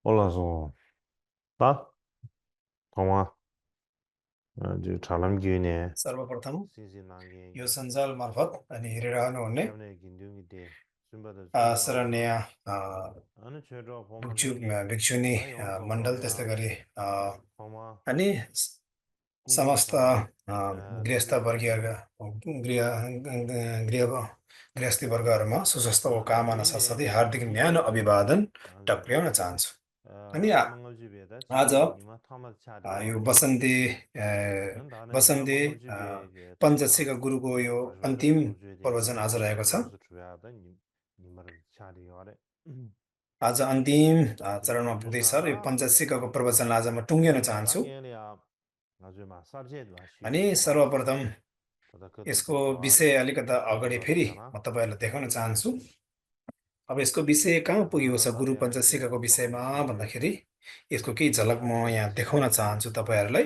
Hola, tá? Toma, जो छालम gyune सर्वप्रथम sinzi nange यो सञ्जाल मार्फत अनि हेरिरहनुहुने shamne gindu de sumba da sumba da आदरणीय anu chedro poma भिक्षु longge भिक्षुनी ta yong to Mandal ya त्यस्तै गरी poma अनि kungi समस्त cha गृहस्थ loge वर्गीय गृह गृह गृहस्थी वर्गहरूमा सुस्वास्थ्यको कामना yinde साथसाथै हार्दिक न्यानो अभिवादन anje टक्र्याउन चाहन्छु अनि mangal ji be da आज chigi nima thama cha de यो yore Basanti dan da na nima Basanti mangal ji be ge thama पञ्चशीका गुरुको यो kajwa अन्तिम chu ju de प्रवचन आज रहेको छ। su chya da nimar cha de yore आज अन्तिम de चरणमा ju पुग्दैछ र यो sa पञ्चशिखको प्रवचन आज म टुङ्गिन Chimba चाहन्छु। rangi ya ngazwe ma sarje dwa अनि shigi yore सर्वप्रथम tada kato यसको dikwa are विषय अलिकता अगाडि chimba फेरि chana म तपाईँहरूलाई देखाउन चाहन्छु। अब यसको विषय कहाँ पुगेको छ गुरु tanya पञ्चशिखको chidang sonam विषयमा chidre भन्दाखेरि यसको केही झलक म chadre यहाँ देखाउन shigi चाहन्छु तपाईँहरूलाई।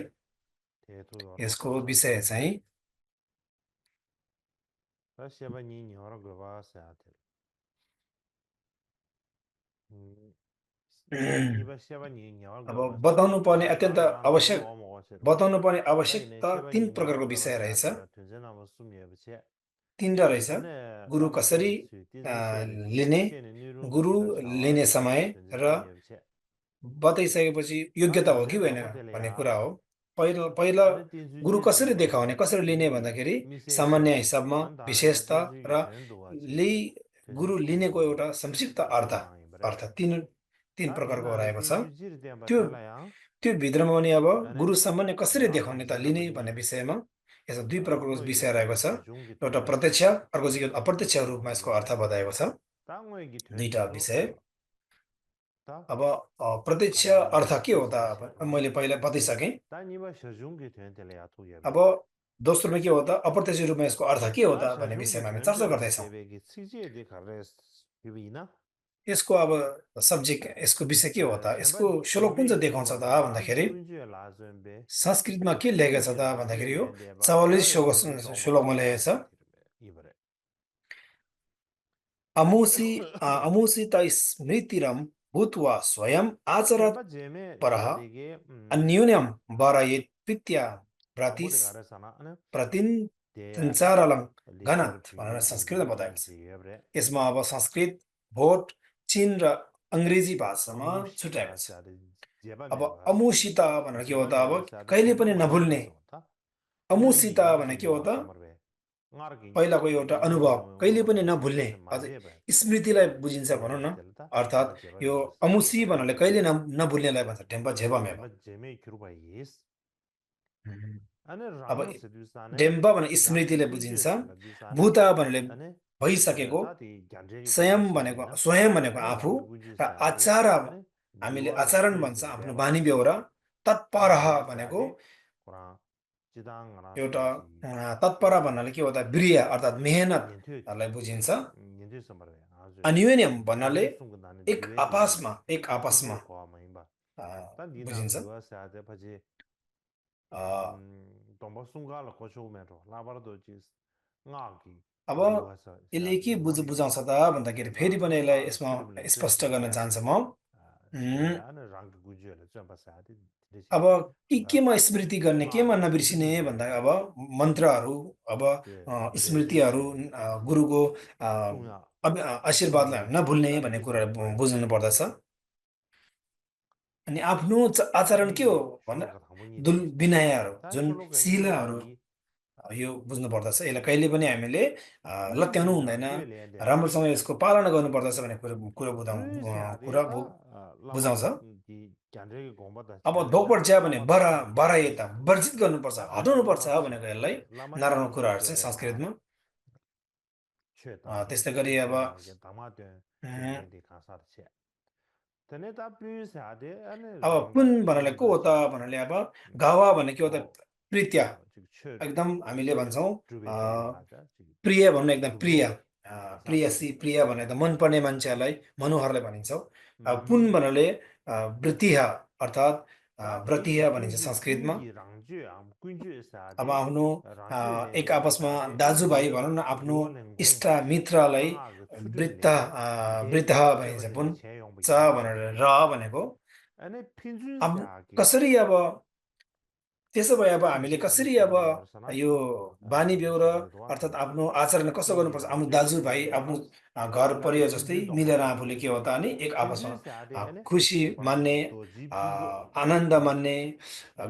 te tu yore यसको विषय चाहिँ ta sheba ni nyora gwa sa ate ni ba sheba ni nyora अब gwa sa बताउनु पर्ने अत्यन्त ta ran आवश्यक lo mo se ro बताउनु पर्ने ta ine आवश्यकता sheba तीन ni nyora प्रकारको gwa विषय sa रहेछ। ate la tunzen na ba sum ye ba che तीनवटा रहेछ। ane गुरु tama कसरी che su ti zi she de लिने, she ne ni ru Guru ge da chawa लिने ta समय tunzen र sum ye ba che बताइसकेपछि ta योग्यता हो कि tunzen होइन no de भन्ने ya कुरा हो। पहिला पहिला ane tin su गुरु ji कसरी de देखाउने, कसरी लिने di भन्दाखेरि mi se सामान्य che हिसाबमा an da na विशेषता tunzen ji र ge ten do wa che Li de tunzen Guru chu लिनेको ge एउटा संक्षिप्त अर्थ che rang bre अर्थ तीन ta di प्रकारको na रहेको छ। tin su ji de ba त्यो te la ya त्यो भित्रमा पनि अब ane गुरु सामान्य कसरी ra देखाउने ma त je लिने ba भन्ने ni विषयमा यसमा दुई ta प्रकारको ngoi विषय ge रहेको छ। she jung gi एउटा tu ya प्रत्यक्ष, अर्को चाहिँ अप्रत्यक्ष रूपमा यसको अर्थ बताएको छ। ta ngoi gi tu दुईटा de do विषय। ta अब प्रत्यक्ष kare अर्थ ni के tu हो sa che त मैले पहिला बताइसकेँ। ta ni ba she jung gi tu de la ya tu ye अब bre दोस्रोमा के हो त अप्रत्यक्ष रूपमा यसको अर्थ के हो ta त she भन्ने jung gi विषयमा हामी tu चर्चा de la गर्दैछौँ। che be gi si je de ka res bi na यसको अब सब्जेक्ट, यसको विषय के हो त, shenpa यसको श्लोक कुन jebe चाहिँ ki देखाउँछ त wada rangi भन्दाखेरि kunju la zunbe संस्कृतमा के लेखेको छ kunju त la भन्दाखेरि यो zunbe deba 44 kaya kunju tongpa श्लोकमा che लेखेको छ। ibre अमुसि अमुसित स्मृतिरं भूत्वा स्वयं आचरत् shenpa jeme परः shadege अन्योन्यं वारयेत् प्रीत्या kambu de प्रतिस् gara sana ane प्रतिन् de संचारलं lishar घनत् भनेर pingi संस्कृतमा kunju बताएको छ। jebre यसमा अब संस्कृत, भोट, चीन र अङ्ग्रेजी भाषामा amushita छुट्याएको छ। shade jeba अब me ba अमुसित भनेर के हो jeba त, me अब ba shade कहिले tenpa पनि mangyo नभुल्ने। so ta अमुसित kunju भने su के हो yuwa त, samarbe ngar ki पहिलाको एउटा ngar अनुभव mo कहिले ngor पनि ba नभुल्ने, se ma अझ jeba स्मृतिलाई बुझिन्छ भनौँ ane न। telta अर्थात् tenpa jeba यो me ba shade अमुसी yore भन्नाले कहिले नभुल्नेलाई भन्छ ढेम्बा झेपामेवा। shenpa jeme kiruba yes Mhm। ane अब rang se du sa ne डेम्बा भने rang स्मृतिले kunju बुझिन्छ। se la du sa ne भूता भन्नाले ane भइसकेको, ta ti gyanje ki gomba स्वयं che भनेको be na स्वयं भनेको ane आफू rang kunju र se ade आचार ane हामीले diwa la आचरण tui भन्छ se आफ्नो be ba बानी बेहोरा। तत्पर ane di se भनेको ade kurang jidang ngana एउटा su chi तत्पर भन्नाले के हो त, ब्रिय अर्थात् nyentu मेहनतलाई बुझिन्छ। nyentu samar be azu अन्योन्यम भन्नाले nyentu sung da ne एक diwe di एक आपसमा sungor ko ma imba a, ta di na बुझिन्छ। diwa se ade pa je a, domba sunga la ko chu me ro la bar do ji nga ki अब diwa se यसले ade के nga ki बुझाउँछ त भन्दाखेरि फेरि tenpa पनि यसलाई nga यसमा chirim le tuen स्पष्ट che गर्न be चाहन्छु म। de उम्, ane rang gu ju le chen pa se ade de अब che ta केमा स्मृति गर्ने, nga केमा ki नबिर्सिने chirim भन्दा le अब मन्त्रहरू, अब de de स्मृतिहरू, che गुरुको a, sung ya sung आशीर्वादलाई ya हामी नभुल्ने ta भन्ने di कुरा se ba बुझ्नु पर्दछ। अनि आफ्नो ta आचरण di के हो ge भन्दा sholo ka thang ni de che विनयहरू, ta जुन sholo ka ni de शिलाहरू, gi यो बुझ्नु पर्दछ। यसलाई कहिले पनि हामीले pu लत्याउनु si हुँदैन, rang ju le de राम्रोसँग यसको पालना गर्नुपर्दछ भन्ने pu si ade कुरा ta lama बुझाउँछ। da di gyanje ki gomba da अब che be na दोपट ज्या भने lama da su बरा gyanje यता su वर्जित गर्नुपर्छ, ta हटाउनुपर्छ lama da su भनेको यसलाई lama da नराम्रो su कुराहरू che चाहिँ be la संस्कृतमा। che ta त्यस्तै che गरी अब che na ge dama de che उम्, de de ka sa che tene ta pu si ade ane अब rang पुन da भन्नाले kunju को da हो त che भन्नाले अब गावा भने के हो त, ko प्रीत्या, che एकदम हामीले भन्छौँ drube de de a, la cha प्रिय भन्नु एकदम प्रिय, drublo ka sa che प्रियसी, प्रिय भने त मनपर्ने मान्छेहरूलाई, मनोहरलाई भनिन्छौँ। पुन mhm भन्नाले वृत्तिह, अर्थात् ta ti व्रतिह भनिन्छ kunju संस्कृतमा। kungi rangju am kunju sa अब de आफ्नो rangju le एक de ba आपसमा sa de ane दाजुभाइ diwa भनौँ न, आफ्नो diwa len gong इष्ट ba che मित्रलाई anga ge chudrim वृत्त le de वृत्तः ge भनिन्छ। cheba de पुन che yong ba च yes भनेर र भनेको अनि 핀준 अब स्याहाके कसरी अब त्यसो भए अब हामीले 핀준 कसरी अब 알레시아는 버서나 यो बानी बेहोरा 샤르도아 अर्थात् आफ्नो आचरण कसो गर्नुपर्छ आफ्नो दाजुभाइ आफ्नो घर परिवार जस्तै 핀준 मिलेर 동아 आफूले के हो त भने एक आपसमा 핀준 स्याहा데 अनि खुसी कोना मान्ने दोजी 핀고 आनन्द मान्ने अ,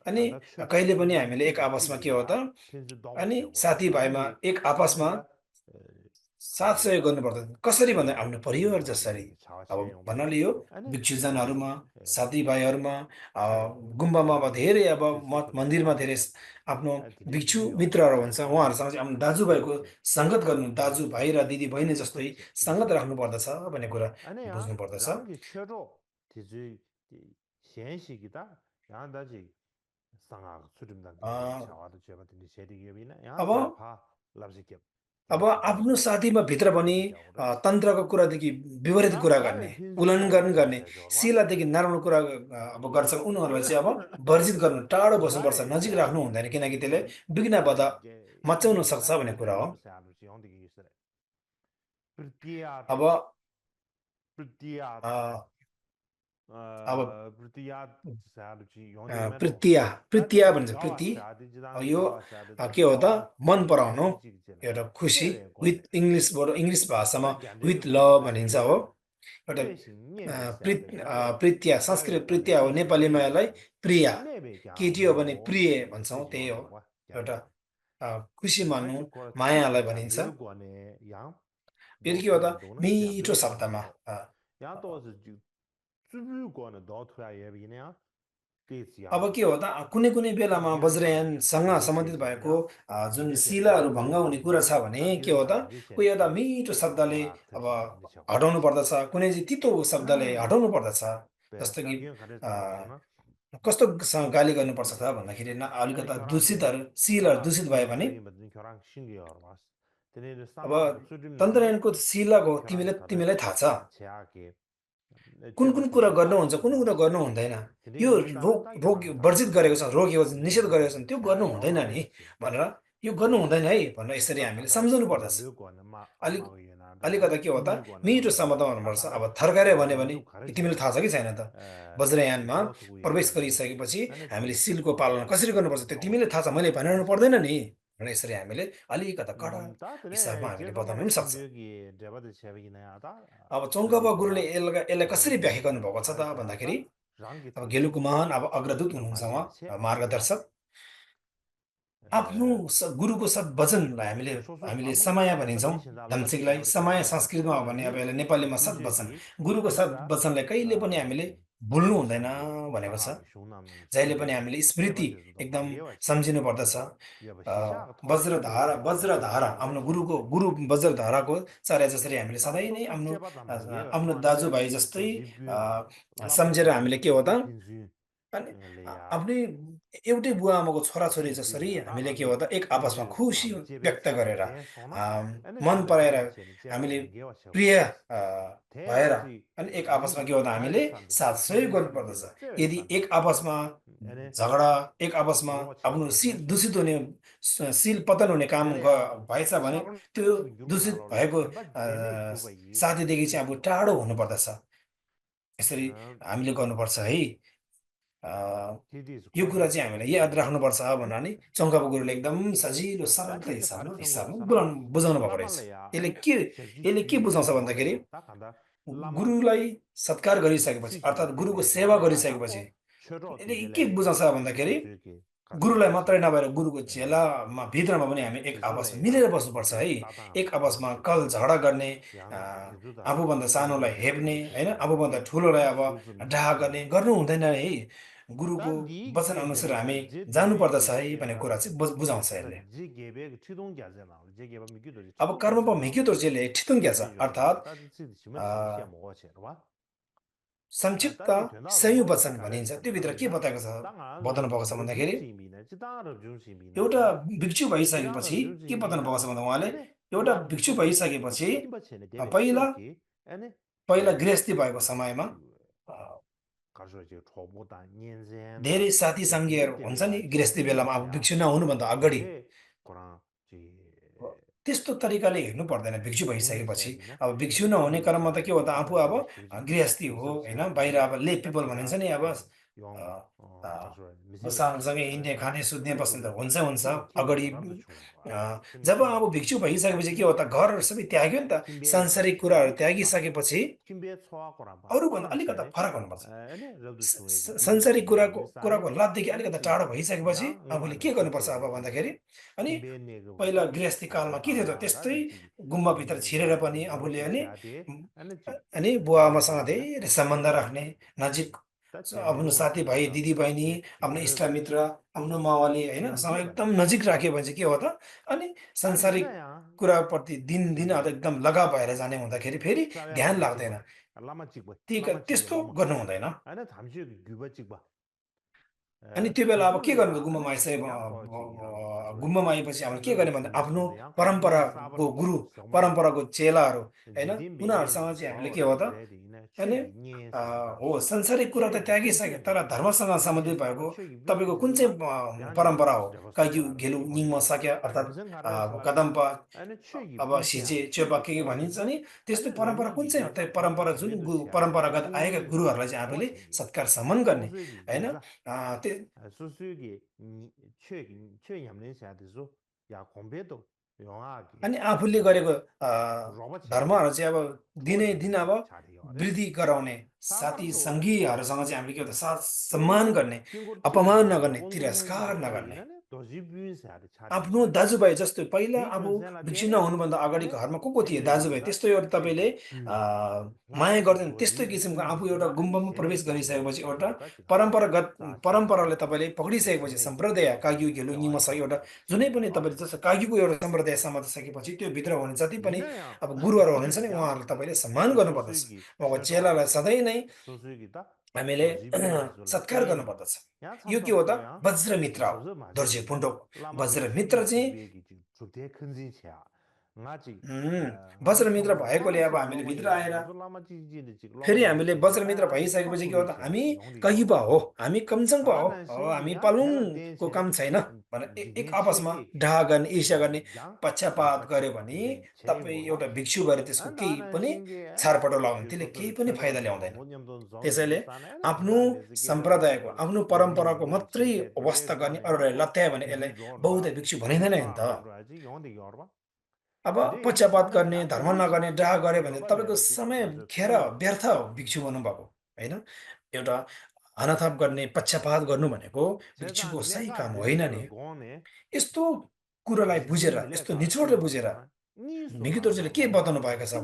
अनि 간다 최초 कहिले पनि हामीले एक 핀준 आपसमा के हो 찌르야 त 핀준 동아 अनि 셔고 साथीभाइमा 딘디 एक आपसमा 딘디라 साथ सहयोग गर्नुपर्छ कसरी भन्दा आफ्नो 딘디 परिवार जसरी 딘디 अब 차와시에 용도 भन्नाले यो अनि भिक्षुजनहरूमा 딘디 साथीभाइहरूमा 차례 गुम्बामा अब धेरै अब 딘디 मठ 그래 मन्दिरमा धेरै आफ्नो 딘디 भिक्षु 딘디요 मित्रहरू हुन्छ उहाँहरूसँग चाहिँ आफ्नो दाजुभाइको 딘디 सङ्गत गर्नु 딘디 दाजुभाइ र दिदीबहिनी जस्तै सङ्गत 딘디 राख्नुपर्दछ भन्ने कुरा 아니야 बुझ्नुपर्दछ 랑기 최초 디지 현식이다 양다지 상아 수림단 딘디 अ, 차와도 제가 딘디 제리기비나 야 अब 대파 랍지게 अब 딘디 आफ्नो 딘디 साथीमा भित्र पनि 딘디 자오래 तन्त्रको कुरादेखि विपरीत 야 कुरा गर्ने 다에 딘지 उल्लङ्घन 자오래 गर्ने 제저와 शिलादेखि नराम्रो कुरा अब गर्छ उनीहरूलाई चाहिँ अब वर्जित गर्नु टाढो बस्नुपर्छ 다에 नजिक राख्नु 샤야게 हुँदैन किनकि त्यसले 디 विघ्न बाधा 게 मचाउन सक्छ 핀준이나 भन्ने कुरा हो 딘디로 사람들이 용되기 있어요 अब 브티아다 브티아다 अ, अब 브티아 사람들이 용되기 메도 प्रीतिया प्रीतिया 다디 भन्छ प्रीति 가와샤디 अब 지당 यो 가와샤디 के हो त 가와 मन पराउनु 딘지지지네 एउटा खुसी 쉐레 विथ 고네 इङ्ग्लिसबाट इङ्ग्लिस भाषामा 다 विथ 겐데르 लभ 고네 भनिन्छ हो 딘디레 एउटा 쉐신 녜베 샤베기나 प्रीत्या 샤베 संस्कृत 고네 प्रीत्या हो नेपालीमा यसलाई 딘지지네 प्रिया 녜베 केटी हो भने 갸고 प्रिय भन्छौँ 딘지 त्यही हो 용되고 एउटा 갸고 खुसी मान्नु 아주 그 मायालाई 튜브 भनिन्छ 잔들 거네 양 फेरि के हो त 노트라이도는 मिठो 잔들 शब्दमा 거네 양 또서 튜브 거는 노트라이 예비냐 अब 데지야 के हो त कुनै कुनै बेलामा 딘디는 상 वज्रयानसँग सम्बन्धित भएको 데제제냐 जुन 딘디세 शिलाहरू भङ्ग हुने कुरा छ भने के हो 딘디는 त कोही एउटा 딘디세지 मिठो शब्दले 와 अब 뜻이 딘디셔고 हटाउनु पर्दछ कुनै चाहिँ तितो शब्दले हटाउनु पर्दछ 배 जस्तो कि 짝이는 가려 अ, 잡았잖아 कस्तो गाली गर्नुपर्छ त भन्दाखेरि 아니 अलिकता 결혼기 दूषितहरू शिलहरू 결혼 दूषित भयो भने 신경이 받는 결혼 신경을 왔어 근데 अब 상하고 수준나는 तन्त्रयानको शिलाको 결혼이 다들 तिमीलाई थाहा छ 제하게 कुन कुन कुरा 제버튼데 गर्नुहुन्छ कुन 따라서는 कुरा गर्नु हुँदैन 근데 यो 인간은 रोग 딱 रोग 이상하다 वर्जित गरेको छ रोकेको छ निषेध गरेको छ त्यो गर्नु 제하게 हुँदैन 영어로 नि 했지 भनेर यो गर्नु हुँदैन है भनेर यसरी हामीले 나타다 सम्झाउनु पर्दछ 잘르고는 막 अलिक 아마고 유나다 अलिकता के हो त 뚜밀고는 मिठो 뭐다 सम्बन्ध हुनुपर्छ अब 나타다 थर्काएर भन्यो भने 딘디도 तिमीलाई थाहा 가르쳐야 छ कि छैन त 딘디 वज्रयानमा 도와주고 प्रवेश 얘기하고 गरिसकेपछि 나는 हामीले 디 सिलको पालना कसरी गर्नुपर्छ त्यो 가와 तिमीलाई थाहा छ मैले भनिरहनु पर्दैन नि भनेर यसरी हामीले अलिकता कडा हिसाबमा 다들 हामीले बताउनु 제도만의 पनि सक्छ 신벽이 레바드 제백이나 하다 अब चौङ्कपा गुरुले 제도도와 यसलाई कसरी व्याख्या 제도도와 गर्नुभएको छ त भन्दाखेरि 가르쳐야다 랑기 अब 뜻이 गेलुको महान अब अग्रदूत हुनुहुन्छ उहाँ 마지세 मार्गदर्शक आफ्नो 에 गुरुको सब वचनलाई हामीले 소소 हामीले 아무 समय 아까 भनिन्छौँ 미신 알라바드 धम्सिकलाई 제아버리 समय 제아버리 संस्कृतमा हो भने अब 니 यसलाई नेपालीमा सद्वचन 딘지기 गुरुको 딘디라 सद्वचनलाई कहिले पनि हामीले भुल्नु हुँदैन 딘디상기 भनेको छ 상하고 쇼남는 जहिले पनि 신기 हामीले स्मृति 레바드도 एकदम 방예와지 सम्झिनु पर्दछ 여봐 अ, 시작 वज्रधारा 토마토도 वज्रधारा आफ्नो गुरुको गुरु वज्रधाराको चर्या जसरी हामीले सधैँ नै 나도 आफ्नो 제바다 आफ्नो 방예와 दाजुभाइ जस्तै 도지뷰 सम्झेर 람보고 हामीले के हो त 딘지 अनि 레야 आफ्नै एउटै बुवा आमाको छोराछोरी जसरी 딘디나 हामीले के हो 나라도 त एक आपसमा 딘디 खुसी 람 제베 व्यक्त गरेर 제베 소나 एने मन 딘디 पराएर 제베체는 제바 हामीले 방예와 प्रिय 세우고 भएर 대야지 अनि एक आपसमा 닌지 के हो त हामीले 알렉산더 साथ सहयोग 딘디 गर्नुपर्दछ 산게 제베 यदि 산데 एक आपसमा एने झगडा एक आपसमा 방예와 आफ्नो 제베 सिल 제베 दूषित हुने सिल पतन हुने काम 내래야 भएछ भने 사고는 त्यो 유로 दूषित 달라올라 भएको 대바 제네 두바이 साथीदेखि चाहिँ अब टाढो हुनुपर्दछ यसरी 어 हामीले गर्नुपर्छ है अ, 디디스 यो कुरा 코르도 चाहिँ हामीले याद राख्नुपर्छ भनेर नि चङ्कापा गुरुले एकदम सजिलो सरलता 다케데 हिसाबमा 가르친 हिसाबमा 거라서나 बुझाउनु भएको रहेछ 라발레야 यसले 아니 यसले के 제지규 बुझाउँछ भन्दाखेरि 야오레 딱 간다 라마 गुरुलाई सत्कार गरिसकेपछि अर्थात् 시기베 गुरुको सेवा 베소나 गरिसकेपछि 야야고 최로 यसले के 디딜레 बुझाउँछ भन्दाखेरि 디디스기 गुरुलाई मात्रै 가르쳐야지 नभएर गुरुको 에 चेलामा भित्रमा पनि हामी एक आपसमा 디졸레야 मिलेर बस्नुपर्छ है 데 따당 एक आपसमा कल 가르치고 झगडा गर्ने अ, 양 디두다 आफूभन्दा सानोलाई 디디게 हेप्ने होइन 디디시게 आफूभन्दा ठुलोलाई अब 수수미다 डाहा गर्ने गर्नु हुँदैन है गुरुको 다디 वचन अनुसार हामी 게베라 제 जानुपर्दछ 디비게 है भन्ने 게베라 कुरा चाहिँ बुझाउँछ 다 यसले 제 게베 치동자잖아 제 게베 미기도 अब कर्मप 치동자잖아 मिक्योतोर्जेले ठितुङ्ग्या छ 디조레야 अर्थात् 따지 지면 अ, 당시야 먹어지 와 संक्षिप्त 따지 되나로 संयुग 뭐 वचन भनिन्छ त्योभित्र के 가르치나 बताएको छ 땅안 बताउनु भएको छ 람보 भन्दाखेरि 중심이네 지당으로 중심이네 एउटा 와 भिक्षु 지당으로 भइसकेपछि के बताउनु भएको 중심이나 छ भन्दा उहाँले 아니 एउटा 람 भिक्षु भइसकेपछि 힘받치네 데베 पहिला 쇼기 아니 पहिला गृहस्थी भएको समयमा अ, 가르쳐 초보다 년전 धेरै साथी सङ्गीहरू हुन्छ नि गृहस्थी बेलामा अब भिक्षु नहुनुभन्दा अगाडि 고랑 지 त्यस्तो तरिकाले हेर्नु पर्दैन भिक्षु भइसकेपछि। उनीसियादिन अब भिक्षु नहुने 슈슈기 क्रममा त के हो त आफू अब 슈슈기 गृहस्थी हो होइन, बाहिर अब ले पिपल भनिन्छ 슈슈기 नि अब 용 맞아요. 미세가 सँगसँगै हिँड्ने खाने सुत्ने बस्ने त हुन्छ हुन्छ 그 키는 अगाडि 사람도 좋은 거야. जब अब भिक्षु भइसकेपछि के हो त घरहरू सबै त्याग्यो नि त, सांसारिक कुराहरू त्यागिसकेपछि 킴비에 초하거나 봐. अरूभन्दा अलिकता फरक हुनुपर्छ। 아니, 저도 중요하지. सांसारिक कुराको 일상에 लतदेखि अलिकता 아니, टाढो भइसकेपछि 양 आफूले 응아래 के गर्नुपर्छ अब 슈슈기 भन्दाखेरि, अनि kimbi에 내고 पहिला गृहस्थी कालमा के थियो त त्यस्तै गुम्बाभित्र छिरेर पनि आफूले अनि बुवा आमासँग धेरै सम्बन्ध राख्ने, नजिक आफ्नो साथीभाइ दिदीबहिनी, आफ्नो इष्टमित्र, आफ्नो मावली होइन सँग एकदम नजिक राख्यो भने चाहिँ के हो त, अनि सांसारिक कुराप्रति दिनदिन अब एकदम लगाव भएर जाने हुँदाखेरि फेरि ध्यान लाग्दैन। त्यस्तो गर्नु हुँदैन। 아니, 잠시 규버찍 봐. अनि त्यो बेला अब के गर्नु त गुम्बामा आइसके गुम्बामा आएपछि हामीले के गर्ने भन्दा आफ्नो परम्पराको गुरु, परम्पराको चेलाहरू होइन, उनीहरूसँग चाहिँ हामीले के हो त, अनि हो सांसारिक कुरा त त्यागिसक्यो तर धर्मसँग सम्बन्धित भएको तपाईँको कुन चाहिँ परम्परा हो, काइजु घेलु निङ्म सक्या अर्थात् कदम्पा अब सिजे चेपा के भनिन्छ नि, त्यस्तो परम्परा कुन चाहिँ हो, त्यो परम्परा जुन परम्परागत आएका गुरुहरूलाई चाहिँ आफूले सत्कार सम्मान गर्ने होइन। त्यो 수수기 최 냠내샤데서 야 공배도 영하기 अनि आफूले गरेको धर्महरू चाहिँ अब दिनै दिन अब 잘해요. वृद्धि गराउने, साथी सङ्गीहरूसँग चाहिँ हामीले के हो त साथ सम्मान गर्ने, अपमान नगर्ने, तिरस्कार नगर्ने। आफ्नो दाजुभाइ जस्तो पहिला अब भिक्षु नहुनुभन्दा अगाडि घरमा को थिए दाजुभाइ, त्यस्तो एउटा तपाईँले माया गर्दैन, त्यस्तो किसिमको आफू एउटा गुम्बामा प्रवेश गरिसकेपछि एउटा परम्परालाई तपाईँले पक्रिसकेपछि सम्प्रदाय काग्यु घेलु निमसा एउटा जुनै पनि तपाईँले जस्तो काग्युको एउटा सम्प्रदाय समातिसकेपछि त्यो भित्र हुने जति पनि अब गुरुहरू हुनुहुन्छ नि उहाँहरूलाई तपाईँले सम्मान गर्नुपर्दछ। उहाँको चेलालाई सधैँ नै हामीले सत्कार गर्नुपर्दछ। यो के हो त वज्र मित्र हो, दर्जे पुण्डो वज्र मित्र चाहिँ वज्र मित्र भएकोले अब हामीले भित्र आएर फेरि हामीले वज्र मित्र भइसकेपछि के हो त हामी कहिबा हो, हामी कमजङपा हो, हामी पालुङको काम छैन भनेर एक आपसमा डाहा गर्ने, ईर्ष्या गर्ने, पक्षपात गर्यो भने तपाईँ एउटा भिक्षु गरे त्यसको केही पनि छारपटो लगाउने त्यसले केही पनि फाइदा ल्याउँदैन। त्यसैले आफ्नो सम्प्रदायको आफ्नो परम्पराको मात्रै वास्ता गर्ने, अरूलाई लत्यायो भने यसलाई बौद्ध भिक्षु भनिँदैन नि त। अब पक्षपात गर्ने, धर्म नगर्ने, डाहा गऱ्यो भने तपाईँको समय खेर व्यर्थ भिक्षु भन्नुभएको होइन। एउटा हनथाप गर्ने, पक्षपात गर्नु भनेको भिक्षुको सही काम होइन नि। यस्तो कुरालाई बुझेर, यस्तो निचोडले बुझेर मिगी दोर्जेले के बताउनु भएका छ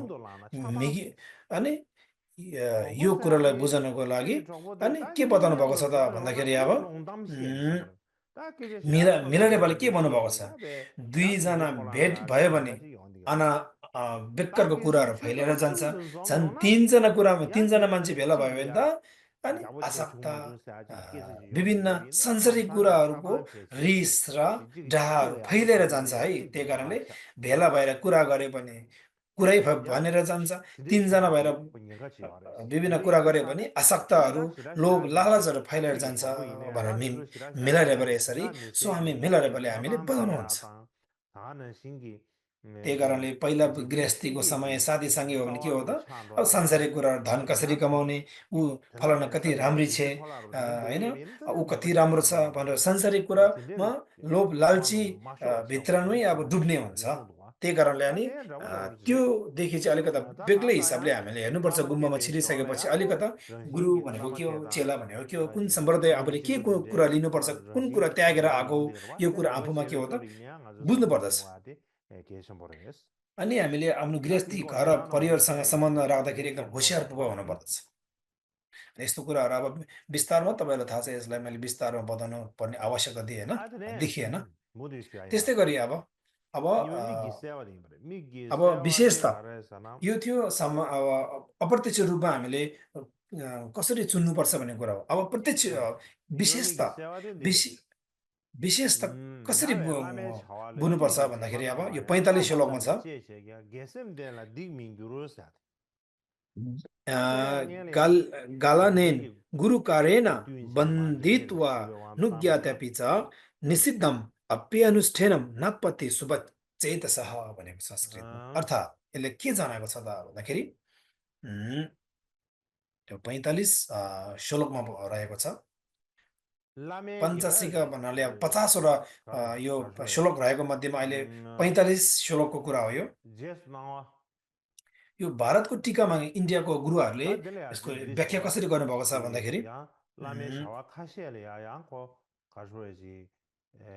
मिगी, अनि यो कुरालाई बुझ्नको लागि अनि के बताउनु भएको छ त भन्दाखेरि अब मिलारेबाले के भन्नुभएको छ, दुईजना भेट भयो भने बेक्करको कुराहरू फैलिएर जान्छ, झन् तीनजना मान्छे भेला भयो भने त अनि आसक्ता विभिन्न सांसारिक कुराहरूको रिस र डाहाहरू फैलिएर जान्छ है। त्यही कारणले भेला भएर कुरा गरे भने कुरै भनेर जान्छ, तीनजना भएर विभिन्न कुरा गऱ्यो भने आसक्तहरू, लोभ, लालचहरू फैलिएर जान्छ भनेर मिलारेबाले यसरी स्वामी मिलारेबाले हामीले बताउनुहुन्छ। त्यही कारणले पहिला गृहस्थीको समय साथीसँगै हो भने के हो त, अब सांसारिक कुराहरू धन कसरी कमाउने, ऊ फलाना कति राम्री छे होइन, ऊ कति राम्रो छ भनेर सांसारिक कुरामा लोभ लालची भित्रमै अब डुब्ने हुन्छ। त्यही कारणले अनि त्योदेखि चाहिँ अलिकता बेग्लै हिसाबले हामीले हेर्नुपर्छ। गुम्बामा छिरिसकेपछि अलिकता गुरु भनेको के हो, चेला भनेको के हो, कुन सम्प्रदाय आफूले के कुरा लिनुपर्छ, कुन कुरा त्यागेर आएको, यो कुरा आफूमा के हो त बुझ्नुपर्दछ। अनि हामीले आफ्नो गृहस्थी घर परिवारसँग सम्बन्ध राख्दाखेरि एकदम होसियारपूर्वक हुनुपर्दछ। यस्तो कुराहरू अब विस्तारमा तपाईँलाई थाहा छ, यसलाई मैले विस्तारमा बताउनु पर्ने आवश्यकता दिएँ होइन, देखिएन। त्यस्तै गरी अब विशेषता यो थियो अप्रत्यक्ष रूपमा हामीले कसरी चुन्नुपर्छ भन्ने कुरा हो। अब प्रत्यक्ष विशेषता कसरी बुझ्नुपर्छ भन्दाखेरि अब यो 45 श्लोकमा छ, गालानेन गुरुकारेण बन्दित्वा नुज्ञात्यापि च निषिद्धम् अप्यनुष्ठेनं नापत्ति सुबत्। चेतसः भनेको संस्कृतमा 어, अर्थात् यसले के जनाएको छ त भन्दाखेरि उम्, त्यो 45 श्लोकमा रहेको छ 라메기라 पञ्चाशीका भन्नाले अब 50वटा 가르 यो 가르쳐요. श्लोक रहेको मध्येमा अहिले 음, 45 श्लोकको कुरा हो यो 제스 나와 यो भारतको टिकामा इन्डियाको गुरुहरूले 다 들려야 यसको 제 व्याख्या 리스와 कसरी गर्नुभएको छ भन्दाखेरि 야 라메 उम्, 샤와 카시엘이야 양고 가르쳐야지 에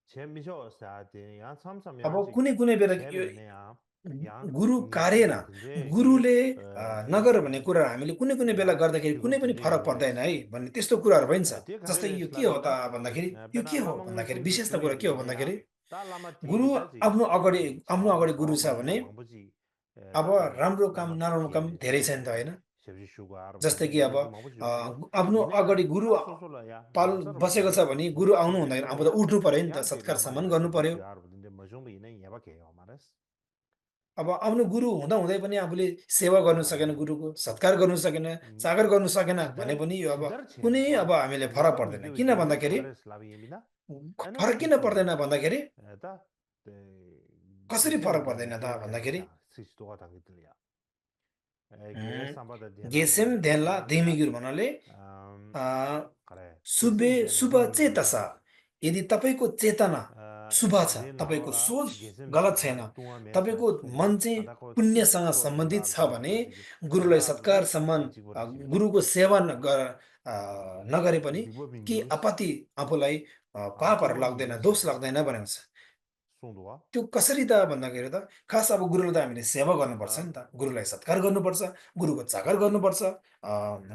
제미쇼 사데 야 अब 삼삼야지 कुनै कुनै बेला यो 제메네야 양 गुरु कार्येन 녀가브로 든제기 गुरुले 야 नगर भन्ने कुरा हामीले कुनै कुनै बेला 야 गर्दाखेरि कुनै 디고 पनि फरक 든제기 पर्दैन 레스 है भन्ने त्यस्तो कुराहरू पनि छ 디 जस्तै 가르레 यो के हो त 슬라비다 भन्दाखेरि यो के 베나 हो 라마무 भन्दाखेरि 송주 विशेष त कुरा के हो भन्दाखेरि 주예비네야 다 라마 गुरु 디기다지 आफ्नो 차와 अगाडि गुरु 차와 छ भने 망보 망보지 अब 다들 राम्रो काम 라마 नराम्रो काम 디기네 धेरै छ नि त होइन 셰브시 슈가 जस्तै 아르바딘데 कि अब 제기 망보지 요고 आफ्नो 이네 अगाडि गुरु 다 소소라야 पाल 랍서르 बसेको छ 바딘데 भने गुरु आउनु हुँदैन अब त 셰브시로야 उठ्नु पर्यो नि त 야지 सत्कार सम्मान 라마야 गर्नु पर्यो 셰브시 아르바딘데 머종도 이네 야바케요 마레스 अब आफ्नो गुरु हुँदा हुँदै पनि आफूले सेवा गर्नु सकेन गुरुको सत्कार गर्नु सकेन चाकर गर्नु सकेन भने 지들 पनि यो अब 지들 कुनै अब 체와 हामीले फरक 야바 पर्दैन 미디오 किन 제기 भन्दाखेरि 가르레 슬라비입니다 에네 फरक किन पर्दैन 시스토야 भन्दाखेरि 에다 कसरी 게셈 फरक 덴라 पर्दैन त भन्दाखेरि 디마게르샤 시스토가 당기들이야 게 उम्, 삼바다 디나 गेसेम देनला 디마게르샤 देमिगिर भन्नाले 음, अ, 그래 शुभे 게셈 덴라 शुभ चेतसा 디미기르샤 यदि तपाईँको चेतना शुभ छ 가제 तपाईँको 나와라 सोच 게셈 गलत छैन 덴라 동아 메사 तपाईँको मन 숭 चाहिँ 아다코 पुण्यसँग 치치고 सम्बन्धित 딘다 छ भने 디마버지기 गुरुलाई सत्कार 딘다르 सम्मान 치치고르지기 गुरुको सेवा नगरे पनि 리버 केही 빙규스 आपत्ति आफूलाई पापहरू 아토마 लाग्दैन 밍규스 दोष 야레스 लाग्दैन भनेको छ 송도와 त्यो कसरी त भन्दाखेरि त खास अब गुरुलाई त हामीले सेवा गर्नुपर्छ नि त गुरुलाई सत्कार गर्नुपर्छ गुरुको चाकर गर्नुपर्छ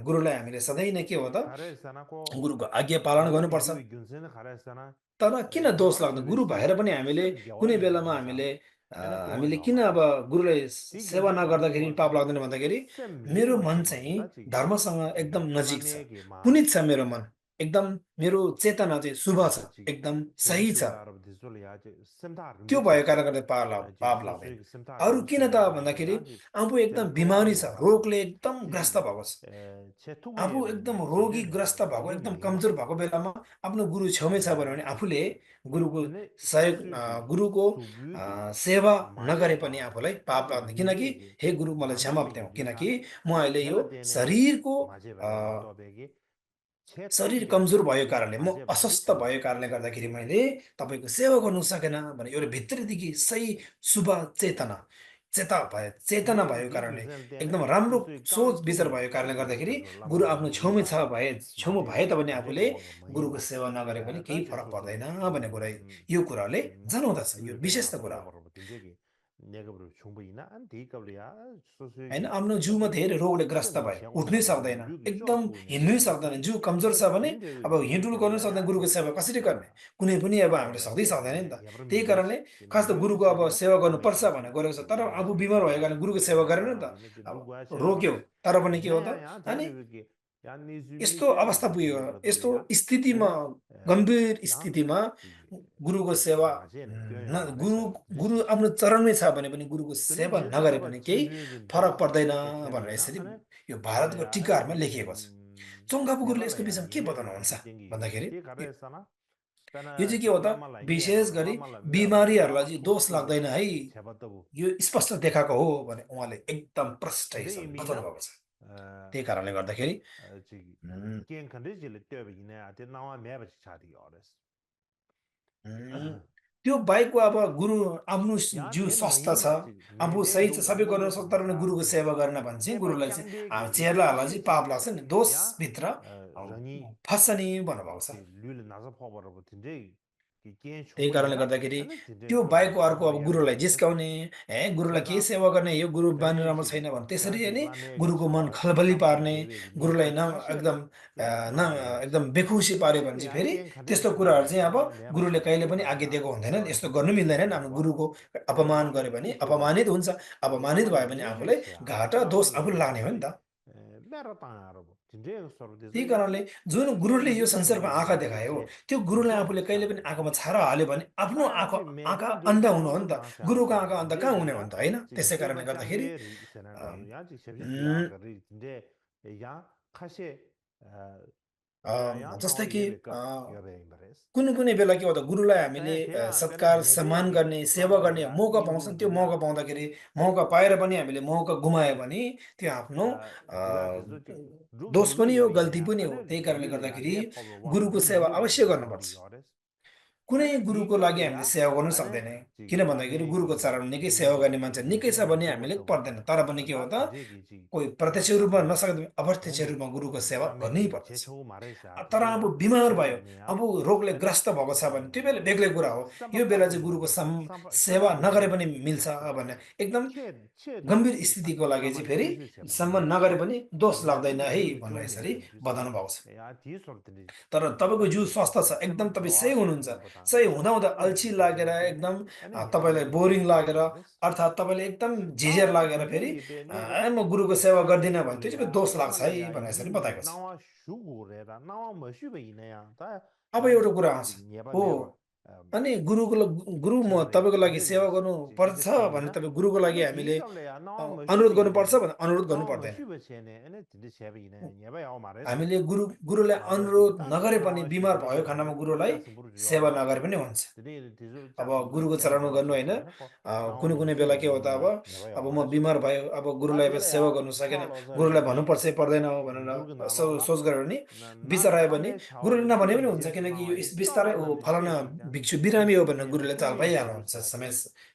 गुरुलाई हामीले सधैँ नै के हो त 가레스나고 गुरुको आज्ञा पालन 리버 गर्नुपर्छ 빙규 균세는 가레스나 तर किन दोष 야와 लाग्दैन गुरु 쉐베시 भएर पनि हामीले 셈 कुनै 겨와니 बेलामा 균세사 हामीले 에나 동아 हामीले किन अब 겨마레스 गुरुलाई 디 सेवा 균세 नगर्दाखेरि 가르고 पाप लाग्दैन भन्दाखेरि 셈 मेरो 릴마 मन चाहिँ 쉐마기다 지기 धर्मसँग एकदम नजिक छ 라메게 마 पुनित छ मेरो मन एकदम मेरो चेतना चाहिँ शुभ छ 지기 एकदम सही छ 쉐비슈가 알아보 디솔이야지 셈다 त्यो 른데치 भएको कारणले गर्दा 지 पाप लाग्दैन 소소이 셈다 अरू किन त 른데치야 भन्दाखेरि 야지 आफू एकदम 셈 बिमारी 도와니 छ 와라 रोगले एकदम ग्रस्त 디지 भएको छ 제 आफू 투구에 एकदम 진제네 रोगीग्रस्त भएको एकदम 조정이야 कमजोर भएको बेलामा आफ्नो गुरु छेउमै छ भने आफूले गुरुको 근데 सहयोग 수수기 गुरुको 수규디 सेवा नगरे पनि 마제바 आफूलाई पाप 다들 लाग्दैन किनकि 룬데기 हे गुरु मलाई क्षमा देऊ किनकि 망보지기야 म अहिले यो 델라 데네 शरीरको 마제바야 마도베기 शरीर 제투기야 कमजोर भएको 지 कारणले म 마제바디 अस्वस्थ भएको कारणले गर्दाखेरि मैले तपाईँको सेवा गर्नु सकेन भने एउटा भित्रदेखि सही शुभ चेतना 근데 भएको कारणले 디규셀 एकदम 때는 राम्रो 수수이 सोच 깡 विचार 투기 भएको कारणले 가르치고 गर्दाखेरि 있어도 गुरु 라마디 आफ्नो 디기다 छेउमा भए 마제 तापनि 마제 आफूले 고와가 गुरुको 마이바 सेवा नगरे पनि केही 다지 फरक पर्दैन 소소이 भन्ने कुरा यो कुराले जनाउँदछ यो विशेष 류레나 त कुरा हो 포버버 딘제기 내가 버려 충분히나 안 디까블이야 होइन 소소이 आफ्नो जिउमा धेरै रोगले ग्रस्त 셈 भयो उठ्नै 쟁와나고 सक्दैन 류기 एकदम 쪼아투네 हिँड्नै सक्दैन जिउ कमजोर छ भने 딘데 अब हिँडुल गर्नु सक्दैन 류레야 गुरुको सेवा कसरी गर्ने कुनै पनि अब हामीले सक्दै 포버레스 सक्दैन नि त 야브르 त्यही कारणले 밍규스 खास त 류기 गुरुको अब 셈이나 सेवा गर्नुपर्छ 도메게르샤 भनेर गरेको छ तर आफू 야지 बिमार भएको कारण गुरुको सेवा गरेन नि त 야바르 이네 अब 누구하셔 रोक्यो तर पनि के हो त 내야 अनि 대리비기 야니 यस्तो 수비세 अवस्था पुग्यो यस्तो 야바르돌이야 स्थितिमा 에네 गम्भीर 야 स्थितिमा 지기 गुरुको सेवा 마제네 뛰어야 गुरु 말했어 गुरु आफ्नो चरणमै छ भने पनि गुरुको 근데 सेवा नगरे 제자가 पनि केही 진주에진 फरक 데 पर्दैन भनेर 셈이나 यसरी 안에 यो भारतको 야 टिकाहरूमा लेखिएको छ चोङ्गापु गुरुले यसको 야발라야 विषयमा के 니네가 बताउनुहुन्छ 땡기 भन्दाखेरि 티 यो 가르에서나 यो 스페나 चाहिँ के हो त 라말라 विशेष 이야 गरी 라말라 위아바 बिमारीहरूलाई 라마 चाहिँ दोष 톡톡 लाग्दैन है 제바더부 यो स्पष्ट देखाएको हो भने उहाँले एकदम प्रष्ट 근데 हिसाबले बताउनु 이미나 भएको छ 어 त्यही कारणले गर्दाखेरि 저기 उम्, 게임 컨디션을 뛰어비네 아데 나와 매바지 차디 어레스 उम्, त्यो बाहेकको अब गुरु आफ्नो 야 जिउ 내는 स्वस्थ छ महिला आफू 내내 सही छ सबै गर्न 로그로 सक्छ तर पनि गुरुको 딘사르 सेवा गर्न भने चाहिँ 제바 गुरुलाई चाहिँ 짱베기 चेलाहरूलाई चाहिँ पाप लाग्छ नि 야 दोषभित्र 랑이 फस्छ नि भन्नुभएको छ 류를 나서 퍼버려 딘제 게임 त्यही कारणले 충분히나 गर्दाखेरि 아니 딘제 त्यो 좀 बाहेकको अर्को अब 충분히 गुरुलाई 야바레스 जिस्काउने गुरुलाई के 제가 सेवा गर्ने यो गुरु बानी राम्रो 랑이지 छैन भने त्यसरी 야지 नै 라메기 गुरुको मन 샤와 खलबली 삼삼 पार्ने 예베기 गुरुलाई 류레 एकदम 카시엘레 야 न 라마레스 एकदम बेखुसी पार्यो भने चाहिँ 근데 फेरि 야게 त्यस्तो 간데스 कुराहरू चाहिँ 류레 अब 나와 매바지 गुरुले कहिले पनि आज्ञा 차디거리야 दिएको हुँदैन यस्तो 어레스 गर्नु मिल्दैन आफ्नो 송도와 गुरुको अपमान गऱ्यो भने 투구디 अपमानित हुन्छ अपमानित 야바르 भयो भने आफूलाई 뮤직스야 घाटा दोष आफूले 라말라 लाग्ने हो नि 딘제 त 메라땅 알아보 딘제 त्यही 서브디스 야 कारणले जुन गुरुले यो 뮤직스 संसारको आँखा 메기 देखायो 제 त्यो गुरुलाई आफूले कहिले पनि 제바샤 आँखामा छारा हाल्यो भने आफ्नो 아야지 आँखा 매번 अन्धा 류레 हुनु हो नि 나와서 त 당시 गुरुको 알아보 आँखा अन्धा कहाँ हुने हो 딘제기야 नि त होइन 지기 त्यसै कारणले 제바 गर्दाखेरि 짱베리 세나다 야지 셰비슈야 उम्, 거리 딘제 야 카시 जस्तै कि Yobe कुनै कुनै बेला के भन्दा गुरुलाई हामीले Pena सत्कार Nyebe सम्मान ki गर्ने सेवा गर्ने Lamaga मौका पाउँछन् त्यो मौका Nimbunya पाउँदाखेरि मौका पाएर पनि हामीले मौका गुमायो भने त्यो आफ्नो अ, Diga Tizuti दोष Rubdulu पनि हो गल्ती Yobina पनि हो and त्यही कारणले Gabila गर्दाखेरि Yande Pablo Wang गुरुको Du सेवा Yuba अवश्य गर्नुपर्छ Yodi Yores कुनै and गुरुको लागि हामीले Tigabia सेवा गर्नु and सक्दैन किन भन्दाखेरि Lame गुरुको ki चरणमा निकै सेवा Nimbu गर्ने मान्छे निकै छ Nimbu भने हामीले Jogo पर्दैन Toba तर पनि के हो त Tindegi कोही प्रत्यक्ष रूपमा Sabe नसक्दा अप्रत्यक्ष Gombo रूपमा गुरुको सेवा गर्नै Lame ki पर्दछ Checho Maresa तर अब Tindega बिमार भयो Chebania अब रोगले and ग्रस्त भएको छ भने त्यो बेला बेग्लै कुरा हो Samba यो बेला Tabu चाहिँ गुरुको सेवा Samba नगरे पनि Chebe मिल्छ भने एकदम che गम्भीर de स्थितिको लागि lama चाहिँ फेरि chushu cheba सम्म yin नगरे पनि दोष yin लाग्दैन chi है ju भनेर jo me यसरी den ju se बताउनु भएको छ ya ti sor de तर तपाईँको जिउ ane स्वस्थ छ एकदम sem तपाईँ do सही हुनुहुन्छ yin ba सही ta हुँदाहुँदा ane अल्छी de लागेर jang de एकदम ane ye ba तपाईँलाई me बोरिङ yin लागेर ba res अर्थात् तपाईँले एकदम ta झिझेर wa लागेर ti फेरि de gi be ne de म गुरुको सेवा ta गर्दिनँ ti भने gu त्यो चाहिँ ya दोष लाग्छ lama le है ya भनेर यसरी yin बताएको छ na wa shu gu re da na wa ma shu be yin ya ta अब ta एउटा कुरा आउँछ ji ye ba हो me ba अनि गुरु म chang re तपाईँको लागि de सेवा ji गर्नु ji पर्छ de ting भने na तपाईँ गुरुको लागि ane ti हामीले sab le ya na wa ma shu अनुरोध be yin गर्नुपर्छ ne भने अनुरोध गर्नु 나와 뭐 पर्दैन 슈베체네 에네 진짜 셰베이네 예바 야오 말했어 हामीले गुरुलाई 나와 지금 अनुरोध 딱 नगरे पनि 나와 बिमार 슈베 भयो खण्डमा 야네 गुरुलाई 짝스 부르 सेवा 주요레 नगरे पनि हुन्छ 드디 디주 अब 짝스 부 गुरुको 쳔 चरणमा 거 गर्नु होइन 쳔네 거 나와 कुनै 뭐 कुनै बेला के हो त अब 슈베이네 예바 या오 म 말했어 बिमार भयो अब गुरुलाई अब सेवा 다들래야 गर्नु सकेन गुरुलाई 콜로저리기 भन्नुपर्छ पर्दैन हो भनेर 누르고 나로라 सोच गऱ्यो भने 나 विचार आयो भने 남의 गुरुले 차오도 नभने पनि 슈베 हुन्छ 제스 किनकि यो 나와 बिस्तारै 있어라 हो 나는 फलाना 셰베이다 भिक्षु बिरामी हो भनेर 디시니에나 गुरुले चाल 꾸니 पाइहाल्नुहुन्छ 요레사데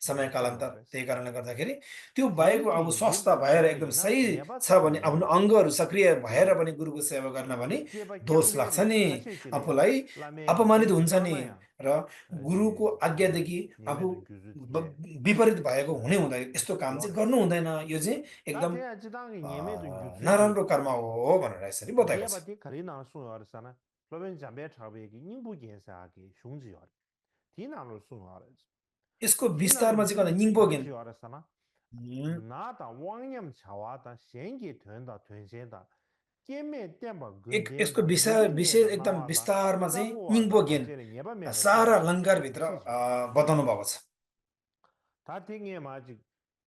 समय कालान्तर 셰베요레스 त्यही कारणले गर्दाखेरि त्यो बाहेक अब 디즈기 स्वस्थ 닙 भएर एकदम 셰베이나 सही छ 예바다 भने आफ्नो 녜네 अङ्गहरू सक्रिय भएर 지 पनि गुरुको सेवा गर्न भने 제바 दोष लाग्छ 꺄ং레리 नि 카셰치레야 आफूलाई 라메기 अपमानित 제스 हुन्छ नि 라마야 र गुरुको 지 आज्ञादेखि आफू 예메도 규주티레 विपरीत भएको हुनै हुँदैन यस्तो काम चाहिँ गर्नु 요레스 हुँदैन यो चाहिँ एकदम 다데야 지당이 예메도 규주티 नराम्रो कर्म हो भनेर यसरी बताएको छ 예바디 카리나 수요르사나 로벤 잠베 차베기 닝부겐사기 슝지요레 디나로 수요레스 यसको 디나로 विस्तारमा चाहिँ कता 디 निङ्पोगेन 카르시요레사나 उम्, 나다 왕냠 차와다 생기 된다 된세다 깨메 땜바 यसको 근덴다 विषय विशेष 르벤니에다 एकदम 나와다 विस्तारमा चाहिँ 자고와다 निङ्पोगेन 마제레 예바메로 सारा 차와다 अलङ्कारभित्र 치지 बताउनु भएको छ 다팅에 마지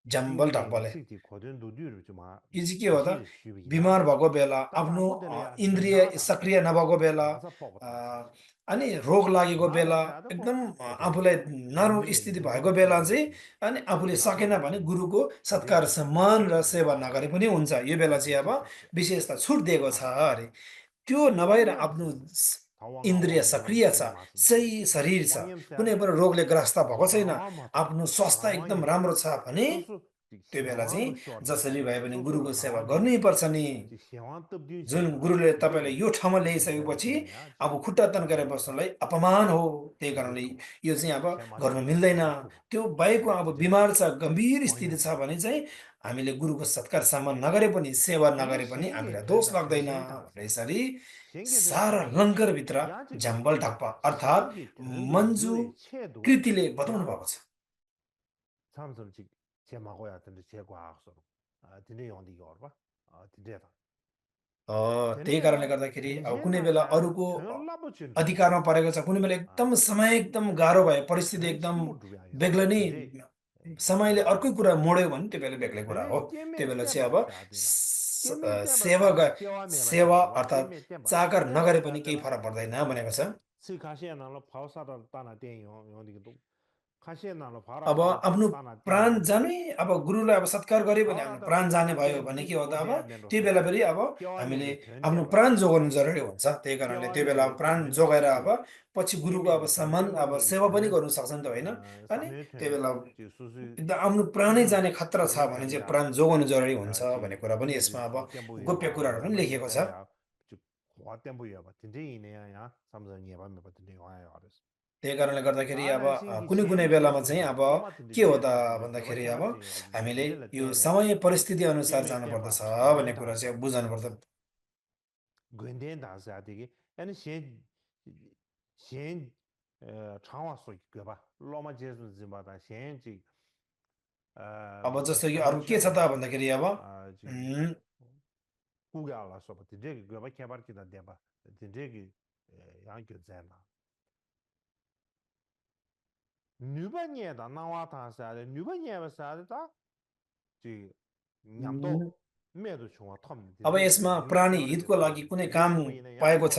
जम्बल 띵게 ढकबले 식티 고든 도디르 좀 यो चाहिँ के हो त 디시르 쉬비야 बिमार भएको बेला आफ्नो 다다부들이야 इन्द्रिय 젠나다 सक्रिय नभएको बेला 나사 뽑았다 अनि रोग लागेको बेला 나다 세다 고 एकदम 고든 आफूलाई नराम्रो 딘데 स्थिति भएको 딘데 बेला चाहिँ 딘데기 अनि आफूले सकेन 나도 भने 지 गुरुको सत्कार 디데기 सम्मान र सेवा 딘데 नगरे पनि हुन्छ यो बेला चाहिँ अब 치치치 विशेषता छुट दिएको छ 아 अरे त्यो नभएर आफ्नो 왕냠 इन्द्रिय 다왕아와 सक्रिय छ 왕세 마스데 सही शरीर छ 왕냠 कुनै 세데 पनि रोगले ग्रस्त भएको छैन 라마다 आफ्नो स्वास्थ्य एकदम 라와야 राम्रो छ भने 소수 त्यो बेला चाहिँ 시왕도 쇼데 जसरी भए पनि 소수 गुरुको सेवा 라와디 गर्नै पर्छ नि 시왕 뜻din जुन 쇼다 गुरुले तपाईँलाई 디데기 यो ठाउँमा 예바 ल्याइसकेपछि 되네야 अब 지 खुट्टा तन्केर 예바 बस्नुलाई अपमान हो त्यही कारणले 디즈투바 यो चाहिँ अब गर्नु 셰마시바 मिल्दैन 디즈투바 त्यो बाहेकको अब 디데 बिमार छ गम्भीर स्थिति 왕냠 छ भने चाहिँ हामीले गुरुको सत्कार सम्मान नगरे पनि सेवा 근데 नगरे पनि 생계 हामीलाई दोष 된다 लाग्दैन भनेर 된센다 यसरी 생계 सारा 된다 लङ्करभित्र 야지기 झम्बल ढाक्पा अर्थात् 생계 된도 मन्जु 유래 체도 कृतिले बताउनु 야 भएको छ 참선지 제마고야 된다 제과학서 아 dinne 용디 요르바 아 dinde다 त्यही कारणले 되네야 गर्दाखेरि अब कुनै 된센다 बेला 샤 अरूको 전라부 진도 अधिकारमा परेको छ कुनै बेला 아 एकदम समय एकदम गाह्रो भयो परिस्थिति 된 एकदम 침묵 주야야 बेग्लै नै din데 समयले अर्कै कुरा मोड्यो भने त्यो बेला बेग्लै कुरा हो 되네 त्यो 깨매 बेला चाहिँ 땜바 अब 샤데라 깨매 땜바 सेवा 샤 세와메 सेवा 바샤데 와 अर्थात् 깨매 땜바 चाकर 샤데라 नगरे पनि केही 샤데라 फरक पर्दैन भनेको छ 是卡谢拿了跑啥的大那电影用那个都卡谢拿了爬 अब 了跑 आफ्नो 大那电 प्राण 影的 जाने अब गुरुलाई अब सत्कार गऱ्यो भने 跑了 आफ्नो 的 प्राण 大 जाने 那 भयो 电 भने 影 के हो त अब 表面都 त्यो 说 बेला 的 फेरि अब 表面 हामीले 的全 आफ्नो 对吧 प्राण जोगाउनु जरुरी हुन्छ त्यही कारणले 表 त्यो 面 बेला 的 अब प्राण 全 जोगाएर 是 अब पछि 表 गुरुको 面 अब 的全 सम्मान 真 अब 的 सेवा पनि 全 गर्नु सक्छ नि त होइन 上 अनि 面 त्यो 全 बेला 就是 एकदम आफ्नो 真 प्राणै 正 जाने खतरा छ 真 भने 正 चाहिँ 呀 प्राण जोगाउनु जरुरी हुन्छ 这 भन्ने कुरा पनि 这 यसमा अब 这颠不远 गोप्य 吧， कुराहरू 也 पनि 没 लेखिएको 得 छ 呀，就花颠不远吧，真正一年呀，咱们也把没把真正玩呀的是。त्यही कारणले गर्दाखेरि अब 咱那星期 कुनै 前 कुनै 面的 बेलामा 说 चाहिँ 的，अब 多么真的 के हो 别 त 的这个，给我 भन्दाखेरि 开 अब 发这个，你 हामीले 这了 यो 点呢， समय परिस्थिति 见 अनुसार 面颠 जानुपर्दछ 吧，长点 भन्ने कुरा 大 चाहिँ 是， बुझ्नुपर्छ 滚点大是啊，这个，俺先长话说一个吧，老么结束是吧？咱先这अब जस्तो कि 咱们 अरू के 劝 छ त 吧， भन्दाखेरि अब 这 उम्, 顾家了说吧，这个我开发给他点吧，这个养狗在哪？ 女半年的那娃他啥的，女半年吧啥的，他这 냠도 अब यसमा प्राणी हितको लागि कुनै काम पाएको छ,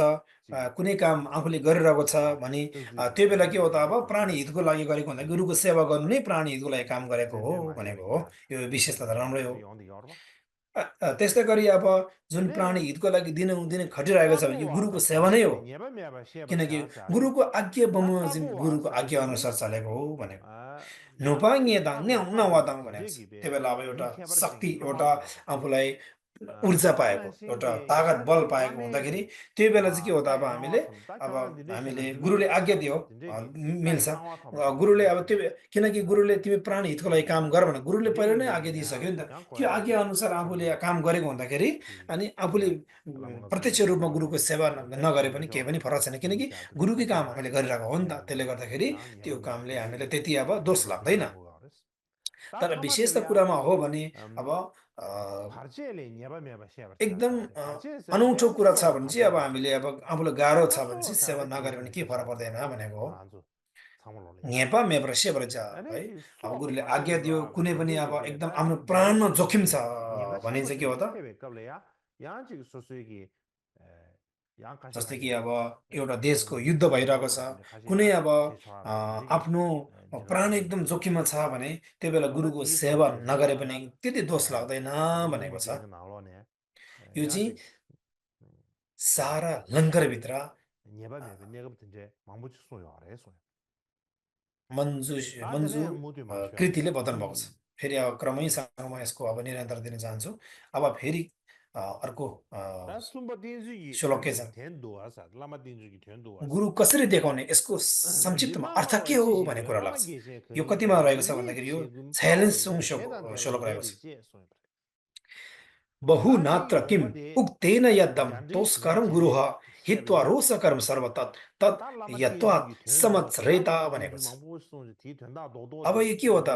कुनै काम आफूले गरिरहेको छ भने त्यो बेला के हो त, अब प्राणी हितको लागि गरेको भन्दा गुरुको सेवा गर्नु नै प्राणी हितको लागि काम गरेको हो भनेको हो। यो विशेषता त राम्रै हो। त्यस्तै गरी अब जुन प्राणी हितको लागि दिनहुँ खटिरहेको छ भने यो गुरुको सेवा नै हो। किनकि गुरुको आज्ञा बमोजिम गुरुको आज्ञा अनुसार चलेको हो भनेको। नुपाङ्गे दाङ न्याउ नवादाङ भनेको छ। त्यो बेला अब एउटा शक्ति, एउटा आफूलाई ऊर्जा पाएको, एउटा तागत बल पाएको हुँदाखेरि त्यो बेला चाहिँ के हो त, अब हामीले गुरुले आज्ञा दियो, मिल्छ। गुरुले अब त्यो किनकि गुरुले तिमी प्राणी हितको लागि काम गर भने गुरुले पहिले नै आज्ञा दिइसक्यो नि त। त्यो आज्ञा अनुसार आफूले काम गरेको हुँदाखेरि अनि आफूले प्रत्यक्ष रूपमा गुरुको सेवा नगरे पनि केही पनि फरक छैन, किनकि गुरुकै काम हामीले गरिरहेको हो नि त। त्यसले गर्दाखेरि त्यो कामले हामीलाई त्यति अब दोष लाग्दैन। तर विशेष त कुरामा हो भने अब एकदम अनौठो कुरा छ भने चाहिँ अब हामीले अब आफूलाई गाह्रो छ भने चाहिँ सेवा नगऱ्यो भने के फरक पर्दैन भनेको हो। न्यापा मेब्रा सेब्रा जा है। अब गुरुले आज्ञा दियो, कुनै पनि अब एकदम आफ्नो प्राणमा जोखिम छ भने चाहिँ के हो त, जस्तै कि अब एउटा देशको युद्ध भइरहेको छ, कुनै अब आफ्नो प्राण एकदम जोखिममा छ भने त्यो बेला गुरुको सेवा नगरे पनि त्यति दोष लाग्दैन भनेको छ। यो चाहिँ सारा लङ्गरभित्र मन्जु कृतिले बताउनु भएको छ। फेरि अब क्रमैसँग म यसको अब निरन्तर दिन चाहन्छु। अब फेरि अर्को श्लोक छ, गुरु कसरी देखाउने, यसको संक्षिप्तमा अर्थ के हो भन्ने कुरा लाग्छ। यो कतिमा रहेको छ भन्दाखेरि यो 46औं श्लोक रहेको छ। बहु नात्र किम उक्तेन यद्दम तोस्करम गुरुः हित्वा रोषकरम सर्वतत् तत् यत्वात् समत्सरेता भनेको छ। अब यो के हो त,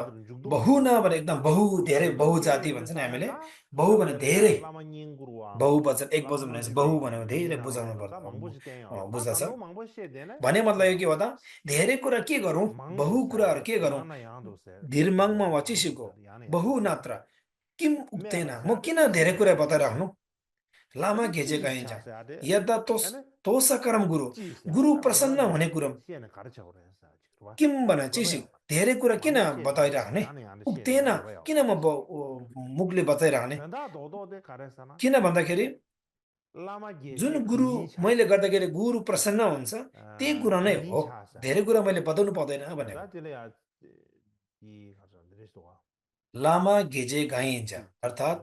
बहु न भने एकदम बहु धेरै बहु जाति भन्छ नि हामीले। बहु भने धेरै, बहु वचन एक वचन भनेपछि बहु भनेको धेरै बुझाउनु पर्छ, बुझ्दछ भने मतलब यो के हो त, धेरै कुरा के गरौँ, बहु कुराहरू के गरौँ, धीर्माङमा वचिसिको बहु नात्र किम उक्तेन, म किन धेरै कुरा बताइराख्नु, लामा घेजे गइन्छ यद्दा तोषकरम गुरु प्रसन्न हुने कुरा किम भने चिसी धेरै कुरा किन बताइराख्ने, उक्तेन किन म मुखले बताइराख्ने, किन भन्दाखेरि जुन गुरु मैले गर्दाखेरि गुरु प्रसन्न हुन्छ त्यही कुरा नै हो, धेरै कुरा मैले बताउनु पर्दैन भनेको। लामा घेजे गाइन्छ अर्थात्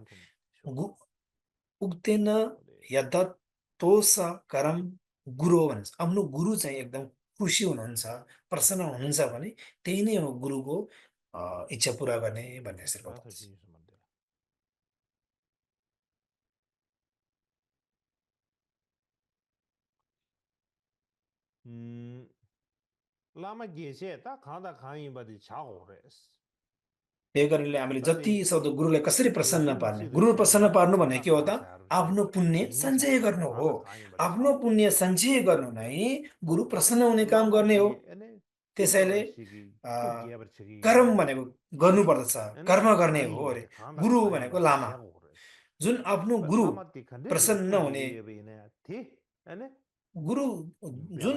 उक्तेन यद्दा तोषकरम गुरु भन्छ। आफ्नो गुरु चाहिँ एकदम खुसी हुनुहुन्छ, प्रसन्न हुनुहुन्छ भने त्यही नै हो गुरुको इच्छा पुरा गर्ने भन्ने यसरी बताउँछ। त्यही कारणले हामीले जति सक्दो गुरुलाई कसरी प्रसन्न पार्ने, गुरु प्रसन्न पार्नु भने के हो त, आफ्नो पुण्य सञ्चय गर्नु हो। आफ्नो पुण्य सञ्चय गर्नु नै गुरु प्रसन्न हुने काम गर्ने हो। त्यसैले कर्म भनेको गर्नुपर्दछ, कर्म गर्ने हो अरे। गुरु भनेको लामा, जुन आफ्नो गुरु प्रसन्न हुने गुरु, जुन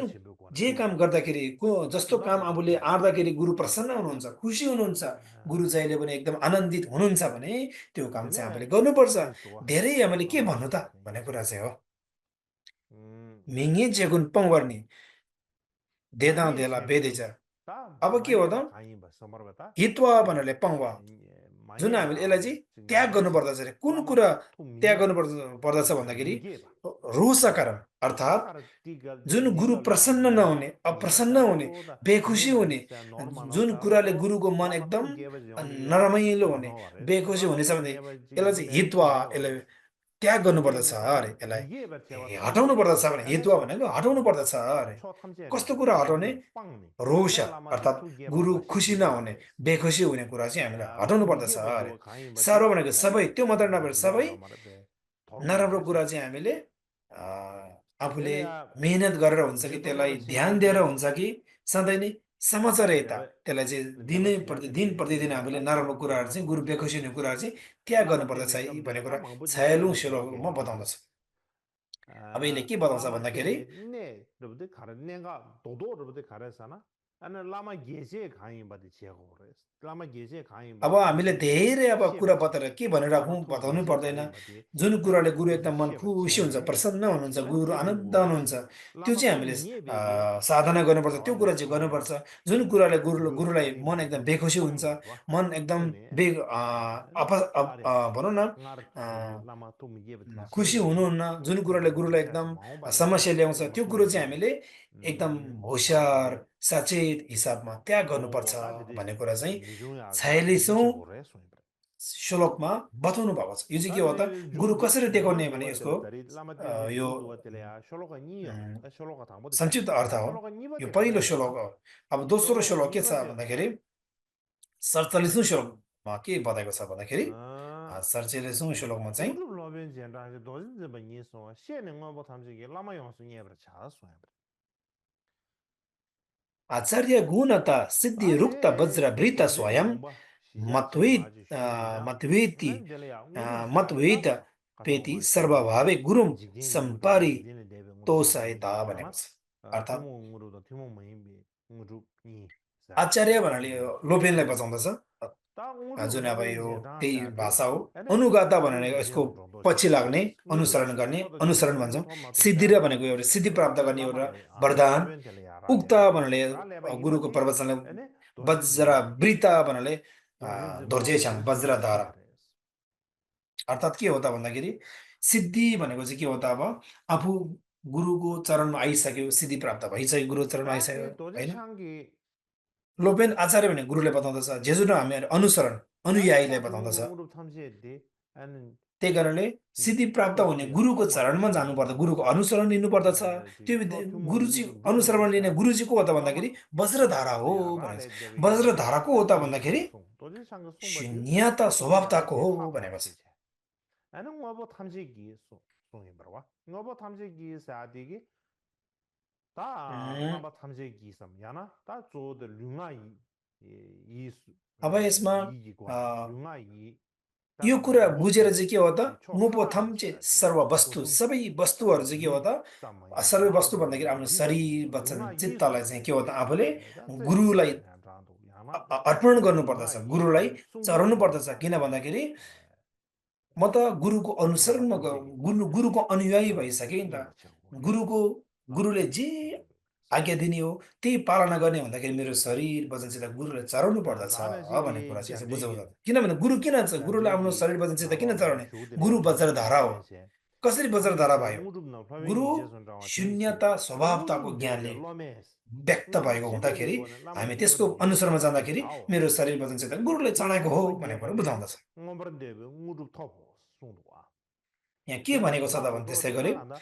जे काम गर्दाखेरि जस्तो काम आफूले आँट्दाखेरि गुरु प्रसन्न हुनुहुन्छ, खुसी हुनुहुन्छ, गुरु जहिले पनि एकदम आनन्दित हुनुहुन्छ भने त्यो काम चाहिँ हामीले गर्नुपर्छ। धेरै हामीले के भन्नु त भन्ने कुरा चाहिँ हो। मिङ्गे जेगुन पङ्वर्नी देदा देला बेदेछ। अब के हो त, हित्वा भन्नाले पङ्वा, जुन हामीले यसलाई चाहिँ त्याग गर्नुपर्दछ अरे। कुन कुरा त्याग गर्नुपर्दछ भन्दाखेरि रोषकरम अर्थात् जुन गुरु प्रसन्न नहुने, अप्रसन्न हुने, बेखुसी हुने, जुन कुराले गुरुको मन एकदम नरमाइलो हुने, बेखुसी हुनेछ भने यसलाई चाहिँ हित्वा, यसलाई त्याग गर्नुपर्दछ अरे, यसलाई हटाउनु पर्दछ भने हित्वा भनेको हटाउनु पर्दछ अरे। कस्तो कुरा हटाउने, रोष अर्थात् गुरु खुसी नहुने, बेखुसी हुने कुरा चाहिँ हामीले हटाउनु पर्दछ अरे। सर्व भनेको सबै, त्यो मात्र नभएर सबै नराम्रो कुरा चाहिँ हामीले आफूले मेहनत गरेर हुन्छ कि त्यसलाई ध्यान दिएर हुन्छ कि सधैँ नै समाचारहीता त्यसलाई चाहिँ Never दिन प्रतिदिन हामीले नराम्रो कुराहरू चाहिँ गुरु बेखुसी हुने कुराहरू चाहिँ त्याग गर्नुपर्दछ है भन्ने कुरा 46औं श्लोकमा बताउँदछ। अब यसले के बताउँछ Lama भन्दाखेरि te ne rupde khara nenga dodo rupde khara sana ana lama geje khain badi chego res lama geje khain अब badi हामीले धेरै अब कुरा sheba बताएर के भनिराखौँ lama thu बताउनै geje पर्दैन। khain badi जुन कुराले गुरु एकदम मन sheba खुसी हुन्छ, chebe प्रसन्न हुनुहुन्छ, dan गुरु tebu आनन्द go हुनुहुन्छ, त्यो lama चाहिँ thu हामीले nye bebe साधना गर्नुपर्छ, त्यो कुरा lama चाहिँ thang गर्नुपर्छ। जुन कुराले guru गुरुलाई khain मन एकदम badi बेखुसी हुन्छ, song barwa मन एकदम tene बे na are भनौँ न ngar thane lama thu mi yeb de खुसी chebe de हुनुहुन्न, जुन कुराले tene गुरुलाई geja एकदम se maung ba le समस्या ल्याउँछ, lama त्यो thu कुरो mi चाहिँ yeb हामीले एकदम होसियार, de सचेत हिसाबमा त्याग गर्नुपर्छ o da de भन्ने कुरा चाहिँ nijung ya ga de 46औं che go re so श्लोकमा बताउनु भएको छ। यो चाहिँ के हो त? 다들 गुरु 좀 कसरी देखाउने भने 줌도 यसको 왔더래 라마 때문에 यो 줌도 왔더래 쇼로가 니요 쇼로가 다 못해 संक्षिप्त अर्थ हो। 쇼로가 यो 니버데 पहिलो 가라서 श्लोक हो। अब दोस्रो 쇼로가 श्लोक के छ 니버데 भन्दाखेरि 47औं श्लोकमा के बताएको छ भन्दाखेरि 아 47औं श्लोकमा चाहिँ 우르 로벤 젠다게 도진데 버니소 셰는 뭐 탐지게 라마 용수 니버데 차서 आचार्य गुणता सिद्धि रुक्त वज्र 아네 भृत 도제 स्वयं 용바 시자체 मतवेद 마지 슈비야 मतवेति 렌델이야 우르 मतवेद 차이다 가서 पेति 뭐 시비 सर्वभावे गुरुम 직진 로데 संपारि 직진의 대비 우르 तोषयता भनेको 로벤지야나 छ। अर्थात् 티몽으로도 티몽 모임비 우르 니 आचार्य भन्नाले लोभेनलाई बचाउँदछ। ता 우르 जुन अब 로벤 यो त्यही 제다샤데 भाषा हो। एने अनुगाता 우르 भनेको यसको 제제노 정도 पछि 샤 लाग्ने, 우르 अनुसरण गर्ने, 초도 अनुसरण 제 우르 भन्छौँ। 토마토 सिद्धि र 샤도 भनेको एउटा सिद्धि प्राप्त 에 गर्ने एउटा 라마레 아 वरदान, 로벤텔레 उक्त 야라레바 भन्नाले 라레바 गुरुको 이바디 प्रवचनलाई एने वज्र, 도진즈바 वृत भन्नाले 도진즈바 धोर्जेछ्याङ वज्रधारा। 도지샤레 अर्थात् के हो त भन्दाखेरि सिद्धि भनेको चाहिँ के हो त? अब आफू गुरुको चरणमा आइसक्यो, सिद्धि प्राप्त भइसक्यो, गुरु चरणमा आइसक्यो ताते होइन। 도지샹기 लोपेन आचार्य भने गुरुले बताउँदछ, जेजुन हामीहरू अनुसरण अनुयायीलाई ताते बताउँदछ। 우르 탐지에디 एन त्यही कारणले सिद्धि प्राप्त हुने गुरुको चरणमा जानुपर्छ, गुरुको अनुसरण लिनुपर्दछ। त्यो गुरुजी अनुसरण लिने गुरुजी को हो त भन्दाखेरि वज्रधारा हो भनेको छ। वज्रधारा को हो त भन्दाखेरि शून्यता स्वभावताको हो भनेको छ। 아는 뭐뭐 탐지기 송이 버와 뭐뭐 탐지기 사디기 다 उम्, 라마 탐지기 섬 야나 다 조데 류나이 이 अब यसमा 이기과 अ, 류나이 यो 다다 कुरा बुझेर 모스테 चाहिँ के हो त? 초 मुपो 하나만 थम्चे 지야지 सर्व वस्तु, 도숨 सबै वस्तुहरू चाहिँ के हो 리 त? 싸마야 सबै वस्तु 라도 भन्दाखेरि आफ्नो 디소 शरीर, वचन, 류나 चित्तलाई 이소 चाहिँ के हो त? आफूले 다세 गुरुलाई 라도 야나 अर्पण 류나 गर्नुपर्दछ, गुरुलाई 이 चढाउनु 숭불이 पर्दछ। किन 야사디 भन्दाखेरि म त गुरुको 라마 अनुसरणमा 탐지기 गुरुको अनुयायी 어 भइसकेँ नि त। 니버 쳐 गुरुको 라마 गुरुले जे 탐지기 आज्ञा दिने हो त्यही पालना गर्ने भन्दाखेरि मेरो शरीर वचनसित गुरुलाई चढाउनु पर्दछ भन्ने कुरा 다나시기 चाहिँ यसो बुझाउँछ। 잔데기 किनभने गुरु किन छ? गुरुलाई आफ्नो 잔데기 शरीर वचनसित किन 나로마 चढाउने? गुरु 쇼들레 वज्रधारा हो। 샤베세 कसरी वज्रधारा 탐지기 भयो? 우릅나 गुरु 플라뱅이 제선자와 딘세 शून्यता स्वभावताको 우릅 ज्ञानले 데베 로메스 व्यक्त 우르 भएको हुँदाखेरि 시베베고는 라마 हामी त्यसको 니버데 अनुसरमा 예바 जाँदाखेरि 디샤오 मेरो शरीर वचनसित गुरुले चढाएको हो 우르 भन्ने कुरा 예바데 बुझाउँदछ। 응어버른 데베 우릅 토포 송도와 यहाँ के 데베 भनेको छ त भने 도도 त्यसै गरी 디말란다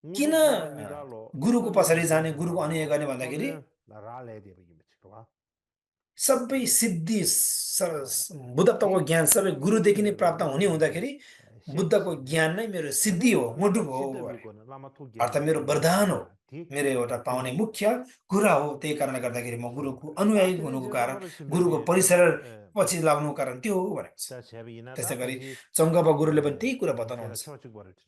किन 우릅 로벤 미달로 गुरुको पछाडि 플라뱅이 जाने, गुरुको अनुयायी 제선자와 गर्ने भन्दाखेरि 토베 라레 데베 이메치와 सबै सिद्धि बुद्धत्वको ज्ञान सबै गुरुदेखि नै प्राप्त हुने हुँदाखेरि बुद्धको 셰베세 ज्ञान नै मेरो सिद्धि 아니 हो, मोटुब हो अरे। 시대비고는 라마 अर्थात् 토게베 मेरो वरदान हो, 디 मेरो एउटा पाउने 디모고 मुख्य कुरा हो। त्यही कारणले गर्दाखेरि म गुरुको अनुयायी 다들 हुनुको 이제 कारण, 라마를 गुरुको 준비해 परिसर 예 पछि लाग्नुको कारण त्यो हो भनेको छ। 자 제비나 त्यसै गरी 다다지 चङ्गपा गुरुले पनि त्यही कुरा 에 제가 बताउनुहुन्छ। 처직 버릴 때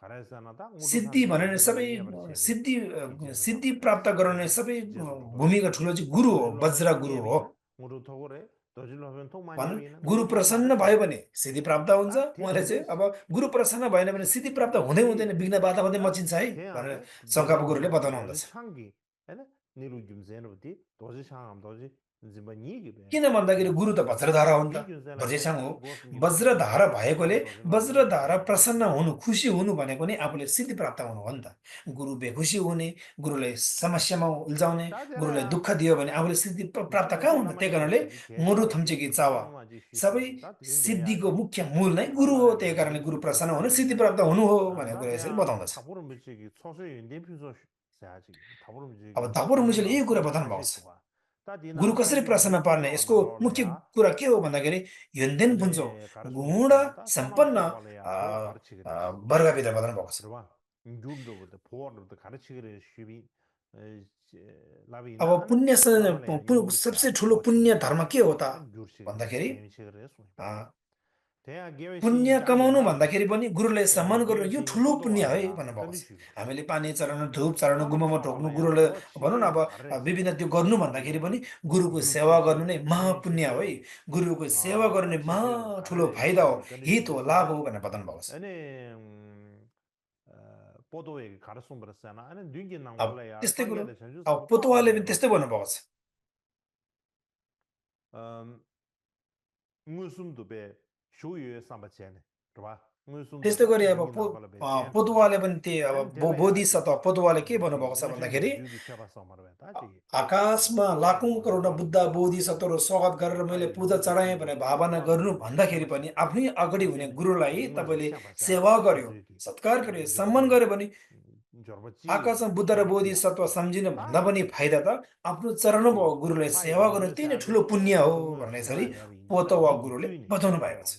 가라사나다 우르 सिद्धि 탐지 भने 제바 सबै 니에 버체베 सिद्धि 이제서 सिद्धि 잡고 प्राप्त गराउने सबै 이제서 잡고 भूमिका ठुलो चाहिँ गुरु हो, 도질로 वज्र 하면 गुरु हो। 니에비나 우르 토고레 도질로 하면 통 많이 भनौँ 비나 गुरु 우르 통 प्रसन्न 마르체 भयो भने सिद्धि प्राप्त हुन्छ। 다 उहाँले चाहिँ 대한데 अब गुरु प्रसन्न भएन भने सिद्धि प्राप्त हुँदै हुँदैन, विघ्न बाधा हुँदै 다 मचिन्छ है भनेर 대한데 शङ्कापा 도지 गुरुले बताउनु 도지 हुँदछ। 창기 에네 니루 김세노디 도지 창함 도지 지바 니기베 किन भन्दाखेरि गुरु त वज्रधारा हो नि त, 니 균세나 ध्वजेछाङ हो। 제 고스 니버데 वज्रधारा भएकोले 도지 로벤 वज्रधारा 제바 प्रसन्न हुनु, खुसी हुनु भनेको नै आफूले सिद्धि प्राप्त हुनु हो नि त। गुरु बेखुसी हुने, गुरुलाई समस्यामा उल्झाउने, गुरुलाई 다제라 दुःख दियो भने आफूले सिद्धि प्राप्त कहाँ हुन्छ? त्यही 이치고체 कारणले 라마니버데 मुरु 제샤오 थम्चेकी चावा 숭마지 सबै 슈슈 다 सिद्धिको 딘데야데 मुख्य मूल नै गुरु हो। त्यही 라마레베 कारणले गुरु 니슈 प्रसन्न हुनु, सिद्धि 토베세 प्राप्त हुनु हो भनेको कुरा यसरी 다대야 बताउँदछ। 타보름 밀치기 소소히 내피소 사야지 타보름 अब 밀치기 धपुर मुसीले यही 소소히 कुरा बताउनु भएको 사실 छ। 수가 다디나 गुरु कसरी 탐지기 प्रसन्न पार्ने? 토로와 यसको मुख्य 나로레야 कुरा के हो भन्दाखेरि योन्देन पुन्छो 아네 गुण 가르송도나 다 सम्पन्न 사마토발레야 도 가르치기레스 वर्गभित्र बताउनु भएको छ। 그러봐 인줄도부터 보어로부터 가르치기레 쉬비 लाबिना अब अनि पुण्य लामाले युङ सबसे स्याब ठुलो पुण्य छोसिन धर्म के हो त अनि जुर्सिगरे भन्दाखेरि गेमिसिगरे अ, सोइपा त्यहाँ गेवेसी पुण्य जागे कमाउनु ला भन्दाखेरि पनि गुरुलाई सम्मान गर्नु यो गेवेसी नि ठुलो पुण्य है पोतोवाले ला भन्ने भएको छ। कन्डिसु हामीले पानी चढाउनु धुप चढाउनु सोनम गुम्बामा ढोक्नु छवाला या गुरुलाई लो भनौँ न छिगे अब घरेस विभिन्न त्यो गर्नु भन्दाखेरि पनि गुरुको सेवा जुर्सिसी गर्नु नै गेमिसी महापुण्य हो है। गे गुरुको सेवा गर्ने महा छिगे ठुलो घरे फाइदा हो, हित हो, कन्डिसु लाभ ला हो भनेर बताउनु भएको छ। अनि पोतोवे 가르송 버렸잖아 अनि दुइगे अब नाङबला या त्यस्तै कुरो साङ्गेले छन्जु अब सब पोतुवाले पावाले पनि रो त्यस्तै भन्नुभएको छ। मुसुम दुबे 쇼유에 삼바체네 봐 मुसुम त्यस्तै दुबे गरी अब दुइगे नाङबला बे 젠 पोतुवाले पनि त्यो अब अनि त्यसलाई बोधिसत्व पोतुवाले के 지 भन्नुभएको छ नशेन भन्दाखेरि जुगी छबा समर बेता 지 आकाशमा लाखौं करोड बुद्ध बोधिसत्वहरू स्वागत गरेर मैले पूजा चढाएँ भनेर भावना गर्नु भन्दाखेरि पनि आफ्नै अगाडि हुने गुरुलाई तपाईँले सेवा गर्यो, सत्कार गर्यो, सम्मान गर्यो भने आकाशमा बुद्ध र बोधिसत्व सम्झिनु भन्दा पनि फाइदा त आफ्नो चरणमा भएको गुरुलाई सेवा गर्नु त्यही नै ठुलो पुण्य हो भन्ने यसरी पोतवा गुरुले बताउनु भएको छ।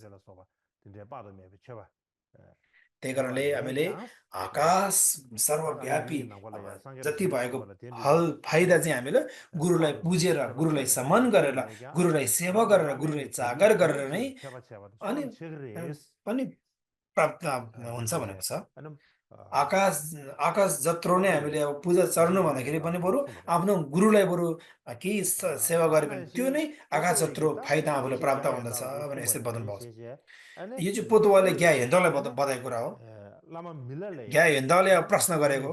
त्यही कारणले हामीले आकाश सर्वव्यापी अब जति भएको हल फाइदा चाहिँ हामीले गुरुलाई पुजेर गुरुलाई सम्मान गरेर गुरुलाई सेवा गरेर गुरुलाई जागर गरेर नै अनि पनि प्राप्त हुन्छ भनेको छ। आकाश आकाश जत्रो नै हामीले अब पूजा चढ्नु भन्दाखेरि पनि बरु आफ्नो गुरुलाई बरु केही सेवा गरे भने त्यो नै आकाश जत्रो फाइदा आफूलाई प्राप्त हुँदछ भनेर यसरी बताउनु भएको छ। यो चाहिँ पोतुवाले ज्ञा हेन्दालाई बताएको कुरा हो। ज्ञा हेन्दाले अब प्रश्न गरेको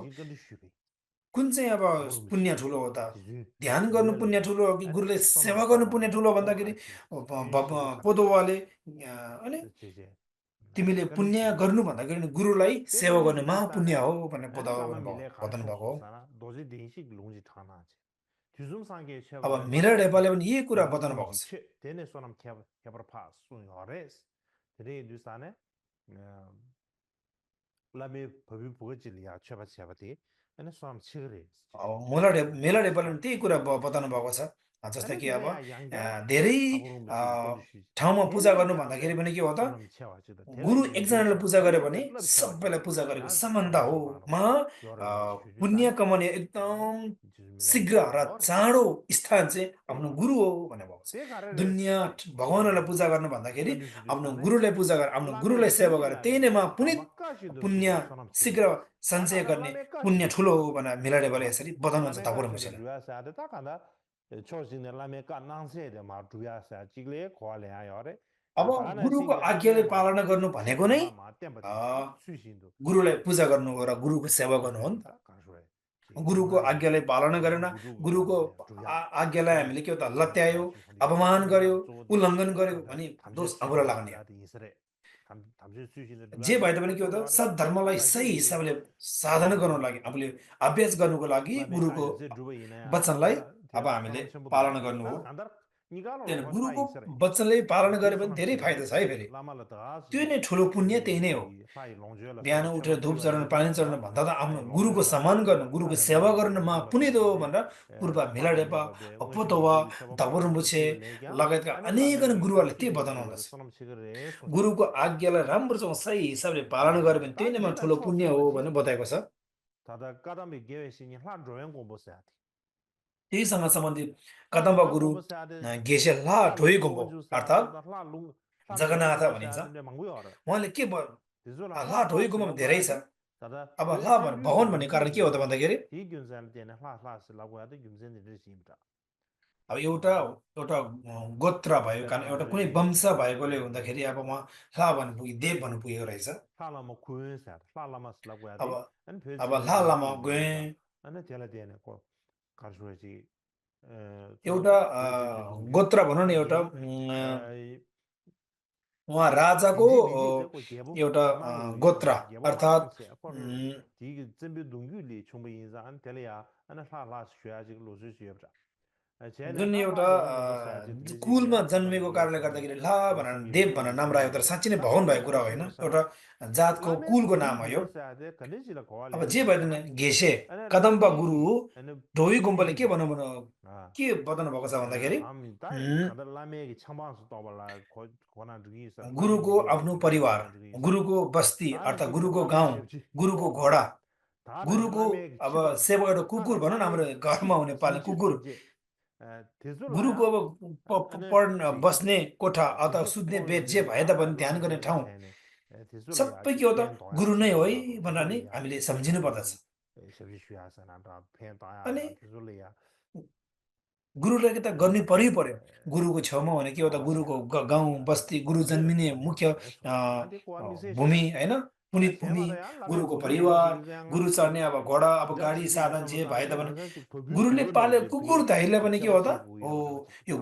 कुन चाहिँ अब पुण्य ठुलो हो त, ध्यान गर्नु पुण्य ठुलो हो कि गुरुले सेवा गर्नु पुण्य ठुलो हो भन्दाखेरि पोतुवाले अनि तिमीले पुण्य गर्नु भन्दाखेरि गुरुलाई सेवा गर्ने महापुण्य हो भनेर बताउनु भएको हो। अब मिरा ढेपाले पनि यही कुरा बताउनु भएको छ। मेला ढेपाले पनि त्यही कुरा बताउनु भएको छ। जस्तै कि अब धेरै ठाउँमा पूजा गर्नु भन्दाखेरि पनि के हो त, गुरु एकजनाले पूजा गर्यो भने सबैलाई पूजा गरेको समानता हो। पुण्य कमाउने एकदम शीघ्र र चाँडो स्थान चाहिँ आफ्नो गुरु हो भन्ने भएको छ। दुनियाँ भगवानलाई पूजा गर्नु भन्दाखेरि आफ्नो गुरुलाई पूजा गरेर आफ्नो गुरुलाई सेवा गरेर त्यही नै पुण्य शीघ्र सञ्चय गर्ने पुण्य ठुलो हो भनेर मिलाडेबाले यसरी बताउनुहुन्छ धपुर मुसेले। अब गुरुको आज्ञाले पालना गर्नु भनेको नै गुरुलाई पूजा गर्नु हो र गुरुको सेवा गर्नु हो नि त। गुरुको आज्ञालाई पालना गरेन, गुरुको आज्ञालाई हामीले के हो त लत्यायो, अपमान गर्यो, उल्लङ्घन गर्यो भने दोष हाम्रो लाग्ने हो। जे भए पनि के हो त सद्धर्मलाई सही हिसाबले साधना गर्नको लागि आफूले अभ्यास गर्नुको लागि गुरुको वचनलाई अब हामीले पालना गर्नु हो। गुरुको वचनले पालना गरे पनि धेरै फाइदा छ है। फेरि त्यो नै ठुलो पुण्य त्यही नै हो। बिहान उठेर धूप चढाउनु पानी चढाउनु भन्दा त आफ्नो गुरुको सम्मान गर्नु गुरुको सेवा गर्नुमा पुण्य हो भनेर पूर्व मिलाडेपा पोतवा धपुरमुछे लगायतका अनेक गुरुहरूले त्यही बताउनु हुँदछ। गुरुको आज्ञालाई राम्रोसँग सही हिसाबले पालना गरे भने त्यही नै ठुलो पुण्य हो भनेर बताएको छ। त्यहीसँग सम्बन्धित कदम्बा गुरु गेसे ला ढोइ गुम्बो अर्थात् जगन्नाथ भनिन्छ। उहाँले के ला ढोइ गुम्बा धेरै छ। अब ला भगवान भन्ने कारण के हो त भन्दाखेरि अब एउटा एउटा गोत्र भएको कारण एउटा कुनै वंश भएकोले हुँदाखेरि अब उहाँ ला भन्नु पुगे देव भन्नु पुगेको रहेछ। अब ला लामा गए एउटा गोत्र भनौँ न, एउटा उहाँ राजाको एउटा गोत्र अर्थात् जुन एउटा कुलमा जन्मेको कारणले गर्दाखेरि ला भनेर देव भनेर नाम राखेको तर साँच्चै नै भगवान भएको कुरा होइन, एउटा जातको कुलको नाम हो यो। अब जे भए पनि घेसे कदम्बा गुरु ढोइ गुम्बाले के के बताउनु भएको छ भन्दाखेरि गुरुको आफ्नो परिवार, गुरुको बस्ती अर्थात् गुरुको गाउँ, गुरुको घोडा गुरुको अब सेवा एउटा कुकुर भनौँ न हाम्रो घरमा हुने पाल्ने कुकुर गुरुको अब पढ्न बस्ने कोठा अथवा सुत्ने बेड जे भए तापनि ध्यान गर्ने ठाउँ सबै के हो त गुरु नै हो है भनेर नि हामीले सम्झिनु पर्दछ अनि गुरुलाई त गर्नु पर्यो पर्यो गुरुको छेउमा भने के हो त गुरुको गाउँ बस्ती गुरु जन्मिने मुख्य भूमि होइन पुनित भूमि गुरुको परिवार गुरु चढ्ने अब घोडा अब गाडी साधन जे भए तापनि गुरुले पाले कुकुर धैर्यले पनि के हो त ओ यो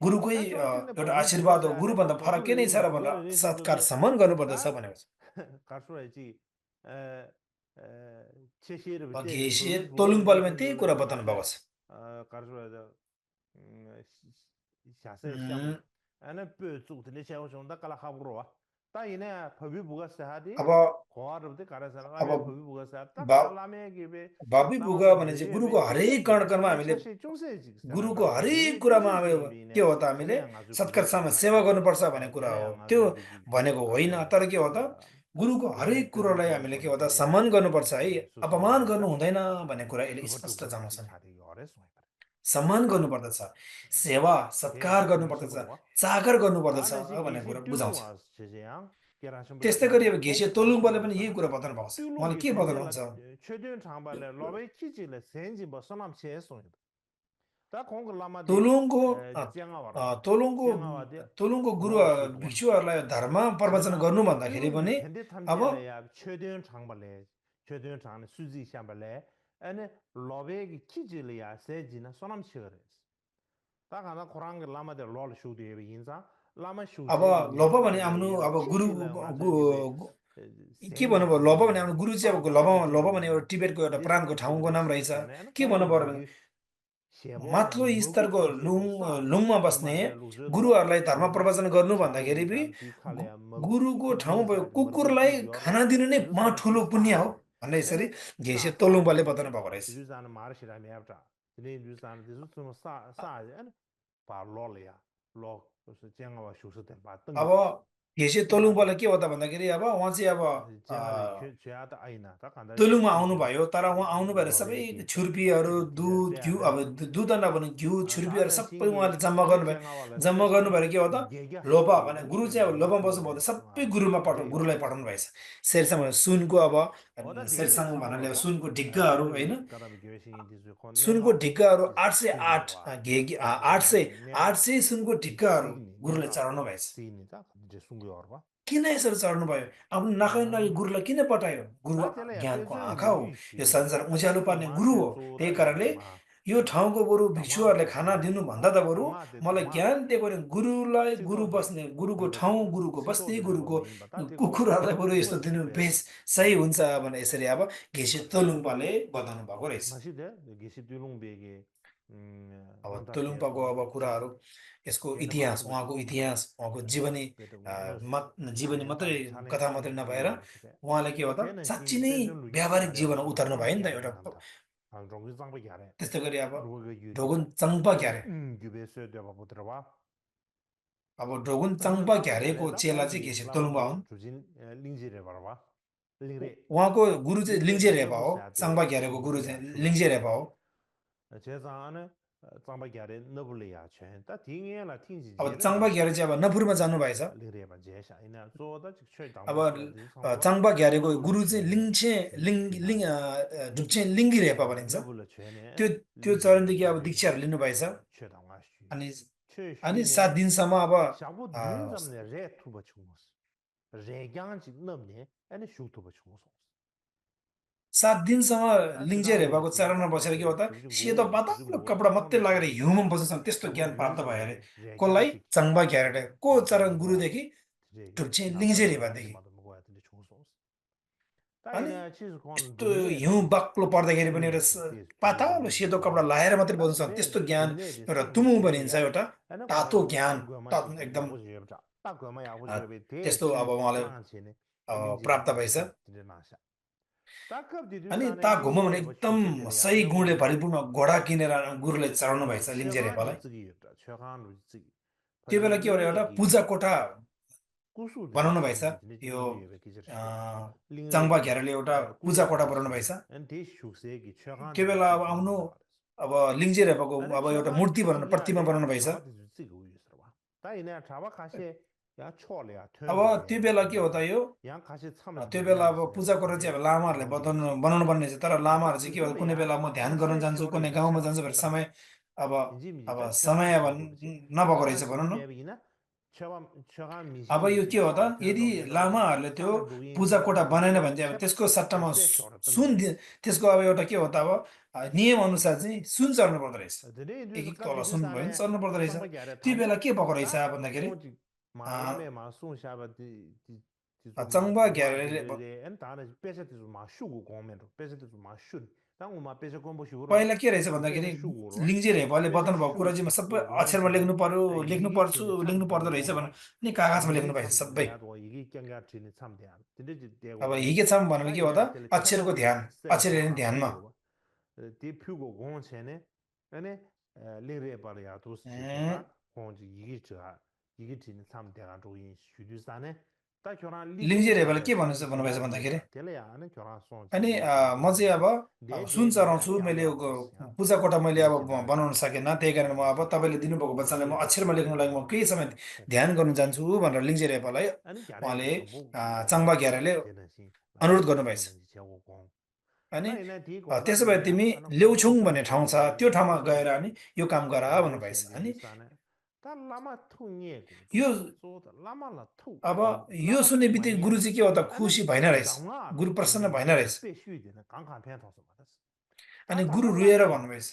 गुरुकै एउटा आशीर्वाद हो गुरुभन्दा फरक के नै छ र भनेर सत्कार सम्मान गर्नुपर्दछ भनेको छ घेसिए तोलुङ बलमा त्यही कुरा बताउनु भएको छ उम्, अब अब बा बाबी बुगा भने चाहिँ गुरुको हरेक कणमा हामीले गुरुको हरेक कुरामा अब के हो त हामीले सत्कर्ममा सेवा गर्नुपर्छ भन्ने कुरा हो त्यो भनेको होइन तर के हो त गुरुको हरेक कुरोलाई हामीले के हो त सम्मान गर्नुपर्छ है अपमान गर्नु हुँदैन भन्ने कुरा यसले स्पष्ट जनाउँछ सम्मान गर्नुपर्दछ सेवा सत्कार गर्नुपर्दछ चाकर गर्नुपर्दछ भन्ने कुरा बुझाउँछ त्यस्तै गरी अब घेसिया तोलुङबाले पनि यही कुरा बताउनु भएको छ उहाँले के बताउनुहुन्छ तोलुङको तोलुङको तोलुङको गुरु भिक्षुहरूलाई धर्म प्रवचन गर्नु भन्दाखेरि पनि अब अब लोप भने आफ्नो अब गुरु के भन्नुभयो लोप भने आफ्नो गुरु चाहिँ अब लोप भने एउटा टिबेटको एउटा प्रान्तको ठाउँको नाम रहेछ के भन्नु पर्यो भने माथिल्लो स्तरको लुङमा बस्ने गुरुहरूलाई धर्म प्रवचन गर्नु भन्दाखेरि पनि गुरुको ठाउँ भयो कुकुरलाई खाना दिनु नै ठुलो पुण्य हो भन्ने यसरी घेसे तोलुङबाले बताउनु भएको रहेछ अब घेसे तोलुङबाले के हो त भन्दाखेरि अब उहाँ चाहिँ अब तुलुङमा आउनुभयो तर उहाँ आउनु भएर सबै छुर्पीहरू दुध घिउ अब दुध नभने घिउ छुर्पीहरू सबै उहाँले जम्मा गर्नु भएर के हो त लोपा भने गुरु चाहिँ अब लोपा बस्नुभयो त सबै गुरुलाई पठाउनु भएछ शेरसाङ सुनको अब शेरसाङ भन्नाले सुनको ढिक्काहरू होइन सुनको ढिक्काहरू 808 800 सुनको ढिक्काहरू गुरुले चढाउनु भएछ किन यसरी चढ्नु भयो अब नखाई गुरुलाई किन पठायो गुरु ज्ञानको आँखा हो यो संसार उज्यालो पार्ने गुरु हो त्यही कारणले यो ठाउँको बरु भिक्षुहरूले खाना दिनु भन्दा त बरु मलाई ज्ञान दिएको भने गुरुलाई गुरु बस्ने गुरुको ठाउँ गुरुको बस्ती गुरुको कुकुरहरूलाई बरु यस्तो दिनु बेस सही हुन्छ भने यसरी अब घेसी तोलुङपाले बताउनु भएको रहेछ अब तोलुङपाको अब कुराहरू यसको इतिहास उहाँको जीवनी मात्रै कथा मात्रै नभएर उहाँले के हो त साँच्ची नै व्यावहारिक जीवन उतर्नु भयो नि त एउटा त्यस्तै गरी अब ढोगुन चङ्पा घ्यारे अब ढोगुन चङ्पा घ्यारेको चेला चाहिँ के छ तोलुङपा हुन् उहाँको गुरु चाहिँ लिङ्जे रेपा हो चङ्पा घ्यारेको गुरु चाहिँ लिङ्जे रेपा हो अब चाङबा घ्यारे चाहिँ अब नपुरमा जानुभएछ अब चाङबा घ्यारेको गुरु चाहिँ ढुप्चे लिङ्गी रेपा भनिन्छ त्यो चरणदेखि अब दीक्षाहरू लिनुभएछ अनि 7 दिनसम्म अब 7 दिनसम्म लिङ्जे रेपाको चरणमा बसेर के हो त सेतो पातलो कपडा मात्रै लागेर हिउँमा बसेछन् त्यस्तो ज्ञान प्राप्त भयो अरे कसलाई चाङबा घ्यारे को चरण गुरुदेखि ढुप्चे लिङ्जे रेपादेखि अनि यस्तो हिउँ बाक्लो पर्दाखेरि पनि एउटा पातलो सेतो कपडा लाएर मात्रै बस्छन् त्यस्तो ज्ञान एउटा तुमु भनिन्छ एउटा तातो ज्ञान एकदम त्यस्तो अब उहाँले प्राप्त भएछ अनि ता घुम भने एकदम सही गुणले भरिपूर्ण घोडा किनेर गुरुले चढाउनु भएछ लिङ्जे रेपालाई त्यो बेला के हो एउटा पूजा कोठा 구수들이 बनाउनु भएछ 쉐기 진짜 यो 링리에 기저시고 चाङबा 링레발이 घेराले एउटा पूजा 구수 कोठा बनाउनु 가시 भएछ 엔 대슈세기 त्यो 최강들이 बेला अब आउनु 슈구는 말이야 अब लिङ्जेर भएको 아니 अब एउटा 최강 मूर्ति बनाउनु 지기야 प्रतिमा बनाउनु 레야 भएछ 잡아도 지고 있어 봐 다이네 잡아 가시 야 초래야 अब त्यो 튼데 बेला के हो त यो 양 가시 참을 त्यो बेला अब 디디안스 पूजा कोठा चाहिँ अब लामाहरूले बनाउनु पर्ने छ तर लामाहरू चाहिँ के भन्छ कुनै बेला म ध्यान गर्न 아세 जान्छु कुनै 쇼리가 गाउँमा जान्छु भनेर 샤스트라 समय अब अब 인지미지다 समय 최강 अब 지기고지 नभएको रहेछ 최강 भनौँ 지기 न 예비기나 최강 अब यो 미신이지 के हो त 차오 यदि 튼도 내가나 लामाहरूले त्यो 참을 루인 पूजा कोठा 지기나 बनाएन भने चाहिँ अब 체 त्यसको सट्टामा 체 쇼르던 सुन 거래 त्यसको अब एउटा के हो त अब नियम अनुसार चाहिँ सुन चढ्नु पर्दो रहेछ 드네 एक 인도에서 एक तोला 까지 सुन भयो भने 주산에 चढ्नु पर्दो रहेछ 쌍박이 아래 त्यो बेला 당고 के भएको रहेछ 다 भन्दाखेरि 고지 마음에 마송 샤바디 디좀 चङ्बा 고마 घ्यारेले 디데 엔 다나 베세트 좀 마슈고 고멘도 베세트 좀 마슈 당고 마 베세 콤보 슈로 पहिला के रहेछ भन्दाखेरि 베세 슈고로 लिङ्जे हेपाले 베세 बताउनु भएको कुरा चाहिँ म सबै 슈고 अक्षरमा लेख्नु 원체네 पर्यो लेख्नु 이게 पर्छु 진짜 लेख्नु 참 पर्दो रहेछ भने 되고나 नि कागजमा लेख्नु 이게 भएछ 참 सबै 돼야도 이게 경가 지니 참 돼야 근데 अब 되고 हिकेछाम भनेको के हो त 다이나 텔 अक्षरको 체감들이 ध्यान 세 अक्षर हेर्ने 쇼라 ध्यानमा 슈고 디퓨고 공체네 아니 리레 바리아 उम्, 도스치체가 공지 이게 지니 참 돼가 조인 슈두산에 딱 교란 लिङ्जे हेपाले 리베 के 참지 भन्नुभएछ 지야 भन्दाखेरि 되야 될래야 하는 교란 송 अनि 지기 म चाहिँ अब सुन 데데데야 चढाउँछु मैले 야야고스야 पूजा कोठा मैले अब 미신다 बनाउन सकेन त्यही कारण म अब तपाईँले दिनुभएको वचनलाई म अक्षरमा लेख्नुलाई म केही समय ध्यान गर्न जान्छु भनेर लिङ्जे हेपालाई 아니 उहाँले 갸레 뭐 चाङबा घ्याराले 되는지 अनुरोध 아니 गर्नुभएछ 되는지 저거 공 अनि 다이나 디 공사 त्यसो भए तिमी 되냐 하는 ल्याउछौँ 공포 भन्ने ठाउँ छ त्यो ठाउँमा गएर अनि यो काम गर भन्नुभएछ 렌도시엔 अनि 렌도사네 다 라마 통예 यो 소다 라마라 토 अब यो 라마 सुन्ने बित्तिकै 통마니 गुरु चाहिँ के हो त 아니 खुसी भएन रहेछ 장아 गुरु प्रसन्न भएन 렌도시엔 रहेछ 스페슈이드네 강한 편도서 말았어 अनि 다 गुरु रुएर 장아라네 भन्नुभएछ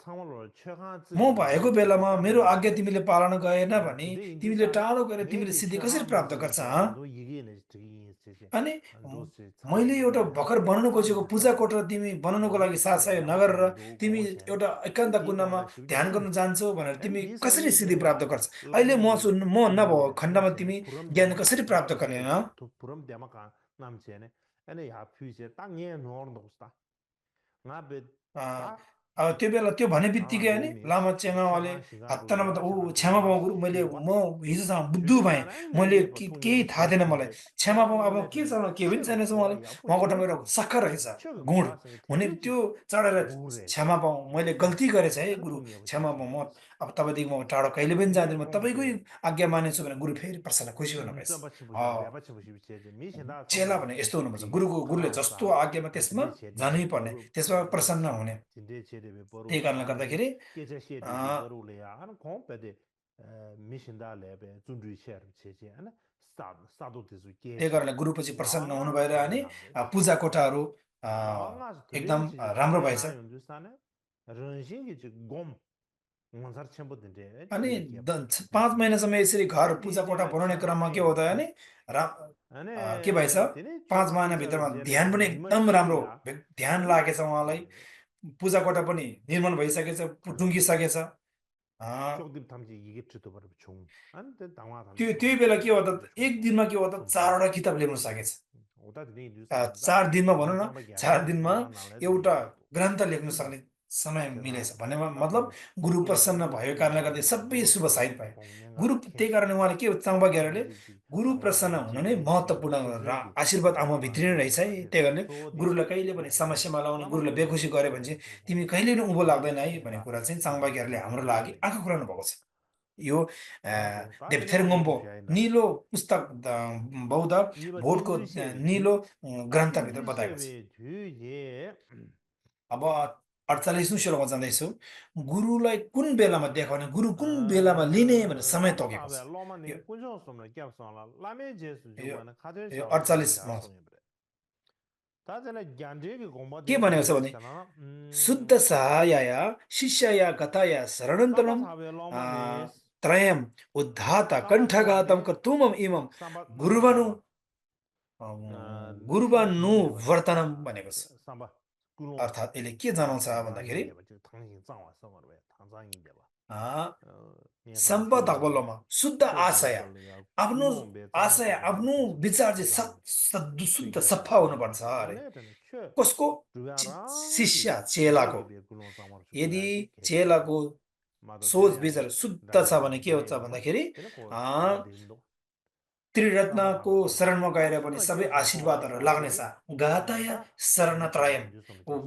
상월로 최강 म 지기 भएको 이게 बेलामा मेरो 땀이네 आज्ञा तिमीले पालन गरेन भने 근데 तिमीले 인도사네 टाढो गएर तिमीले 내지 सिद्धि कसरी 최강 प्राप्त 미신이 गर्छ 되는도 이게 내 저기 이제 अनि 안도스 मैले एउटा 참되네 भर्खर बनाउनु खोजेको पूजा 참되다 कोठा तिमी बनाउनुको लागि साथसाथ नगरेर तिमी एउटा एकान्त कुनामा ध्यान गर्न जान्छौ भनेर तिमी कसरी सिद्धि प्राप्त गर्छ अहिले म नभएको खण्डमा तिमी ज्ञान कसरी प्राप्त गर्ने न 부름 대마가 남체네 아니 야 퓨제 땅에 놓는 거다 나베 अ, 다 अब त्यो बेला त्यो भने बित्तिकै अनि 장아도미 लामा चेङ्गावाले 최강 हत्तानमा त 시간으로야 ऊ 최강 क्षमा 도마 पाऊ गुरु मैले 슈와 म हिजोसम्म बुद्धु भएँ 퓨즈산에 मैले 렌제 보통 केही 얘기 थाहा थिएन मलाई 제시한데 क्षमा पाऊ अब 장원에 के छ 되네 के पनि छैन 최고 उहाँले 고아야 उहाँको ठाउँमा 포지는 एउटा सक्खर रहेछ 최고 गुण 고아성이 हुने 되지 त्यो चढेर 고래 क्षमा पाऊ मैले गल्ती गरेछ है 아니 गुरु 통해 보지 क्षमा पाऊ म अब तपाईँदेखि म टाढो कहिले पनि जाँदिनँ म तपाईँकै आज्ञा मानेछु भने गुरु फेरि प्रसन्न खुसी हुनुभएछ 점바치 अ, 보시 레바치 보시 비체제 미신다 चेला 선바 भने यस्तो हुनुपर्छ 디 गुरुको गुरुले जस्तो 강화사 आज्ञामा त्यसमा 진대 제디 जानै पर्ने 버루 त्यसमा प्रसन्न हुने 진대 제데베 त्यही 버루 कारणले 아니 गर्दाखेरि के제 अ, शे데디 버루래야 하는 공배데 미신다 레베 준주이 셰르 체제 하나 사도 되수 त्यही 게시 कारणले गुरुपछि प्रसन्न हुनु 나가서 भएर अनि 되는데 पूजा कोठाहरू 나가서 एकदम 드레비치 राम्रो 탐내 भएछ 나 연주산에 런신기 곰 원사र 첨부든데 अनि 찌르기 पाँच 비치 महिनासम्म यसरी घर 아니 पूजा कोठा 디제베 बनाउने क्रममा के 최강에 हुँदा अनि रा 아니 के भएछ 되네 5 최강 महिनाभित्रमा 미사를 ध्यान पनि 제레베 एकदम राम्रो 니마치리야 ध्यान 되네 लागेछ उहाँलाई पूजा कोठा पनि निर्माण भइसकेछ टुङ्गिसकेछ अ, 쪽집 탐지 이게 주도 바로 총 안데 당화 탐지 त्यो 총 बेला के हो त 총 एक दिनमा के हो त 총 चारवटा किताब लेख्न सकेछ 오다 드네 뉴스다 4 दिनमा भनौँ न 인상밖에 4 아래 दिनमा 당화 나래 एउटा 드네 ग्रन्थ लेख्न सक्ने समय मिलेछ 제가 भनेमा मतलब 나도 गुरु प्रसन्न 킬로그램 भएको कारणले गर्दा 킬로그램 सबै शुभ 로스 साइत पाए 공명가 गुरु त्यही 캐 कारणले उहाँले के चाङबा घेराले 탐지지 गुरु प्रसन्न 당화 हुनु नै 제베 महत्त्वपूर्ण 제제기 आशीर्वाद आमा भित्री नै 당화는 रहेछ है 바데 त्यही कारणले 소디 गुरुलाई कहिले पनि समस्यामा लाउने 라마 गुरुलाई 통제 बेखुसी गऱ्यो भने चाहिँ तिमी कहिले पनि उँभो लाग्दैन है भन्ने 다 कुरा चाहिँ चाङबा 다 घेराले हाम्रो लागि 다 आँखा खुलाउनु भएको छ यो 나도 다 이나마 देवथेरङ्गम्बो 유주샤인다 निलो पुस्तक बौद्ध 이바 भोटको 준주시에베지 निलो 다 ग्रन्थभित्र बताएको छ 준주시에베 주제 अब 48औं श्लोकमा जाँदैछु गुरुलाई कुन बेलामा देखाउने गुरु कुन बेलामा लिने भनेर समय 라마 तोकेको छ 사베 यो 로마니 군정스럽네 겹성라 라메 제수 यो 주고는 카드 यो 샤오리 좀 48मा 자송해 बरे 다전에 ज्ञानदेवी के 공부된 भनेको छ 게 भने 있잖아 शुद्ध सहायया शिष्यया गताया 삼바 शरणन्तरम 사베 로마니 त्रयम उद्धाता 삼바 कंठघातम 사베 कर्तुमम इमम 삼바 गुरुवनु 삼바 गुरुवनु 니네 वर्तनम भनेको छ 삼바 구노 अर्थात् यसले के जनाउँछ भन्दाखेरि 당장이 저 당신 짱와 성어로 왜 당장이 돼봐 अ, 얘가 सम्पद 구노 बोल्नमा शुद्ध आशय 소소들이야 आफ्नो 구노 배 आशय आफ्नो विचार चाहिँ शुद्ध सफा हुनुपर्छ अरे कसको शिष्य चेलाको यदि चेलाको सोच विचार शुद्ध छ भने के हुन्छ भन्दाखेरि त्रिरत्नको शरणमा गएर पनि सबै आशीर्वादहरू लाग्नेछ। गाताय शरणत्रयम्।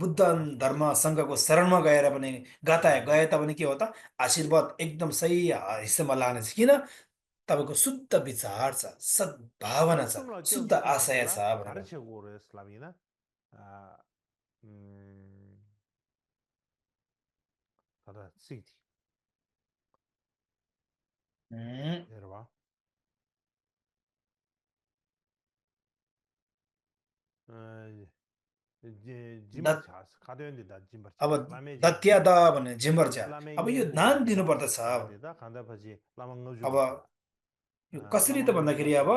बुद्ध धर्म सङ्घको शरणमा गएर पनि गाताय गए तापनि के हो त आशीर्वाद एकदम सही हिस्सामा लाग्नेछ। किन? तपाईँको शुद्ध विचार छ, सद्भावना छ, शुद्ध आशय छ भनेर। अब दत्या द भने जिम्बर्च्या, अब यो दान दिनुपर्दछ। अब यो कसरी त भन्दाखेरि अब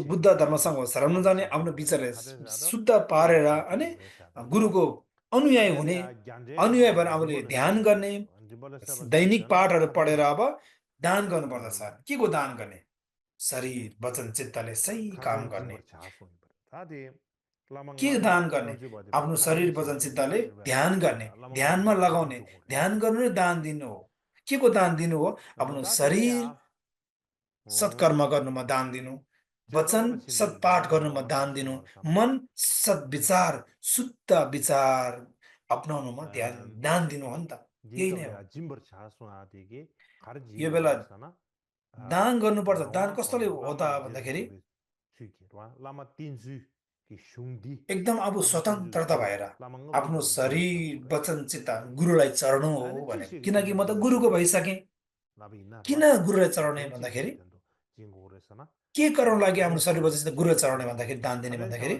बुद्ध धर्मसँग शरण जाने, आफ्नो विचारलाई शुद्ध पारेर अनि गुरुको अनुयायी हुने, अनुयायी भएर आफूले ध्यान गर्ने, दैनिक पाठहरू पढेर अब दान गर्नुपर्दछ। के को दान गर्ने? शरीर वचन चित्तले सही काम गर्ने। के दान गर्ने? आफ्नो शरीर वचन चित्तले ध्यान गर्ने, ध्यानमा लगाउने, ध्यान गर्नु नै दान दिनु हो। के को दान दिनु हो? आफ्नो शरीर सत्कर्म गर्नुमा दान दिनु, वचन सत्पाठ गर्नुमा दान दिनु, मन सद्विचार शुद्ध विचार अपनाउनुमा दान दिनु हो नि त। यही नै हो। यो बेला दान गर्नुपर्छ। दान कस्तोले हो त भन्दाखेरि एकदम अब स्वतन्त्रता भएर आफ्नो शरीर वचन चित्त गुरुलाई चढ्नु हो भने। किनकि म त गुरुको भइसकेँ। किन गुरुलाई चढाउने भन्दाखेरि के गराउन लागि आफ्नो शरीर वचन चित्त गुरुलाई चढाउने भन्दाखेरि, दान दिने भन्दाखेरि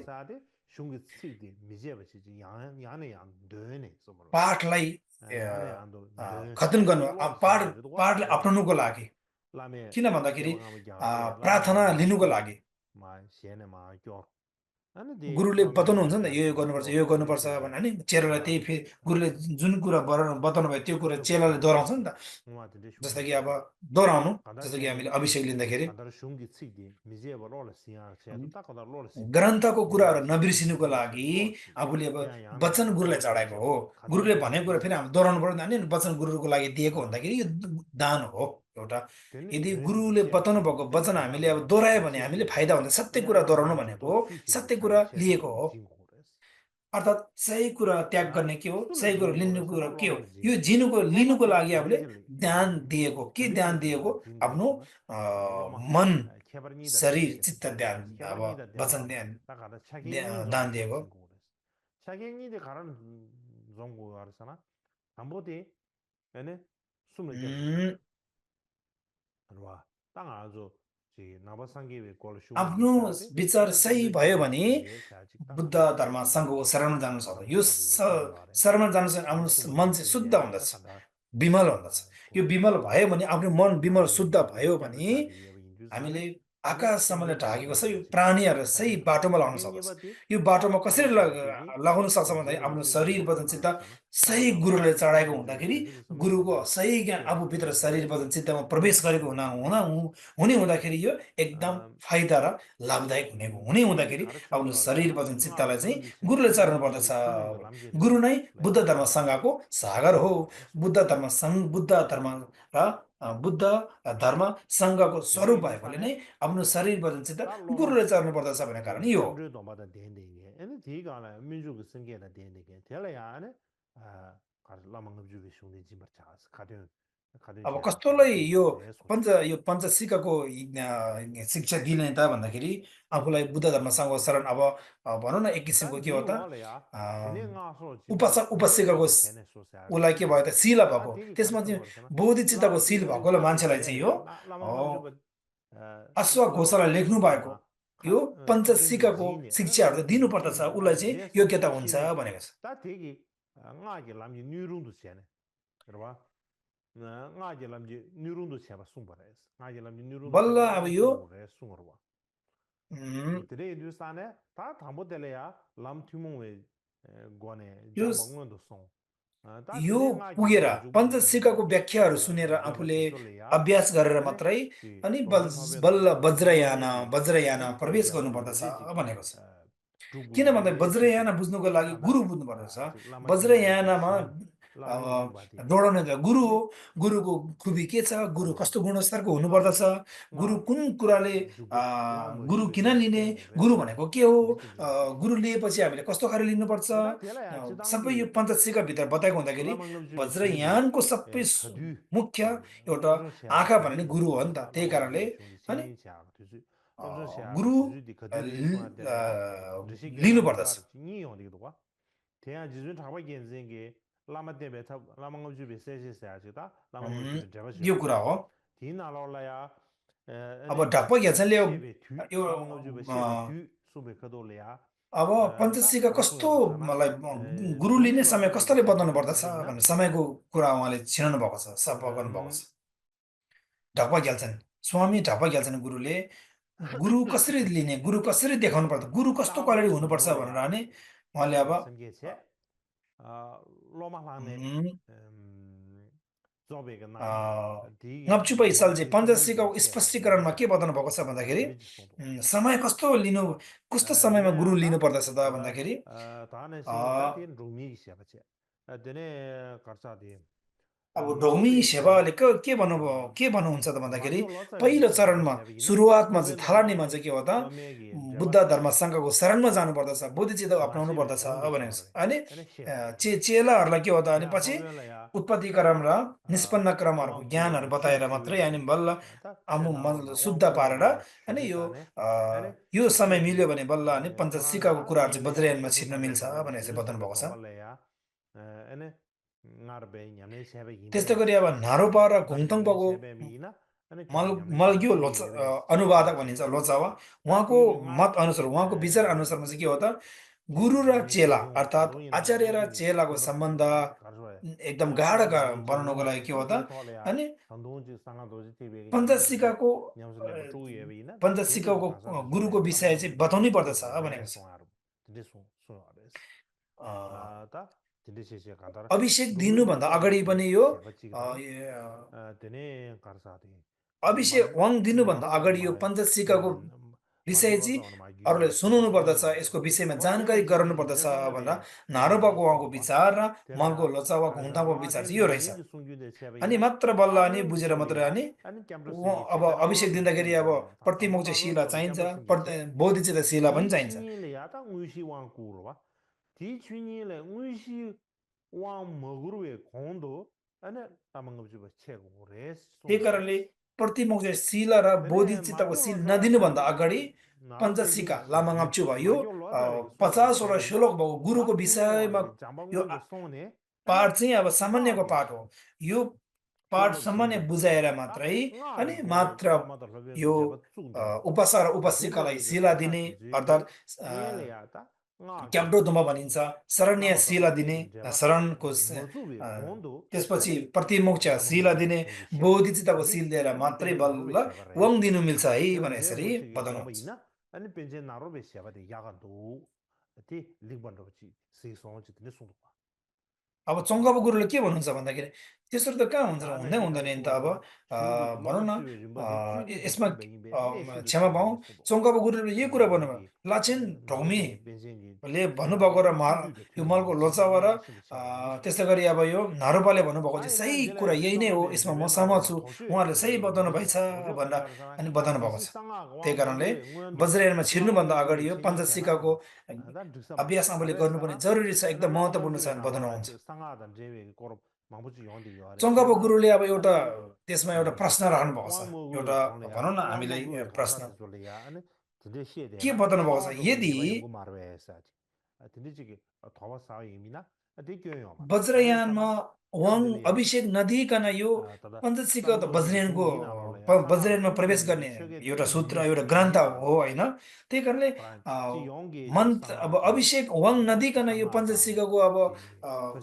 पाठलाई खतम गर्नु, पाठलाई अप्नाउनुको लागि। किन भन्दाखेरि प्रार्थना लिनुको लागि। गुरुले बताउनुहुन्छ नि त, यो गर्नुपर्छ, यो गर्नुपर्छ भने नि चेलालाई त्यही फेरि गुरुले जुन कुरा बताउनु भयो त्यो कुरा चेलाले दोहोऱ्याउँछ नि त। जस्तो कि अब दोहोऱ्याउनु, जस्तो कि हामीले अभिषेक लिँदाखेरि ग्रन्थको कुराहरू नबिर्सिनुको लागि आफूले अब वचन गुरुलाई चढाएको हो। गुरुले भनेको कुरा फेरि हामी दोहोऱ्याउनु पर्दैन नि। वचन गुरुको लागि दिएको भन्दाखेरि यो दान हो एउटा। यदि गुरुले बताउनु भएको वचन हामीले अब दोहोऱ्यायो भने हामीले फाइदा हुन्छ। सत्य कुरा दोहोऱ्याउनु भनेको सत्य कुरा लिएको हो। अर्थात् सही कुरा त्याग गर्ने के हो, सही कुरा लिनु कुरा के हो, यो लिनुको लागि हामीले ध्यान दिएको। के ध्यान दिएको? आफ्नो मन शरीर चित्त ध्यान, अब वचन दान दिएको। आफ्नो विचार सही भयो भने बुद्ध धर्म सङ्घको शरण जानु सक्छ। यो शरण जानु आफ्नो मन चाहिँ शुद्ध हुँदछ, विमल हुँदछ। यो विमल भयो भने, आफ्नो मन विमल शुद्ध भयो भने हामीले आकाशसम्मले ढाकेको सबै प्राणीहरू सही बाटोमा लगाउन सक्छ। यो बाटोमा कसरी लगाउन सक्छ भन्दाखेरि आफ्नो शरीर वचन चित्त सही गुरुले चढाएको हुँदाखेरि, गुरुको सही ज्ञान आफूभित्र शरीर वचन चित्तमा प्रवेश गरेको हुने हुँदाखेरि यो एकदम फाइदा र लाभदायक हुने हुँदाखेरि आफ्नो शरीर वचन चित्तलाई चाहिँ गुरुले चढाउनु पर्दछ। गुरु नै बुद्ध धर्म सङ्घको सागर हो। बुद्ध धर्म सङ्घको स्वरूप भएकोले नै आफ्नो शरीर वचन चित्त गुरुले चढ्नु पर्दछ भन्ने कारण यो हो। अब कस्तोलाई यो पञ्चसिकाको शिक्षा दिने त भन्दाखेरि आफूलाई बुद्ध धर्म सङ्घको शरण, अब भनौँ न एक किसिमको के हो त उपसिकाको उसलाई के भयो त शील भएको। त्यसमा चाहिँ बौद्धिक चित्तको शील भएकोलाई मान्छेलाई चाहिँ यो अश्वघोषलाई लेख्नु भएको यो पञ्चसिकाको शिक्षाहरू त दिनुपर्दछ, उसलाई चाहिँ योग्यता हुन्छ भनेको छ। बल्ल अब यो यो पुगेर पञ्चसिकाको व्याख्याहरू सुनेर आफूले अभ्यास गरेर मात्रै अनि बल्ल वज्रयान प्रवेश गर्नुपर्दछ भनेको छ। किन भन्दा वज्रयान बुझ्नुको लागि गुरु बुझ्नुपर्दछ। वज्रयानमा दोहोऱ्याउन त गुरु हो, गुरुको खुबी के छ, गुरु कस्तो गुणस्तरको हुनुपर्दछ, गुरु कुन कुराले गुरु किन लिने, गुरु भनेको के हो, गुरु लिएपछि हामीले कस्तो खाले लिनुपर्छ, सबै यो पञ्चशिखाभित्र बताएको हुँदाखेरि वज्रयानको सबै मुख्य एउटा आँखा भन्ने गुरु हो नि त। त्यही कारणले अनि गुरु लिनुपर्दछ। 대한 지준 잡아 견생게 라마 때문에 타 라마가 주베 세세세야지다 라마가 उम्, 주베 잡아 यो कुरा हो। 디나로라야 अब ढाक्पा घ्याचनले यो 라마가 जुबे सेबे थु सुबे कदोलया अब पञ्चशिखा कस्तो मलाई गुरु लिने समय कस्तोले बताउनु पर्दछ भन्ने समयको कुरा उहाँले छिनाउनु भएको छ, सफा गर्नुभएको छ। ढाक्पा घ्याल्छन्, स्वामी ढाक्पा घ्याल्छन् गुरुले गुरु कसरी लिने, गुरु कसरी देखाउनु पर्छ, गुरु कस्तो क्वालिटी हुनुपर्छ भनेर भने उहाँले अब लोमालाने नप्चुपा हिसालले पञ्चशिखाको स्पष्टीकरणमा के बताउनु भएको छ भन्दाखेरि समय कस्तो लिनु, कस्तो समयमा गुरु लिनु पर्दछ त भन्दाखेरि अब ढोग्मी सेवाले के भन्नुहुन्छ त भन्दाखेरि पहिलो चरणमा सुरुवातमा चाहिँ थालनीमा चाहिँ के हो त बुद्ध धर्म सङ्घको शरणमा जानुपर्दछ, बुद्धिचित्त अप्नाउनु पर्दछ भनेको छ। अनि चेलाहरूलाई के हो त अनि पछि उत्पत्ति क्रम र निष्पन्न क्रमहरूको ज्ञानहरू बताएर मात्रै अनि बल्ल शुद्ध पारेर अनि यो समय मिल्यो भने बल्ल अनि पञ्चशिखाको कुराहरू चाहिँ वज्रयानमा छिर्न मिल्छ भनेर चाहिँ बताउनु भएको छ। त्यस्तै गरी अब नारोपा र घुङथङपाको मल्ग्यो अनुवादक भनिन्छ लोचावा, उहाँको मत अनुसार उहाँको विचार अनुसारमा चाहिँ के हो त गुरु र चेला अर्थात् आचार्य र चेलाको सम्बन्ध एकदम गाढा बनाउनको लागि के हो त अनि पञ्चशिखाको गुरुको विषय चाहिँ बताउनै पर्दछ भनेको छ। अभिषेक दिनुभन्दा अगाडि पनि यो अभिषेक वाङ दिनुभन्दा अगाडि यो पञ्चशिखाको विषय चाहिँ अरूले सुनाउनु पर्दछ, यसको विषयमा जानकारी गराउनु पर्दछ भनेर नारोपाको उहाँको विचार र मल्गो लोचावा घुङथाङको विचार चाहिँ यो रहेछ। अनि मात्र बल्ल अनि बुझेर मात्र अनि अब अभिषेक दिँदाखेरि अब प्रतिमोक्ष शिला चाहिन्छ, बोधिचित्त शिला पनि चाहिन्छ। त्यही कारणले प्रतिमोक्ष शिला र बोधिचित्तको शिल नदिनुभन्दा अगाडि पञ्चशिखा लामाङाप्चु भयो 50वटा श्लोक भएको गुरुको विषयमा यो पाठ चाहिँ अब सामान्यको पाठ हो। यो पाठ सामान्य बुझाएर मात्रै अनि मात्र यो उपासक र उपासिकालाई शिला दिने अर्थात् क्याब्डोधुमा भनिन्छ, शरण्य शिला दिने, शरणको त्यसपछि प्रतिमोक्ष शिला दिने, बोधिचित्तको शिल दिएर मात्रै बल्ल वाङ दिनु मिल्छ है भने यसरी बताउनुहुन्छ। अब चौङ्गापा गुरुले के भन्नुहुन्छ भन्दाखेरि त्यसरी त कहाँ हुन्छ र हुँदै हुँदैन नि त। अब भनौँ न यसमा क्षमा पाऊँ, चौङ्गापा गुरुले यही कुरा भन्नुभयो, लाचेन ढोग्मीले भन्नुभएको र यो मलको लोचावा र त्यस्तै गरी अब यो नारोपाले भन्नुभएको चाहिँ सही कुरा यही नै हो, यसमा म सहमत छु, उहाँहरूले सही बताउनु भएछ भनेर अनि बताउनु भएको छ। त्यही कारणले वज्रयानमा छिर्नुभन्दा अगाडि यो पञ्चशिखाको अभ्यास आफूले गर्नुपर्ने जरुरी छ, एकदम महत्त्वपूर्ण छ भने बताउनुहुन्छ। चौङ्गापा गुरुले अब एउटा त्यसमा एउटा प्रश्न राख्नु भएको छ, एउटा भनौँ न हामीलाई प्रश्न के बताउनु भएको छ, यदि वज्रयानमा वाङ अभिषेक नदिइकन यो पञ्चशिखा त वज्रयानमा प्रवेश गर्ने एउटा सूत्र एउटा ग्रन्थ हो होइन। त्यही कारणले अब अभिषेक वाङ नदिइकन यो पञ्चशिखाको अब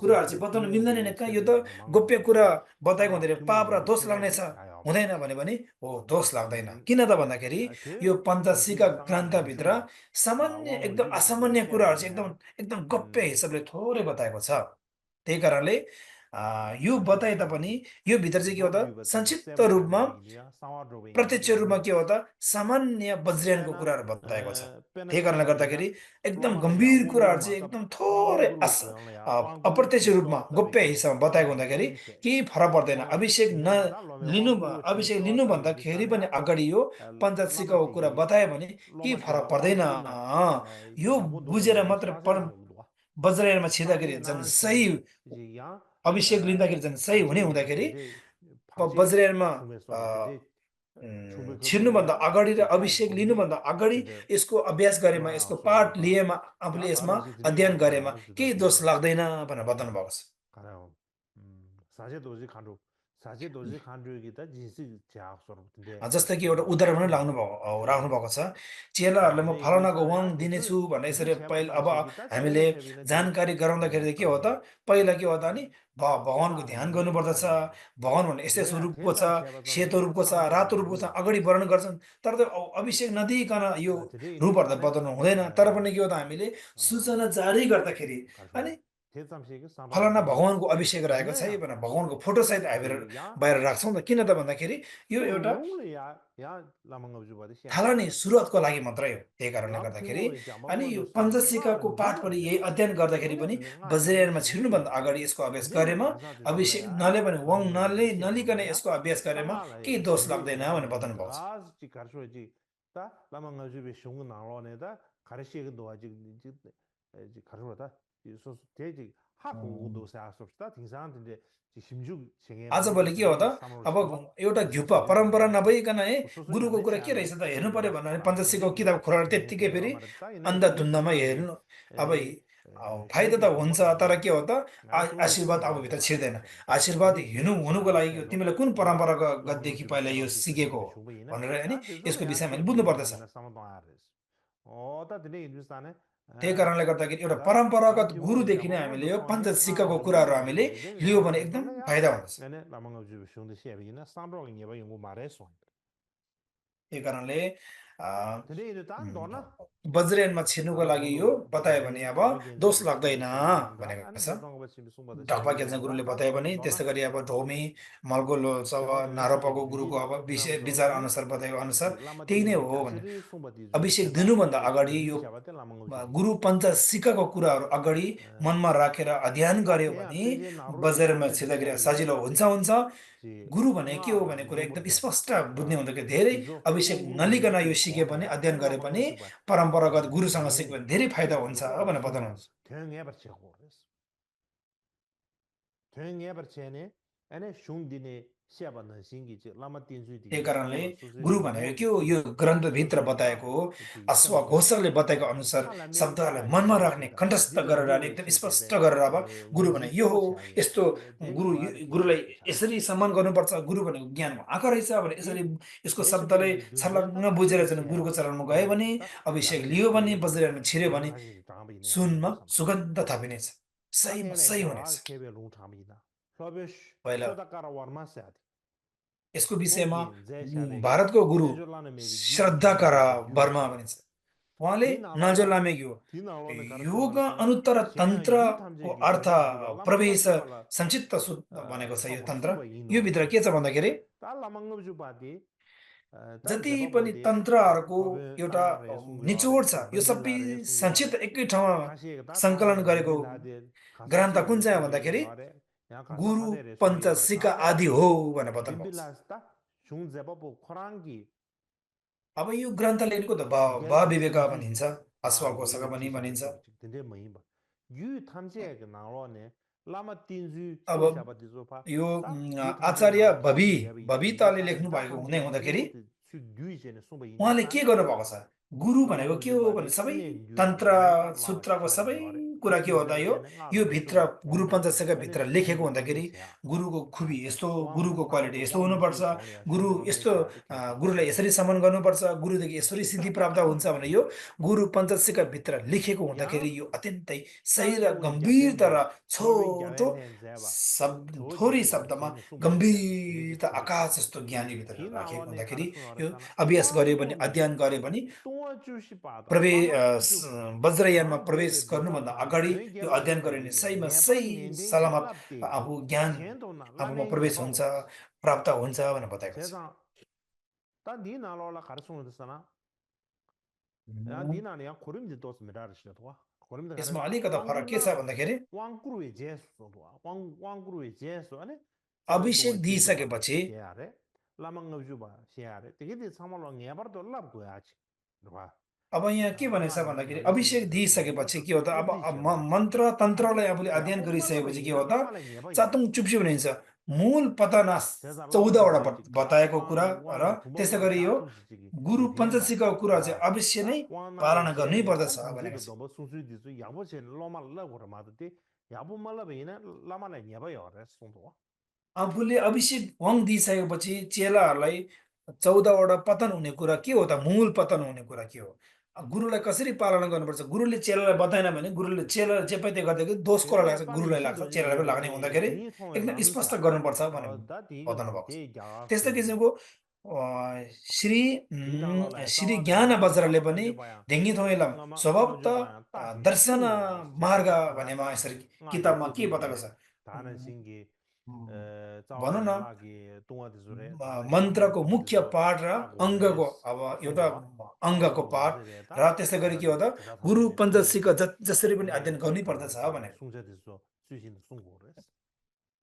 कुराहरू चाहिँ बताउनु मिल्दैन नि कहाँ, यो त गोप्य कुरा बताएको हुँदैन, पाप र दोष लाग्नेछ हुँदैन भने हो दोष लाग्दैन। किन त भन्दाखेरि यो पञ्चशिखा ग्रन्थभित्र सामान्य एकदम असामान्य कुराहरू चाहिँ एकदम गोप्य हिसाबले थोरै बताएको छ। त्यही कारणले यो बताए तापनि यो भित्र चाहिँ के हो त संक्षिप्त रूपमा प्रत्यक्ष रूपमा के हो त सामान्य वज्रयानको कुराहरू बताएको छ। त्यही कारणले गर्दाखेरि एकदम गम्भीर कुराहरू चाहिँ एकदम थोरै अप्रत्यक्ष रूपमा गोप्य हिस्सामा बताएको हुँदाखेरि केही फरक पर्दैन। अभिषेक लिनु भन्दाखेरि पनि अगाडि यो पञ्चायत सिक्काको कुरा बतायो भने केही फरक पर्दैन। यो बुझेर मात्र वज्रयानमा छिर्दाखेरि झन् सही अभिषेक लिँदाखेरि झन् सही हुँदाखेरि वज्रयानमा छिर्नुभन्दा अगाडि र अभिषेक लिनुभन्दा अगाडि यसको अभ्यास गरेमा, यसको पाठ लिएमा, आफूले यसमा अध्ययन गरेमा केही दोष लाग्दैन भनेर बताउनु भएको छ। जस्तै कि एउटा उदाहरण पनि राख्नु भएको छ। चेलाहरूलाई म फलानाको वाङ दिनेछु भन्ने यसरी पहिला अब हामीले जानकारी गराउँदाखेरि के हो त पहिला के हो त नि भगवानको ध्यान गर्नुपर्दछ। भगवान भन्ने यस्तो यस्तो रूपको छ, सेतो रूपको छ, रातो रूपको छ, अगाडि वर्णन गर्छन्। तर त अभिषेक नदिइकन यो रूपहरू त बताउनु हुँदैन। तर पनि के हो त हामीले सूचना जारी गर्दाखेरि अनि फलाना भगवानको अभिषेक रहेको छ भनेर भगवानको फोटो सहित बाहिर राख्छौँ त। किन त भन्दाखेरि यो एउटा थालनी सुरुवातको लागि मात्रै हो। त्यही कारणले गर्दाखेरि अनि यो पञ्चसिकाको पाठ पनि यही अध्ययन गर्दाखेरि पनि वज्रयानमा छिर्नुभन्दा अगाडि यसको अभ्यास गरेमा, अभिषेक नले पनि वाङ नलिकन यसको अभ्यास गरेमा केही दोष लाग्दैन भनेर बताउनु भएको छ। आजभोलि के हो त अब एउटा घ्युप परम्परा नभइकन गुरुको कुरा के रहेछ त हेर्नु पर्यो भन्नाले पञ्चसिकाको किताब खोलेर त्यत्तिकै फेरि अन्धाधुन्दामा हेर्नु अब फाइदा त हुन्छ। तर के हो त आशीर्वाद अब भित्र छिर्दैन। आशीर्वाद हुनुको लागि तिमीले कुन परम्परागतदेखि पहिला यो सिकेको हो भनेर होइन यसको विषयमा बुझ्नु पर्दछ। त्यही कारणले गर्दाखेरि एउटा परम्परागत गुरुदेखि नै हामीले यो पञ्चायत सिक्काको कुराहरू हामीले लियो भने एकदम फाइदा हुन्छ। त्यही कारणले वज्रयानमा छिर्नुको लागि यो बतायो भने अब दोष लाग्दैन भनेको छ। ढापा खेल्ने गुरुले बतायो भने त्यस्तै गरी अब ढोमी मलको नारोपाको गुरुको अब विचार अनुसार बताएको अनुसार त्यही नै हो भने अभिषेक दिनुभन्दा अगाडि यो गुरु पञ्चायत सिक्काको कुराहरू अगाडि मनमा राखेर अध्ययन गर्यो भने वज्रयानमा छिर्दाखेरि सजिलो हुन्छ। गुरु भने के हो भन्ने कुरा एकदम स्पष्ट बुझ्ने हुँदाखेरि धेरै अभिषेक नलिकन यो सिके पनि अध्ययन गरे पनि परम्परागत गुरुसँग सिक्यो भने धेरै फाइदा हुन्छ भनेर बताउनुहुन्छ। त्यही कारणले गुरु भनेको के हो यो ग्रन्थभित्र बताएको अश्वघोषकले बताएको अनुसार शब्दहरूलाई मनमा राख्ने कण्ठस्थ गरेर एकदम स्पष्ट गरेर अब गुरु भने यो हो यस्तो गुरुलाई यसरी सम्मान गर्नुपर्छ। गुरु भनेको ज्ञानको आँखा रहेछ भने यसरी यसको शब्दले छर्लङ्ग बुझेर चाहिँ गुरुको चरणमा गयो भने अभिषेक लियो भने वज्रयानमा छिर्यो भने सुनमा सुगन्ध थपिनेछ, सही हुनेछ। पहिला यसको विषयमा भारतको गुरु श्रद्धाकर वर्मा भनिन्छ। उहाँले नजर लामेको योग अनुत्तर तन्त्रको अर्थ प्रवेश संक्षिप्त भनेको छ। यो तन्त्र यो भित्र के छ भन्दाखेरि जति पनि तन्त्रहरूको एउटा निचोड छ यो सबै संक्षिप्त एकै ठाउँमा सङ्कलन गरेको ग्रन्थ कुन चाहिँ भन्दाखेरि गुरु पञ्चसिका आदि हो भनेर बताउनु भएको छ। अब यो ग्रन्थ लेखेको त विवेक भनिन्छ, अश्वघोषक पनि भनिन्छ। अब यो आचार्य भविताले लेख्नु भएको हुँदाखेरि उहाँले के गर्नुभएको छ गुरु भनेको के हो भने सबै तन्त्र सूत्रको सबै कुरा के हो त यो भित्र गुरु पञ्चसिका भित्र लेखेको हुँदाखेरि गुरुको खुबी यस्तो, गुरुको क्वालिटी यस्तो हुनुपर्छ, गुरु यस्तो, गुरुलाई यसरी सम्मान गर्नुपर्छ, गुरुदेखि यसरी सिद्धि प्राप्त हुन्छ भने यो गुरु पञ्चसिका भित्र लेखेको हुँदाखेरि यो अत्यन्तै सही र गम्भीरता र छोटो थोरै शब्दमा गम्भीरता आकाश जस्तो ज्ञानी भित्र राखेको हुँदाखेरि यो अभ्यास गर्यो भने अध्ययन गर्यो भने वज्रयानमा प्रवेश गर्नुभन्दा अगाडि 된 यो 게바 अध्ययन गऱ्यो भने 멤버지게 सहीमा 네바 सही 년된 सलामत 게랍데 आफू ज्ञान 젠도나 आफूमा 라멘 प्रवेश 게바 हुन्छ 오레스 प्राप्त हुन्छ भनेर बताएको छ 세상 다 니나로라 가르치는 데서나 야 उम्, 니나냐 고림지 또스 미라르시도 와 고림지 यसमा 가르사 अलिकता फरक के छ 왕구나 भन्दाखेरि 왕구루의 제수도 왕구루의 제수 아니 अभिषेक 저도 지도바 दिइसकेपछि 시야래 라망가주바 시야래 되게 상말로 녀버도 랍고 야지 봐 अब यहाँ के भनेछ 나 भन्दाखेरि 나이스 अभिषेक 비트도 दिइसकेपछि के हो त अब 떼지 제바 मन्त्र तन्त्रलाई 아니 आफूले अध्ययन 야보 말라봐 गरिसकेपछि के 이나 हो त 라말에 녀바 चातुङ 요레스 चुप्सी भनिन्छ मूल पतना 제자 라마지 14 वटा 지지 बताएको कुरा र 왕왕 त्यसै 두마왕 गरी यो 자투시지기 गुरु 디비엠바 पञ्चशीको कुरा चाहिँ 와 अवश्य नै 왕나라 पालना गर्नै 제레 पर्दछ 단 भनेको 둥지도 छ 너무 순수디서 야보체 로말라 고라마데 야보 말라베 이나 라마라 녀바 요레스 송도 आफूले अभिषेक वङ दिइसकेपछि चेलाहरूलाई 14 वटा पतन हुने कुरा के हो त मूल पतन हुने कुरा के हो गुरुलाई कसरी पालना गर्नुपर्छ गुरुले चेलालाई बताएन भने गुरुले चेला जे पनि त्यो गर्दाखेरि दोष कसलाई 제레 लाग्छ 빨리 गुरुलाई लाग्छ 시도지 चेलालाई पनि लाग्ने 지도지 हुँदाखेरि 디 통에 एकदम स्पष्ट 남사 गर्नुपर्छ भनेर 다 디가 बताउनु भएको छ 대야 त्यस्तै 소리 किसिमको श्री 디당라라 श्री 따와다 ज्ञान वज्रले पनि 람마까지 봐야 ढेङ्गी थोइलम ngama स्वभावत ngaju 봐야 따지 दर्शन 수 मार्ग 세상에 가다 भनेमा यसरी ngaju किताबमा के बताएको छ 지지게 다는 신기 भनौँ न 자와라라기 동아디 जुरे 다는 मन्त्रको 신기 मुख्य 동아디서 पाठ र ताको अङ्गको रेस अब एउटा सुंदवा अङ्गको ताको पाठ वाजरे ता र त्यसै गरी के हो त 제자 गुरु 사람이 पञ्चशीको 숭고 जसरी पनि अध्ययन गर्नै पर्दछ 다 भनेर 숭자디서 수신 숭고 रेस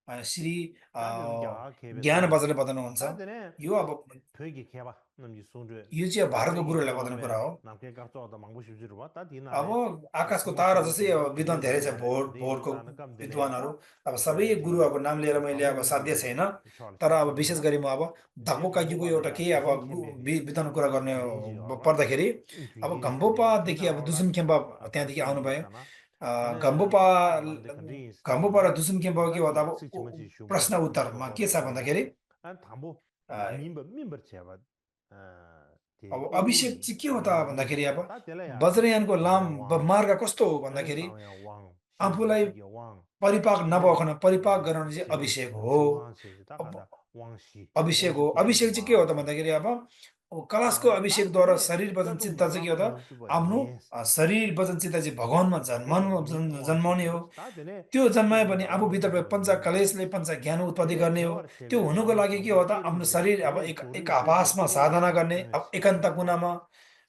श्री 다들 야 개베 ज्ञान 숭고 बजारले बताउनुहुन्छ 다들 यो अब 되게 개봐 남지 숭주 यो चाहिँ भारतको 되게 गुरुहरूले बताउने 개봐베 कुरा हो 남게 각조다 망고 싶지로 다 अब 디나래 आकाशको तारा 통화치고 जस्तै अब विद्वान धेरै छ 디디디네 भोटको 디디다는 감되네 विद्वानहरू 다 अब सबै 지 गुरुहरूको नाम लिएर मैले अब साध्य 방법이 छैन तर 초알시 अब विशेष 송도와 गरी म अब 제 धक्पोकाकीको एउटा 간보바다 केही अब 두숨 캠베디 विद्वान कुरा गर्ने 균인지 알아 पर्दाखेरि अब 균인지네 घम्बोपादेखि अब 디나로라 दुसुम खेम्बा 아까 त्यहाँदेखि आउनुभयो 숭기잖아 아니 घम्बोपा 따람데 컨디 घम्बोपा र 스타디나 दुसुम खेम्बा के हो त अब 시치먼지 प्रश्न 슈바 उत्तरमा के छ 미소도라 भन्दाखेरि 안 담보 अ, 민버 제바 데 अब अभिषेक 오루이 चाहिँ के हो त भन्दाखेरि 오루이 अब 다 될래야 वज्रयानको 왕 मार्ग कस्तो हो 아니 भन्दाखेरि 사회야 왕 आफूलाई 신세지게 왕 परिपाक 아니 नभइकन परिपाक गराउने चाहिँ 제 अभिषेक हो 중앙세지 딱 अब 가다 왕시 अभिषेक हो 왕시 अभिषेक 게르도 चाहिँ के हो त 왕시 भन्दाखेरि अब कलशको 다 अभिषेकद्वारा 되네 शरीर वचन 저도 चित्त चाहिँ के हो त 라마 주바 आफ्नो 예스 शरीर वचन चित्त चाहिँ भगवानमा 아보도 मानव 니 जन्माउने 통화치고 हो 다 되네 त्यो जन्मायो भने 저도 आफूभित्र 라마까지 पञ्च 예스 कलेशले पञ्च ज्ञान उत्पत्ति 되게 गर्ने हो 개발 त्यो 셀레 हुनुको 라마 लागि के 담보 हो त आफ्नो 끼림데 शरीर अब 되게 एक 조리 되게 आभासमा 조리 साधना गर्ने अब 예스 एकान्त कुनामा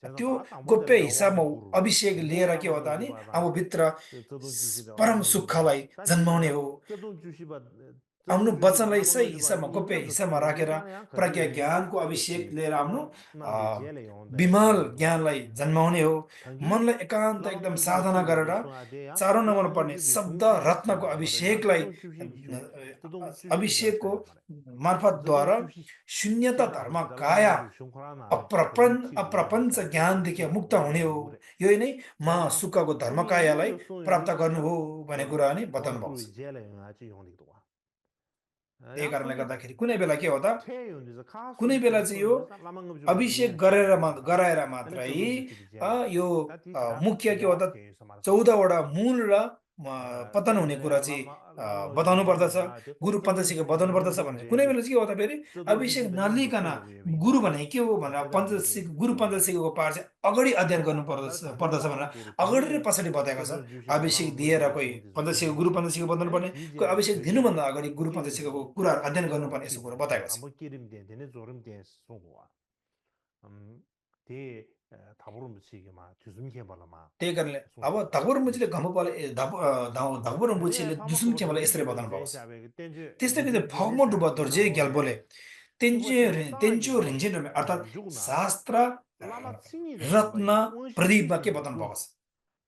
제가 त्यो 다 담보들 गोप्य हिसाबमा 야왕구루 अभिषेक लिएर के हो त 라마가 अनि 주바다 आफूभित्र 저도 주시다 परम 라마가 주바 सुखलाई 다 जन्माउने 되네 हो 저도 주시바 आफ्नो 저도 주시바 वचनलाई सही 라마가 주바 हिसाबमा गोप्य 인남도 हिसाबमा 통해 राखेर 레다냐 प्रज्ञा 컨디 ज्ञानको अभिषेक 지 लिएर आफ्नो 나 남게 제레 용데 विमल 송도와 ज्ञानलाई जन्माउने हो 당기 मनलाई एकान्त एकदम 라마가 जु바 साधना गरेर 찌르기 송아대야 चारौँ नम्बरमा 라마가 पर्ने 주기 शब्द 송주시 रत्नको 제바 말이야 अभिषेकलाई 저도 주시 주 저도 주시 अभिषेकको 제바 말이야 저도 मार्फतद्वारा 주시 शून्यता 제다 धर्म 하시다 काया 라마가 주 शंकराना 저도 찌르기 अप्रपञ्च 송도 ज्ञानदेखि मुक्त हुने हो 무래 यही नै 제가 महासुखको 우리 धर्मकायालाई 이거요 प्राप्त 소용이 गर्नु हो भन्ने कुरा नि बताउनु भएको 왕구로 छ 제래 아주 용리도 와 त्यही 야 कारणले 근데 गर्दाखेरि कुनै बेला के हो त 태윤에서 कुनै 가수 बेला चाहिँ यो 소용에서 라망금 좀 अभिषेक 많이 गरेर 제가 गराएर 아니 मात्रै 저도 주시기 제래 यो 다티 자 मुख्य के हो त 야 개서 말았어 14वटा मूल र पतन हुने 되네 कुरा चाहिँ 라망금 बताउनु 좀 पर्दछ 제래 돼 गुरु 저도 पञ्चशीको बताउनु 주시기 पर्दछ 좀 भने कुनै 제래 बेला चाहिँ के हो त फेरि 저도 अभिषेक 주시다 님도 नलिकन 소용이 गुरु भने के हो भनेर 제가 पञ्चशी 님도 गुरु 소용이 पञ्चशीको पाठ चाहिँ अगाडि अध्ययन गर्नु 다 पर्दछ 담보다 भनेर 구루 अगाडि र 되네 पछाडि बताएको छ 저도 주시다 अभिषेक 라망금 दिएर 좀 कोही 송지서 पञ्चशीको गुरु 송도 पञ्चशीको बताउनु पर्ने कोही 디제 अभिषेक 되게 दिनुभन्दा अगाडि गुरु 끼리도 पञ्चशीको कुराहरू अध्ययन गर्नुपर्ने यस्तो कुरा 끼리도 बताएको छ 한번 끼리면 되네 조름된 송도와 대 다보름 붙이게 막 뒤숨게 말아마 त्यही कारणले अब 송도와 धगबर मुचीले घम्मपाले धगबर मुचीले 네 दुसुम 사막으로 खेमालाई यसरी 던지게 बताउनु भएको छ 제자베 땡지 त्यस्तै गरी 린진 फगमो 딘제세 डुबा दोर्जे 디나오레 ग्याल्पोले तेन्चो 슈버체로 तेन्चो 싸이기도 रिन्जिन अर्थात् 주구나 शास्त्र 라마 칭이다 रत्न 봐봐 원시 प्रदीपमा के 주시도 बताउनु भएको छ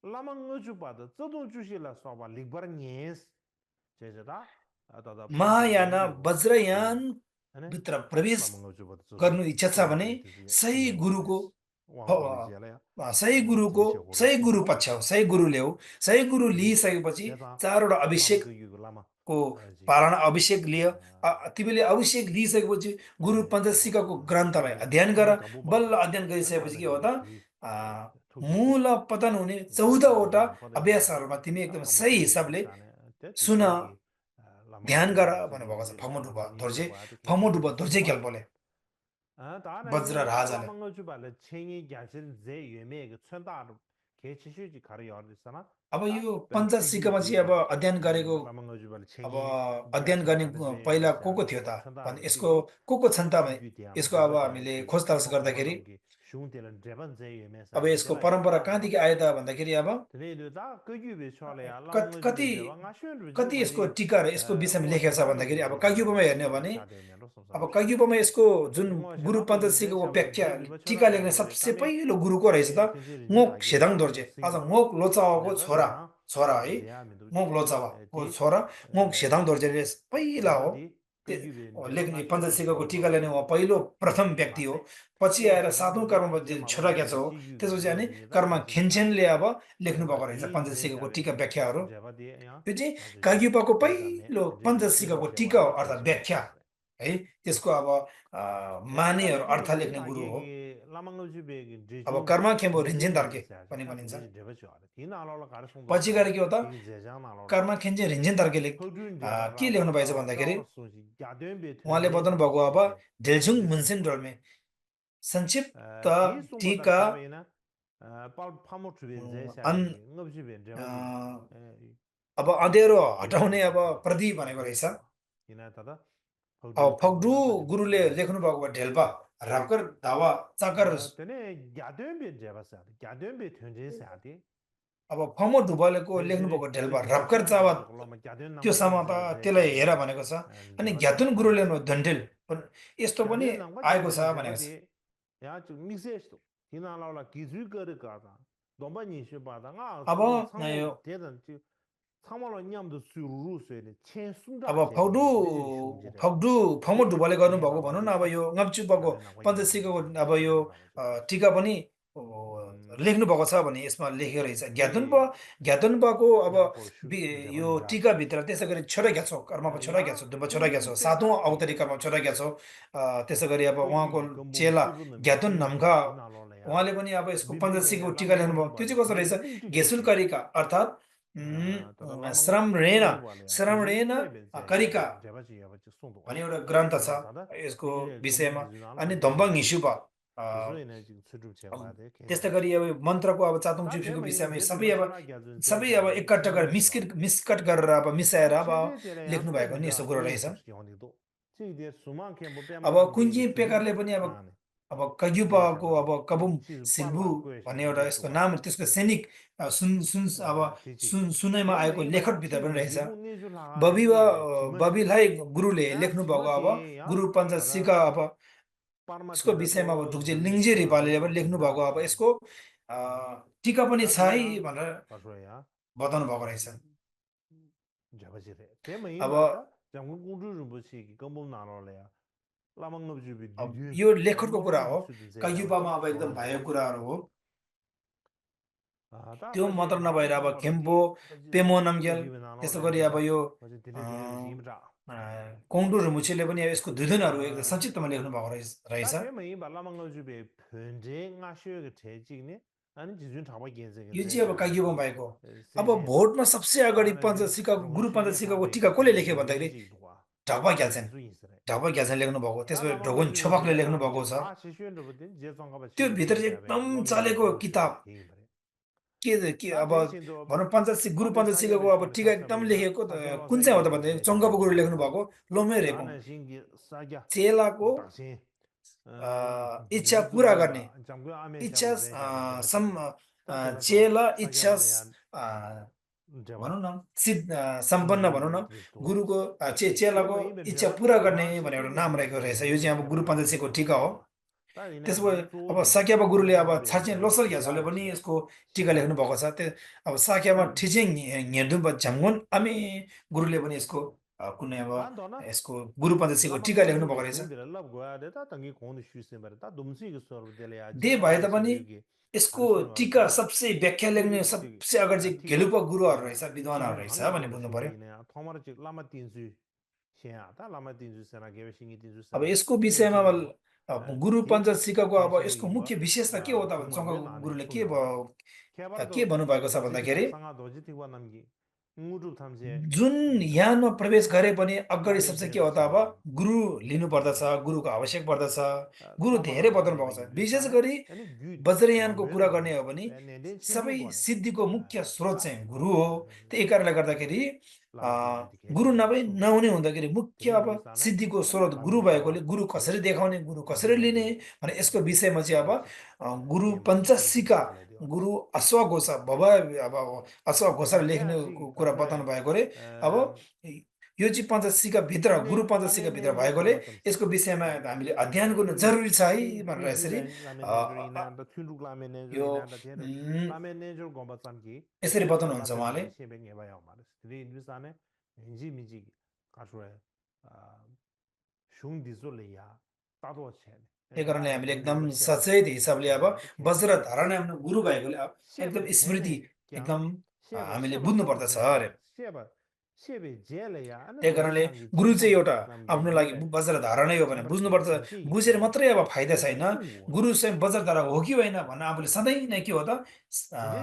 라마 ngaju pada zedong 주시라 쏴봐 리그바르 니에스 제자다 아다다 Mahayana 푸르지게 Vajrayana 아니 भित्र प्रवेश 라마 ngaju pada गर्नु 저도 इच्छा छ भने 송도 되지 सही गुरुको 왕구리 제라야 सही गुरुको 디비셔 सही गुरु 고레스도 पक्ष हो सही गुरुले हो सही गुरु लिइसकेपछि 제자 चारवटा 라마 अभिषेकको 그기고 라마 아지 पालना अभिषेक लियो तिमीले अभिषेक लिइसकेपछि गुरु 아니 पञ्चशिखको 가보 ग्रन्थलाई अध्ययन गर 아니 가보 बल्ल 봐봐 अध्ययन गरिसकेपछि के हो त 라마라기 आ, 툭툭툭 मूल पतन हुने 가보 14वटा 받아 अभ्यासहरूमा तिमी एकदम 가보 सही 끼리 हिसाबले 다네 ते सुन 디제기 ध्यान 라마가 गर 주바 भन्नुभएको छ 저기 फमोडुबा 라마니 धोर्जे 주바 또 फमोडुबा 겐지 धोर्जे 송도와 ग्याल्पोले 아 다네 वज्र राजाले 라마가 주바래 챙이 야신 제 유메 그 천다로 개치슈지 가려 있잖아 अब यो pen पञ्चसिकामा tiki चाहिँ अब pen अध्ययन गरेको lama ngoju bal अब chengi अध्ययन gyatun गर्ने khabe be पहिला को थियो ko त chanda भने ba यसको chigi को छन् त भने gyu ti ama यसको अब deba de हामीले ki खोजताछ phokpa गर्दाखेरि banam ki shung te lan dreban ze yu me अब sa यसको tela परम्परा kya कहाँदेखि da आयो त भन्दाखेरि अब tene lu da kyu be chole ya lama ngoju be कति dreba nga shun ru ji कति ba यसको ji टिका र यसको विषयमा ngo लेखेको छ shedang भन्दाखेरि yu अब be je काग्युपमा ba हेर्ने हो ji भने cha de me lo som sa अब ba काग्युपमा यसको जुन ngo Guru shedang yu be पञ्चदशीको cha ba व्याख्या ji ba टिका chola लेख्ने ya de सबसे tame पहिलो गुरुको रहेछ त kenji rinjin ngok da ge सेदाङ la Dorje panta अझ singi ngok लोचावाको leba छोरा de ha छोरा है de ya me do ngok लोचावाको छोरा ngok सेदाङ दोर्जेले पहिला jeba हो di ते- kyu be dreba लेख्ने nga shun ru पञ्चदशीको chol टिका ba लेख्ने उहाँ पहिलो प्रथम ma व्यक्ति हो se पछि ngo आएर shedang सातौँ do de कर्ममा je ma lo छोरा la क्या छ ge हो chi yu be त्यसपछि je अनि ba ni da कर्म ma ji खिन्चेनले अब लेख्नु jeba भएको रहेछ di me पञ्चदशीको cha be टिका ji व्याख्याहरू jeba di ya यो चाहिँ ma ji काग्युपाको de da me पहिलो je पञ्चदशीको je wa टिका हो de je अर्थात् chi yu व्याख्या so है त्यसको अब ya da मानेहरू ki अर्थ de लेख्ने da गुरु ge हो ge lamang lo ji be ge je अब jung Karma खेम्बो je रिन्झेन jung धर्के ge sa पनि ta भनिन्छ de je ba cha de na lo la ka song do पछि ba गएर के हो त ti je jang na lo la Karma खेन्जे रिन्झेन धर्केले Photon de ba के ra लेख्नु ba भएछ ta ta भन्दाखेरि wa so ji ya de be thön उहाँले je बताउनु ba भएको अब so se ढेलछुङ je so मुन्सिन so डोल्मे संक्षिप्त ti sum ba da टिका kya be na pa pa mo chu be je sha अन de ji ngab ji be je ba ji अब अँध्यारो ti हटाउने sum अब sa ta प्रदीप भनेको je रहेछ so ina ta da अब Photon chen फग्डु ba ta de गुरुले लेख्नु भएको भयो ढेल्पा रापकर धावा चाकर tene ya de be je ba sa ya de be thön je sa de अब फमो ढुबलेको लेख्नु Tene भएको te ढेल्पा je रापकर sha चावा de ji lo ma ya de na त्यो ma de sama je ba त je sha त्यसलाई de हेर भनेको छ je अनि ba de घ्यातुन ma गुरुले sa धन्डेल यस्तो पनि Chadel nangpa आएको chadel छ jeba भनेको छ de ya chu mixes to tina la la kizu gare ka da domba ni shi ba da nga अब so यो changmo de dan chi changmo lo nyam de su ru su de chen sun अब da che फौडु de de de shung ji de फौडु फमो de ढुबले de गर्नुभएको ba ma भनौँ न ji अब sab यो ngapचुपको chadel nangpa yin de पञ्चशीको chi अब यो yin da ba ji टिका पनि लेख्नु भएको छ भने यसमा लेखेको रहेछ ज्ञातुन पाको अब ya por shu jeba यो ni da टिकाभित्र त्यसै गरी छोरा क्या छौ कर्ममा छोरा क्या ya छौ दुब्बा छोरा क्या kunji छौ pe सातौँ kar le अवतरी कर्ममा छोरा क्या छौ त्यसै गरी अब phoji उहाँको gi gambum चेला sibu na me ज्ञातुन chi yu नम्खा de tina lo la ya उहाँले पनि अब यसको bibli le पञ्चशीको ya टिका lamang लेख्नुभयो ngoju ba त्यो le चाहिँ कस्तो रहेछ phunje ning ti ge घेसुल se कारिका अर्थात् tada lamang श्रमणेन ngoju ba le ya kizu श्रमणेन kle be ze कारिका jeba ji ya ba ji song do भन्ने एउटा ग्रन्थ छ ina tada यसको ningire gambum विषयमा gi na la अनि ma ji धम्बङ song do हिसुपा kizu ina ji chudru che ba de त्यस्तै kenje गरी अब मन्त्रको अब चातुङ ta te चुप्सीको ma yin विषयमा de सबै dreba अब chora gya zun zen सबै sha अब de एकट्ठा गरेर chungju shi ba मिसकट गरेर अब मिसाएर ta अब che de de le ya लेख्नु te भएको bi नि यस्तो da कुरो e रहेछ su shi yong do chi de suma ke bo pe अब ma nam ge कुञ्जी chudru पेकारले पनि ma ne अब de sha कग्युपाको ba अब कबुम chi pa सिल्बु la ko sha भन्ने de एउटा de यसको so नाम त्यसको सैनिक सुन सुन अब ti chi सुनैमा te ma आएको yin ba ya लेखकभित्र chi पनि bu रहेछ ji bu ne ju la ga Bobby वा ge chi ma shi बबीलाई गुरुले ya लेख्नु chi भएको ma अब ke ya गुरु tada पञ्चशीका अब parma यसको te da विषयमा अब to ढुक्जे jung लिङ्जे रिपालले अब so लेख्नु da भएको अब ma यसको टिका पनि ta छ te है ya भनेर pa so ya बताउनु भएको रहेछ jaba ji re te ma yin अब ba ta jang gung zhu ru bu chi ge gong bom na lo le ya la mang ngab ju bi du अब du यो ya लेखकको mo कुरा lo हो ma su du ze ya ba कग्युपामा chi अब so एकदम ru भएको so कुराहरू हो ta त्यो ma ji मात्र ma नभएर lo अब so lo खेम्पो ki ba ji पेमो ko नम्ग्याल gi na lo त्यस्तो le गरी ya अब यो ba ji de de de ji ra कोङ्डु रुमुछीले पनि अब यसको दुधुनहरू एकदम संक्षिप्तमा लेख्नु भएको रहेछ ta te ma yin ba la mang ngab ju bi pen je nga shue ge che ji ne ani ji jun cha ba gen ze gen यो ze चाहिँ अब sha de काग्युपमा ji भएको se अब je na भोटमा सबसे अगाडि ana ji पञ्चशिका rong Guru shu ge pa पञ्चशिकाको be टिका ge कसले ge लेख्यो ge ge भन्दाखेरि ji du wa ढापा ge Gyaltsen zu yin se re ढापा Gyaltsen लेख्नु भएको ta त्यसपछि la mang ngab ढोगुन ju bi छोपाकले de लेख्नु la भएको छ a shi shue de de je song ga ba त्यो chi भित्र ge चाहिँ ja be एकदम lo me ge चलेको ju se किताब ge bare के ta अब te sin do भनौँ पञ्चशी गुरु pa be sa ge पञ्चशिकाको be अब chole टिका sa sa एकदम be ya लेखेको sa ge lo कुन sa चाहिँ हो ge त ge भन्दाखेरि je ja चङ्गपो be Guru ya लेख्नु भएको लोमे रेकोङ ana shin ge sa ga चेलाको tak sin इच्छा zu पुरा yin गर्ने ba jang gu a me sha इच्छा bu ze sha de je ba chi सम re ta te la to चेला sa ge इच्छा lo le ya je ba भनौँ न सम्पन्न भनौँ न तो गुरुको ते चेलाको मई बे इच्छा जब पुरा गर्ने मा भन्ने शिशु एउटा बे नाम जे रहेको जे रहेछ यो जे चाहिँ अब जे गुरु बा जे पञ्चशीको जे टिका सो हो दो ता इने त्यसो जो भए जो अब जो साक्यापा गुरुले लमंग अब जो बे छार्चे जे बा लोसर जे बा घ्यासोले जे पनि से यसको टिका लेख्नु भएको छ त्यो अब साक्यामा ठिचेङ हिँड्दुम्ब झ्याङ्गुन आमे गुरुले पनि यसको कुनै अब ता दो ना यसको गुरु पञ्चशीको टिका लमंग लेख्नु जो भएको बे रहेछ शून्य दे लब गोया दे ता तंगी कौन इश्यू से मरे ता दुमसी के स्वर दे ले आ दे जिमा भए मा से तापनि युगी यसको अरे सुन वाला टिका तो सबसे व्याख्या लेख्ने ति सबसे अगाडि चाहिँ ठीक घेलुपा ता गुरुहरू रहेछ विद्वानहरू चिम रहेछ हंगे भन्ने जो बे बुझ्नु शून्य पर्यो इने थोमर चिक लमा 300 छ्या ता लमा 300 सेना के सिंगी 300 अब सेना यसको के विषयमा सिंगी दो गुरु ति पञ्चशिकाको अब tingshi यसको yinba मुख्य विशेषता के हो त भने chungma be चङ्गा nane गुरुले sunna के भन्नुभएको छ khyabara भन्दाखेरि sanga doji tingwa namgi ngudu thamse जुन यानमा प्रवेश गरे पनि अगाडि labe सबसे के jeba हो त अब chebe गुरु लिनु पर्दछ, गुरुको आवश्यक पर्दछ। गुरु lama धेरै la बताउनु jeba भएको छ। yidu विशेष sane गरी ani gyu वज्रयानको lambe कुरा lo गर्ने ne हो भने ne de सबै chendu do ne सिद्धिको मुख्य स्रोत ta चाहिँ गुरु हो। त्यही कारणले गर्दाखेरि lama jeba di ke गुरु de so नहुने हुँदाखेरि मुख्य tene अब yidu sane सिद्धिको ani स्रोत गुरु lama भएकोले chawa गुरु de कसरी देखाउने, गुरु कसरी lama लिने di भने यसको विषयमा चाहिँ अब गुरु yema de पञ्चशीका chole de wa गुरु अश्वघोष भवाय अब अश्वघोषले लेख्ने ya si कुरा thamse बताउनु भएकोले अब यो चाहिँ पञ्चशीका भित्र गुरु tene पञ्चशीका lame भित्र ne भएकोले gomba tamse यसको विषयमा हामीले अध्ययन गर्नु जरुरी छ है भनेर tun यसरी lame a, ne jo a, ina da tun lame ne jo यो ina da the उम्, lame ne jo gomba samki यसरी बताउनुहुन्छ labe उहाँले। lame shebe ngeba ya ma de yidu sane inji miji ka shwe shung di zo le ya ta do chen त्यही da कारणले la हामीले do एकदम yo ba shebe सचेत हिसाबले अब da khe वज्र धारण आफ्नो गुरु भएकोले एकदम shebe स्मृति tene kyang एकदम shebe हामीले shebe बुझ्नु to पर्दछ tene अरे। shebe shebe je le ya ana त्यही do कारणले sang gi गुरु je चाहिँ song एउटा nam ge आफ्नो je लागि le वज्र धारणै हो भने bar बुझ्नुपर्छ। samche yi बुझेर kyang मात्रै अब फाइदा shebe छैन। sung wo गुरु स्वयं वज्र धारक हो कि होइन भन्न आफूले सधैँ नै के हो त tene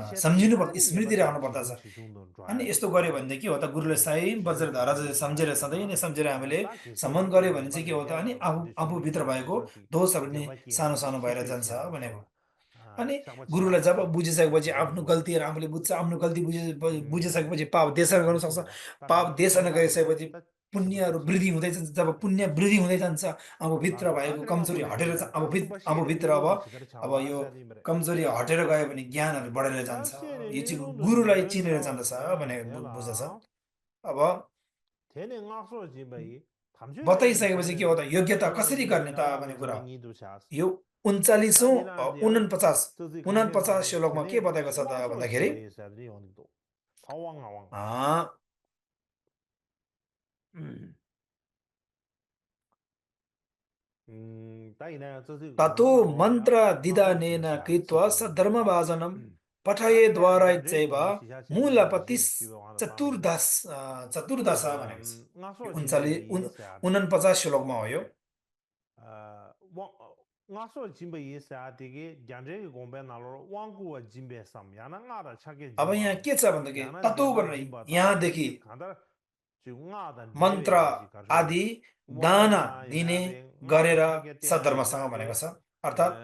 she ta सम्झिनु पर्छ, yani स्मृति ngeba de राख्नु पर्दछ। chi chung don अनि drive यस्तो गऱ्यो ha भने चाहिँ के हो त गुरुले सही shebe वज्र de धारा ji ya सम्झेर de सधैँ नै na सम्झेर हामीले ta ke she सम्मान ba गऱ्यो tene भने ba चाहिँ के de हो त ge अनि ba आफू de आफू chung भित्र chung भएको do ki दोषहरू je पनि ba ke सानो ba सानो she भएर pe जान्छ che ba भनेको। so अनि shaba गुरुलाई cha जब so बुझिसकेपछि je आफ्नो bo गल्तीहरू आफूले बुझ्छ, आफ्नो गल्ती बुझिसकेपछि पाप देशन गर्न ji सक्छ। su ba ta पाप ne देशन chen da lo गरिसकेपछि ta chi ba पुण्यहरू che वृद्धि हुँदै जान्छ। जब पुण्य वृद्धि हुँदै जान्छ la आफूभित्र so भएको asre ma कमजोरी so le हटेर ya ta su ba she de आफूभित्र ni अब lo chi gar cha अब wa यो sa di mre कमजोरी हटेर गयो भने ज्ञानहरू बढेर ta जान्छ। she de यो ni चाहिँ lo do ni गुरुलाई lo चिनेर cha wa जान्दछ sa भने de बुझ्दछ। la अब tene nga so ji ba yi tham ju ye gi बताइसकेपछि tene के हो त योग्यता tene कसरी ni गर्ने na त la ma भन्ने ji कुरा ba हो। ni du cha यो ta 39औं ni na dia 49 zu zi kan ge 49 na श्लोकमा के tene बताएको छ nga त so ji भन्दाखेरि ba yi sa de yong do ta wang a wang a, ta ina zu zi ततो wang a wang ya मन्त्र nga so ji दिदानेन sa कृत्वा chi ge ba सधर्मभाजनं ta ni la gyan re पठयेद्वाराच्चैव go ma shi sha chen de ge ji मूलपतिस् chi ba wang ta ma चतुर्दश चतुर्दश भनेको छ। nga यो so ji ba yi sa de 49 श्लोकमा हो यो। nga so jin ba yi sa de ge gyan re ge gong ba na lo wang gu wa jin be sam ya na nga da cha ge अब jin ba यहाँ lo के छ भनेदेखि ya na ततो jin ba भनेर jin ba ta यहाँदेखि ji khanda ju nga da de मन्त्र be ji ka re आदि wang दाना na दिने ina de nga da गरेर cha ge te na सद्धर्मसँग ina भनेको de छ। अर्थात्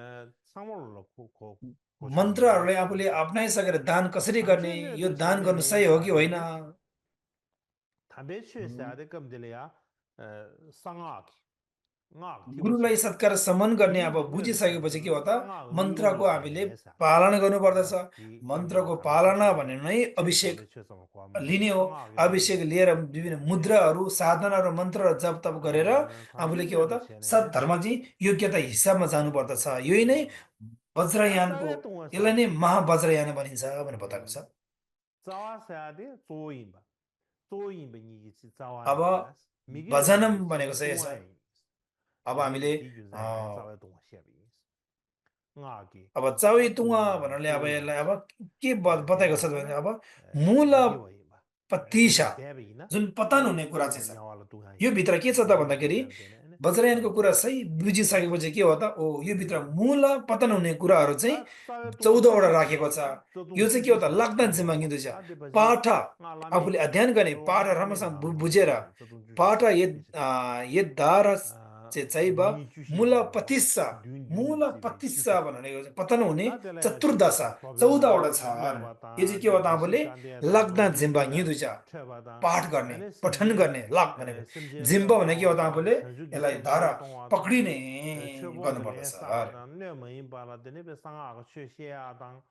sang mo lo ko chang de मन्त्रहरूलाई आफूले अप्नाइसकेर दान कसरी tham गर्ने, che ne यो du che दान ne गर्नु ne सही हो sa कि de होइन। ge tham be che sa de kam de le ya sang a nga ti bo गुरुलाई che सत्कार सम्मान गर्ने yu अब gu ne de sam बुझिसकेपछि के lo हो त sang a lu lu मन्त्रको che हामीले ne sa पालना गर्नुपर्दछ। ki inji मन्त्रको tham be che पालना sa de भने नै che tham Abhishek be che sa ko ma de लिने हो। sang a ge lu Abhishek lu लिएर विभिन्न मुद्राहरू साधनाहरू मन्त्रहरू जप तप गरेर tham आफूले ju के हो ne de त che ne सद्धर्म चाहिँ योग्यता हिसाबमा जानुपर्दछ। यही नै ta वज्रयानको, sa tung sa यसलाई नै महावज्रयान भनिन्छ भनेर बताएको छ। za sa de zo yin ba ni ji za wa अब ne ya mi ge la भजनम ni ji भनेको za चाहिँ tung यसो wa अब mi ge हामीले di ju a, za ne za wa tung xie bi nga ge अब चाउरी ta तुवा tu wa भन्नाले अब zo yin यसलाई अब के de बताएको ba छ sa भने na अब मूल mi ge wa yin ba पतिशा de bi na जुन पतन हुने कुरा ta चाहिँ छ। nya wa la tu ha यो yin भित्र के छ त mi ge भन्दाखेरि de de ne वज्रयानको कुरा सही बुझिसकेपछि के हो त यो भित्र मूल पतन हुने कुराहरू चाहिँ ta sa we tung 14 sa वटा de राखेको छ। ta zo यो tung चाहिँ chi के हो chi त chi लाग्दान chi चाहिँ ba मागिँदो छ। ta de ba ji पाठ nga la me आफूले अध्ययन गर्ने ro पाठ nga la me राम्रोसँग na lo ma बुझेर de zo tung ju पाठ chi यद्धार चाहिँ ni ju shi मूल ba ba पतिस्सा dun मूल dun ji ba ju पतिस्सा भनेको चाहिँ पतन हुने ta de la ya shi 14 problem 14 ba वटा छ ya अरे। ba यो ta चाहिँ के हो de त ba shi आफूले chan de ta लाग्दा do ji Zimba de la हिँड्दो छ। che ba ta पाठ गर्ने, ane sim पठन ji गर्ने, लाग भनेको sim ji जिम्ब le भने tong के हो wa त ta आफूले chen ju ji यसलाई le धारा che tong wa ta पक्रिने che bo ge le गर्नुपर्दछ sa wa अरे। ta ne me yin ba la de ne be sang a ga che xie ya dang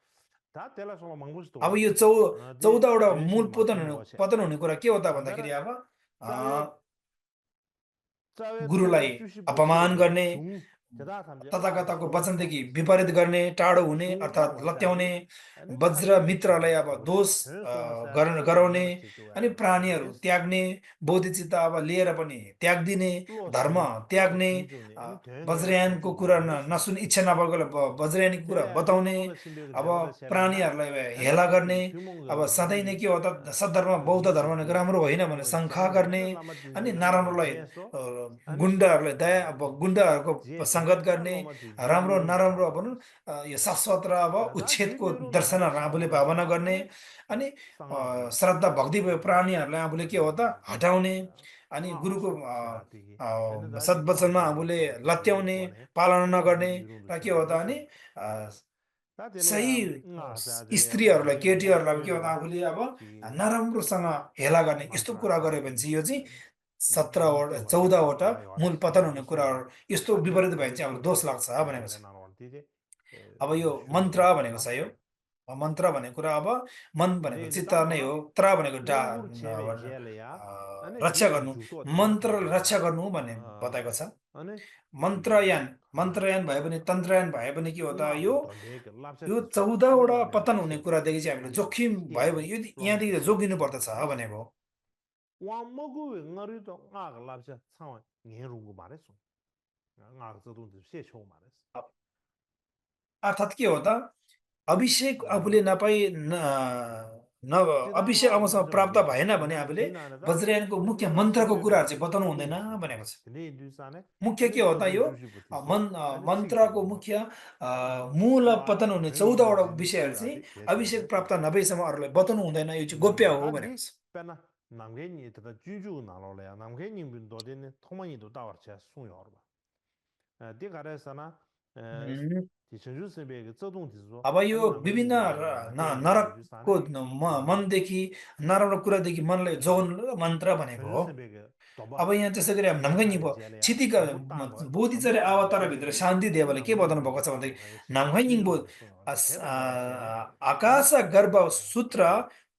ta de la so ma mang bu sto अब यो de 14 वटा yuen मूल shi ma tung bo che पतन हुने कुरा के हो त ta भन्दाखेरि da अब za we tong गुरुलाई wa ju shi bo che अपमान de गर्ने, chung che da tham je तथाकथाको वचनदेखि विपरीत गर्ने, टाढो हुने chung अर्थात् tong wa sa लत्याउने, de ane ta वज्र shi ji che मित्रलाई अब bo दोष chen so ma sa de गराउने, nga da che chu अनि ya sa प्राणीहरू de त्याग्ने, बोधिचित्त अब लिएर पनि त्याग्दिने, lo धर्म chi lo त्याग्ने, chi ju ne ane de ne ya chi वज्रयानको chu कुरा ma de sa नसुन इच्छा नभएकोले वज्रयानको de कुरा ya de बताउने, ma la sim be अब de ba la sha be na प्राणीहरूलाई ane हेला de गर्ने, tu mong अब ga सधैँ ji नै के हो त सद्धर्म बौद्ध ji धर्म chi भनेको ki राम्रो होइन tong भने wa शङ्का chen गर्ने, de la ma di अनि ji na ma नराम्रोलाई je so ane गुण्डाहरूलाई दया अब गुण्डाहरूको je सँग सङ्गत गर्ने राम्रो नराम्रो भनौँ यो शाश्वत र अब उच्छेदको दर्शन आफूले भावना गर्ने अनि श्रद्धा भक्ति भयो प्राणीहरूलाई आफूले के हो त हटाउने अनि गुरुको सद्वचनमा आफूले लत्याउने पालना नगर्ने र के हो त अनि सही स्त्रीहरूलाई केटीहरूलाई के हो त आफूले अब नराम्रोसँग हेला गर्ने यस्तो कुरा गर्यो भने चाहिँ यो चाहिँ 17वटा 14वटा मूल पतन हुने कुराहरू यस्तो विपरीत भयो भने चाहिँ हाम्रो दोष लाग्छ भनेको छ। अब यो मन्त्र भनेको छ यो मन्त्र भनेको कुरा अब मन भनेको चित्त नै हो त्र भनेको रक्षा गर्नु मन्त्र रक्षा गर्नु भन्ने बताएको छ। मन्त्रयान भयो भने तन्त्रयान भयो भने के हो त यो 14वटा पतन हुने कुरादेखि चाहिँ हामीले जोखिम भयो भने यो यहाँदेखि जोगिनु पर्दछ भनेको अर्थात् के हो त अभिषेक आफूले नपाई अभिषेक आफूसँग प्राप्त भएन भने आफूले वज्रयानको मुख्य मन्त्रको कुराहरू चाहिँ बताउनु हुँदैन भनेको छ। मुख्य के हो त यो मन्त्रको मुख्य मूल पतन हुने 14वटा विषयहरू चाहिँ अभिषेक प्राप्त नभएसम्म अरूलाई बताउनु हुँदैन यो चाहिँ गोप्य हो भनेको छ। अब यो विभिन्न नरकको मनदेखि नराम्रो कुरादेखि मनलाई जोगाउनु मन्त्र भनेको हो। अब यहाँ त्यसै गरी नम्गनी भयो क्षितिका बोधिचर्य अवतारभित्र शान्ति देवले के बताउनु भएको छ भन्दाखेरि नम्गनी बो आकाश गर्भ सूत्र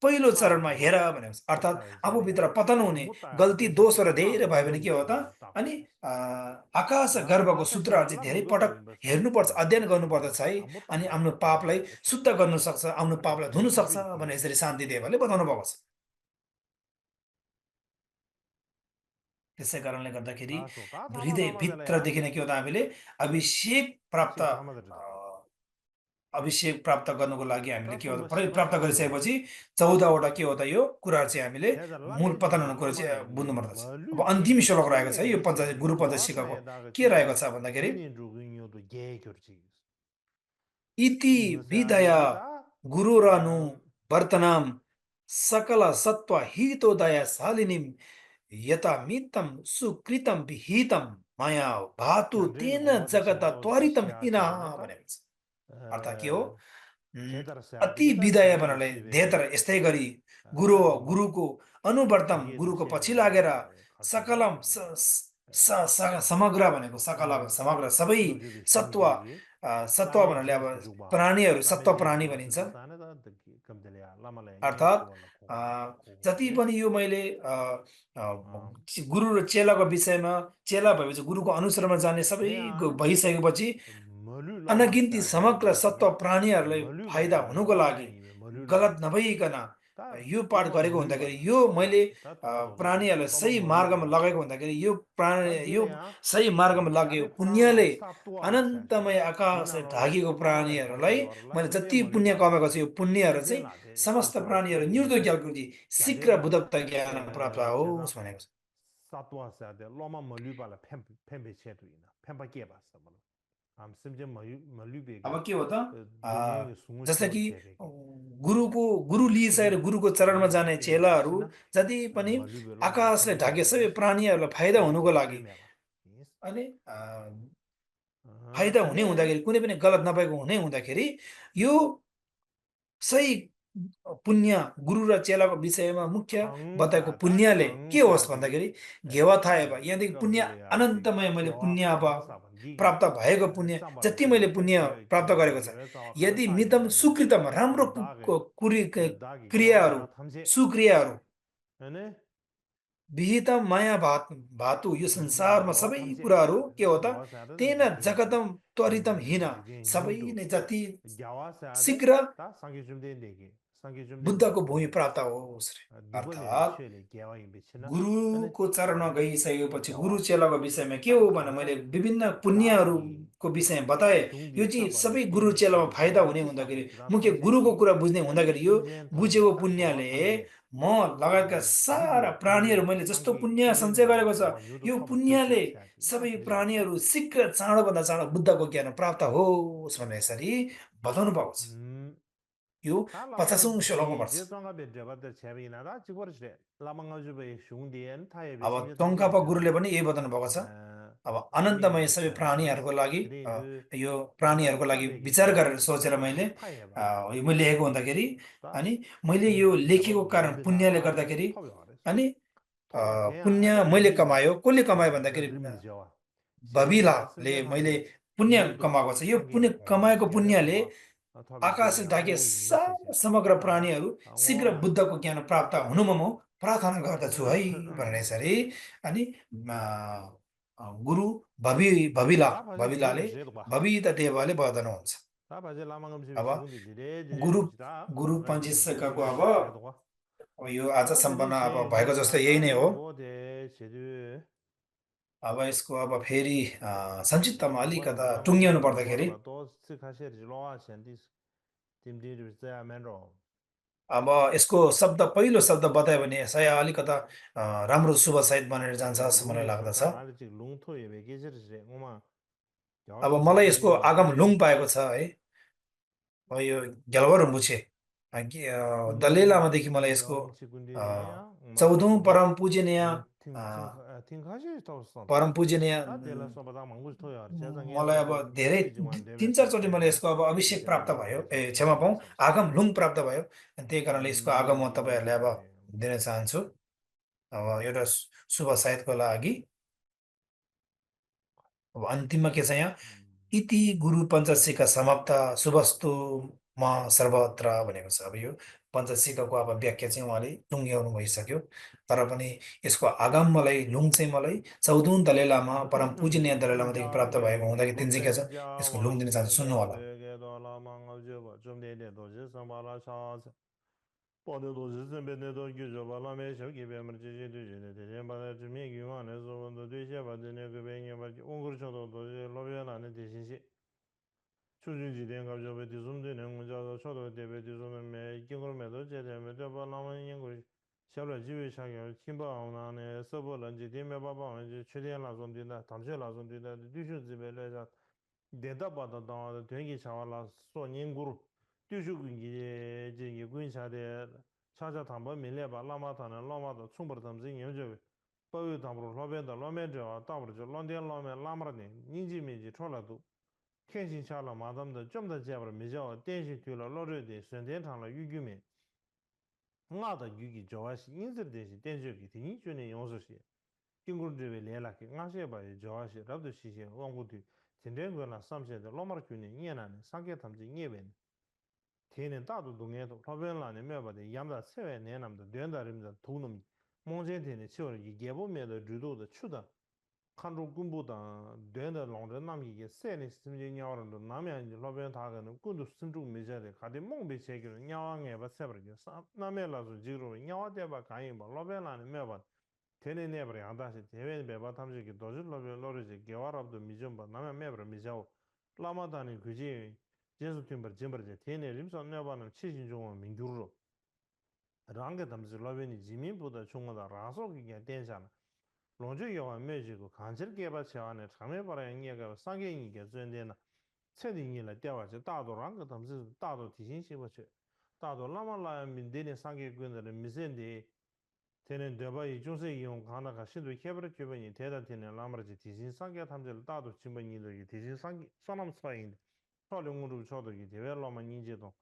पहिलो चरणमा हेर भनेको छ। अर्थात् आफूभित्र पतन हुने गल्ती दोषहरू धेरै भयो भने के हो त अनि आकाश गर्भको सूत्रहरू चाहिँ धेरै पटक हेर्नुपर्छ अध्ययन गर्नुपर्दछ है अनि आफ्नो पापलाई शुद्ध गर्नु सक्छ आफ्नो पापलाई धुनु सक्छ भनेर यसरी शान्ति देवले बताउनु भएको छ। त्यसै कारणले गर्दाखेरि हृदय भित्रदेखि नै के हो त हामीले अभिषेक प्राप्त गर्नुको लागि हामीले के हो प्राप्त गरिसकेपछि 14वटा के हो त यो कुराहरू चाहिँ हामीले मूल पतन हुने कुरा चाहिँ बुझ्नु पर्दछ। अब अन्तिम श्लोक रहेको छ यो गुरु पञ्चशिखको के रहेको छ भन्दाखेरि इति विदया गुरुरनु वर्तनाम सकल सत्व हितोदय शालिनीम यता मितम सुकृतम विहितम माया भातु तेन जगत त्वरितम हिना भनेको छ। अर्थात् के हो अति विदय भन्नाले धेतर यस्तै गरी गुरुको अनुवर्तम गुरुको पछि लागेर सकलम समग्र भनेको सकल समग्र सबै सत्व भन्नाले अब प्राणीहरू सत्व प्राणी भनिन्छ। अर्थात् जति पनि यो मैले गुरु र चेलाको विषयमा चेला भएपछि गुरुको अनुसरणमा जाने सबै भइसकेपछि अनगिन्ती समग्र सत्व प्राणीहरूलाई फाइदा हुनुको लागि गलत नभइकन यो पाठ गरेको हुँदाखेरि यो मैले प्राणीहरूलाई सही मार्गमा लगाएको हुँदाखेरि यो सही मार्गमा लाग्यो पुण्यले अनन्तमय आकाशले ढाकिएको प्राणीहरूलाई मैले जति पुण्य कमाएको छु यो पुण्यहरू चाहिँ समस्त प्राणीहरू निर्दोष ज्ञानको शीघ्र बुद्धत्व ज्ञान प्राप्त होस् भनेको छ। अब के हो त जस्तै कि गुरु लिइसकेर गुरुको चरणमा जाने चेलाहरू जति पनि आकाशले ढाके सबै प्राणीहरूलाई फाइदा हुनुको लागि अनि फाइदा हुने हुँदाखेरि कुनै पनि गलत नभएको हुने हुँदाखेरि यो सही पुण्य गुरु र चेलाको विषयमा मुख्य बताएको पुण्यले के होस् भन्दाखेरि घेवा थाहा भयो यहाँदेखि पुण्य अनन्तमय मैले पुण्य अब प्राप्त भएको पुण्य जति मैले पुण्य प्राप्त गरेको छ यदि मितम सुकृतम राम्रो क्रियाहरू सुक्रियाहरू विहितम माया भातु यो संसारमा सबै कुराहरू के हो त तेन जगतम त्वरितम हिन सबै नै जति शीघ्र 상계 좀 되는 बुद्धको भूमि प्राप्त होस् रे 누구네 अर्थात् 쉐ले 개와인 बेचिना अनि गुरुको चरणमा गइसकेपछि गुरु जवा चेलाको विषयमा के हो 다 भने मैले 감사 विभिन्न 다시 पुण्यहरूको विषयमा बताएँ यो 둥기 चाहिँ 떠봐도 सबै गुरु 땡기 चेलामा 쉐 फाइदा 개와 हुने 지상 हुँदाखेरि 지다 मुख्य गुरुको 탐제시 कुरा बुझ्ने अनि हुँदाखेरि यो 탐제 탐제 बुझेको 다 개와 पुण्यले 탐제 म लगायतका अनि सारा 니기 प्राणीहरू 니기 मैले जस्तो 상기 पुण्य सञ्चय 꿀레네 गरेको छ 개와 뉴도 यो 타버 पुण्यले 듀시 차지 다 सबै 되지 प्राणीहरू शीघ्र चाँडोभन्दा चाँडो बुद्धको ज्ञान प्राप्त होस् भनेर यसरी बताउनु भएको छ 음 यो 다 라마가 50औं श्लोकमा 지 पर्छ 제정가 베드바데 제비나다 지버르시래 라마가 주베 슝디엔 타에 अब 베신제 तोङ्कापा 탐제시다 गुरुले पनि यही बताउनु भएको छ 어 अब अनन्तमय 라미게 सबै 차라나 प्राणीहरूको लागि 그리그 यो 다 प्राणीहरूको लागि 타베기 विचार गरेर 제와 सोचेर मैले 타에 봐 यो मैले लेखेको हुँदाखेरि 다 अनि मैले यो लेखेको 잡아도 कारण 로비다 पुण्यले 다 गर्दाखेरि 탑이 말했어 अनि 토바 पुण्य 대야 मैले 림지 कमायो कसले कमायो 토바 भन्दाखेरि 림지 저와 제베 भविलाले 승계 मैले 탐제 पुण्य 뉴도 कमाएको छ यो पुण्य 상계 कमाएको 개베 पुण्यले 토바 토바 आकाशले 제베 ढाके 아고 인도시세 समग्र 어 प्राणीहरू शीघ्र 아고나 बुद्धको ज्ञान प्राप्त हुनुमा म प्रार्थना गर्दछु है भनेर 다 यसरी अनि गुरु भविला 봐서 भविलाले 지금도 제도 봐 भविता देवाले बताउनुहुन्छ 다 봐서 라마금 집에 अब 죽은데 지레 गुरु 지레 지다 गुरु 라지기 पञ्चिसकाको अब 제수네 제도 봐 यो आज सम्पन्न 다시는 अब भएको जस्तो 셰미나 यही नै हो 다지고데 제도 अब यसको अब फेरि संक्षिप्तमा 이번에 अलिकता 라마금 टुङ्गिनु 집에 पर्दाखेरि 돌아봐 또 스카셰르 로아 샌디스 팀디르 자멘로 अब यसको शब्द पहिलो शब्द बतायो भने सायद अलिकता राम्रो शुभ साहित बनेर जान्छ 그 जस्तो मलाई 룽이 लाग्दछ 좋다 알지 룽토에 베게저르세 오마 अब 여러 मलाई 집에 यसको आगम 요구네 लुङ पाएको छ है अब यो ग्यालवर मुछे दलाई लामादेखि मलाई यसको 영 치군디네야 오마 14औं 팅카시 타우스다 परम पूजनीय 다 델라서바다 망고스 토야 제장에 मलाई अब 바데 धेरै 지지만 तिन चारचोटि 데베사체 मलाई यसको अब अभिषेक प्राप्त 제베나 भयो ए 베세체 क्षमा पाऊँ 텔레사체 आगम लुङ प्राप्त भयो अनि त्यही कारणले यसको आगम म तपाईँहरूलाई अब 음 दिन चाहन्छु अब एउटा शुभ साहितको लागि अब अन्तिममा के छ यहाँ इति गुरु पञ्चशिखा समाप्त शुभस्तु म सर्वत्र भनेको छ अब यो पञ्चशिखाको अब व्याख्या चाहिँ उहाँले टुङ्ग्याउनु भइसक्यो तर पनि यसको आगम मलाई लुङ चाहिँ मलाई 14औं दलाई लामा परम पूजनीय दलाई लामादेखि प्राप्त भएको हुँदाखेरि तिनजिका छ यसको लुङ दिन चाहन्छु सुन्नु होला 추진지된 갑자기 뒤숨되는 문제도 저도 대배 뒤숨에 경험에도 제대로 저 라면 연구 샤로 지위 상여 팀바오나네 서버런지 데메 바바원지 최대한 라존디나 담제 라존디나 뒤슈지벨레자 대답받아 다 되게 차와라 소닝구루 뒤슈군기 이제 군사대 차자 담보 밀레바 라마타는 라마도 충분히 담진 연저 버위 담으로 로벤다 로멘저 담으로 런던 로멘 라마르니 닌지미지 촐라도 天心下了马咱们的这么的结果没叫电信对了老热的顺电场了预计没我的预计主要是因此的是电视给你觉得用是些经过这位连了给俺些把主要是老多事情往过去今天过了上线的老马去年年了呢上给他们这业问天天大多都眼头老本了呢没把的养到7万年那么的短的人的头弄梦见天的气候一给不面的制度的去的 한국 군부당 된다 롱전 남기게 세네 심지 냐오는도 남양 로변 다가는 군도 심중 메자데 가데 몽베 체기로 냐왕에 바세버게 남에라서 지로 냐와데바 가이바 로변라는 메바 테네네버에 안다시 대외 베바 탐지기 도줄 로변 로르지 개와랍도 미좀바 남양 메버 미자오 라마다니 그지 제수 팀버 짐버제 테네 림선 네바는 치신 중은 민주로 랑게 담지 로변이 지민보다 중요하다 라소기게 된잖아 론주 영화 매지고 간절 개발 차원에 참여바라 영예가 상계인게 전되나 최딩이라 대화지 다도랑 그 담스 다도 디신시버체 다도 라말라 민데네 상계군들 미센데 되는 대바이 중세 이용 하나가 신도 개발 주변이 대단되는 라마르지 디신 상계 탐절 다도 진번이들 디신 상계 사람 스파인 활용으로 저도기 대외로만 인지도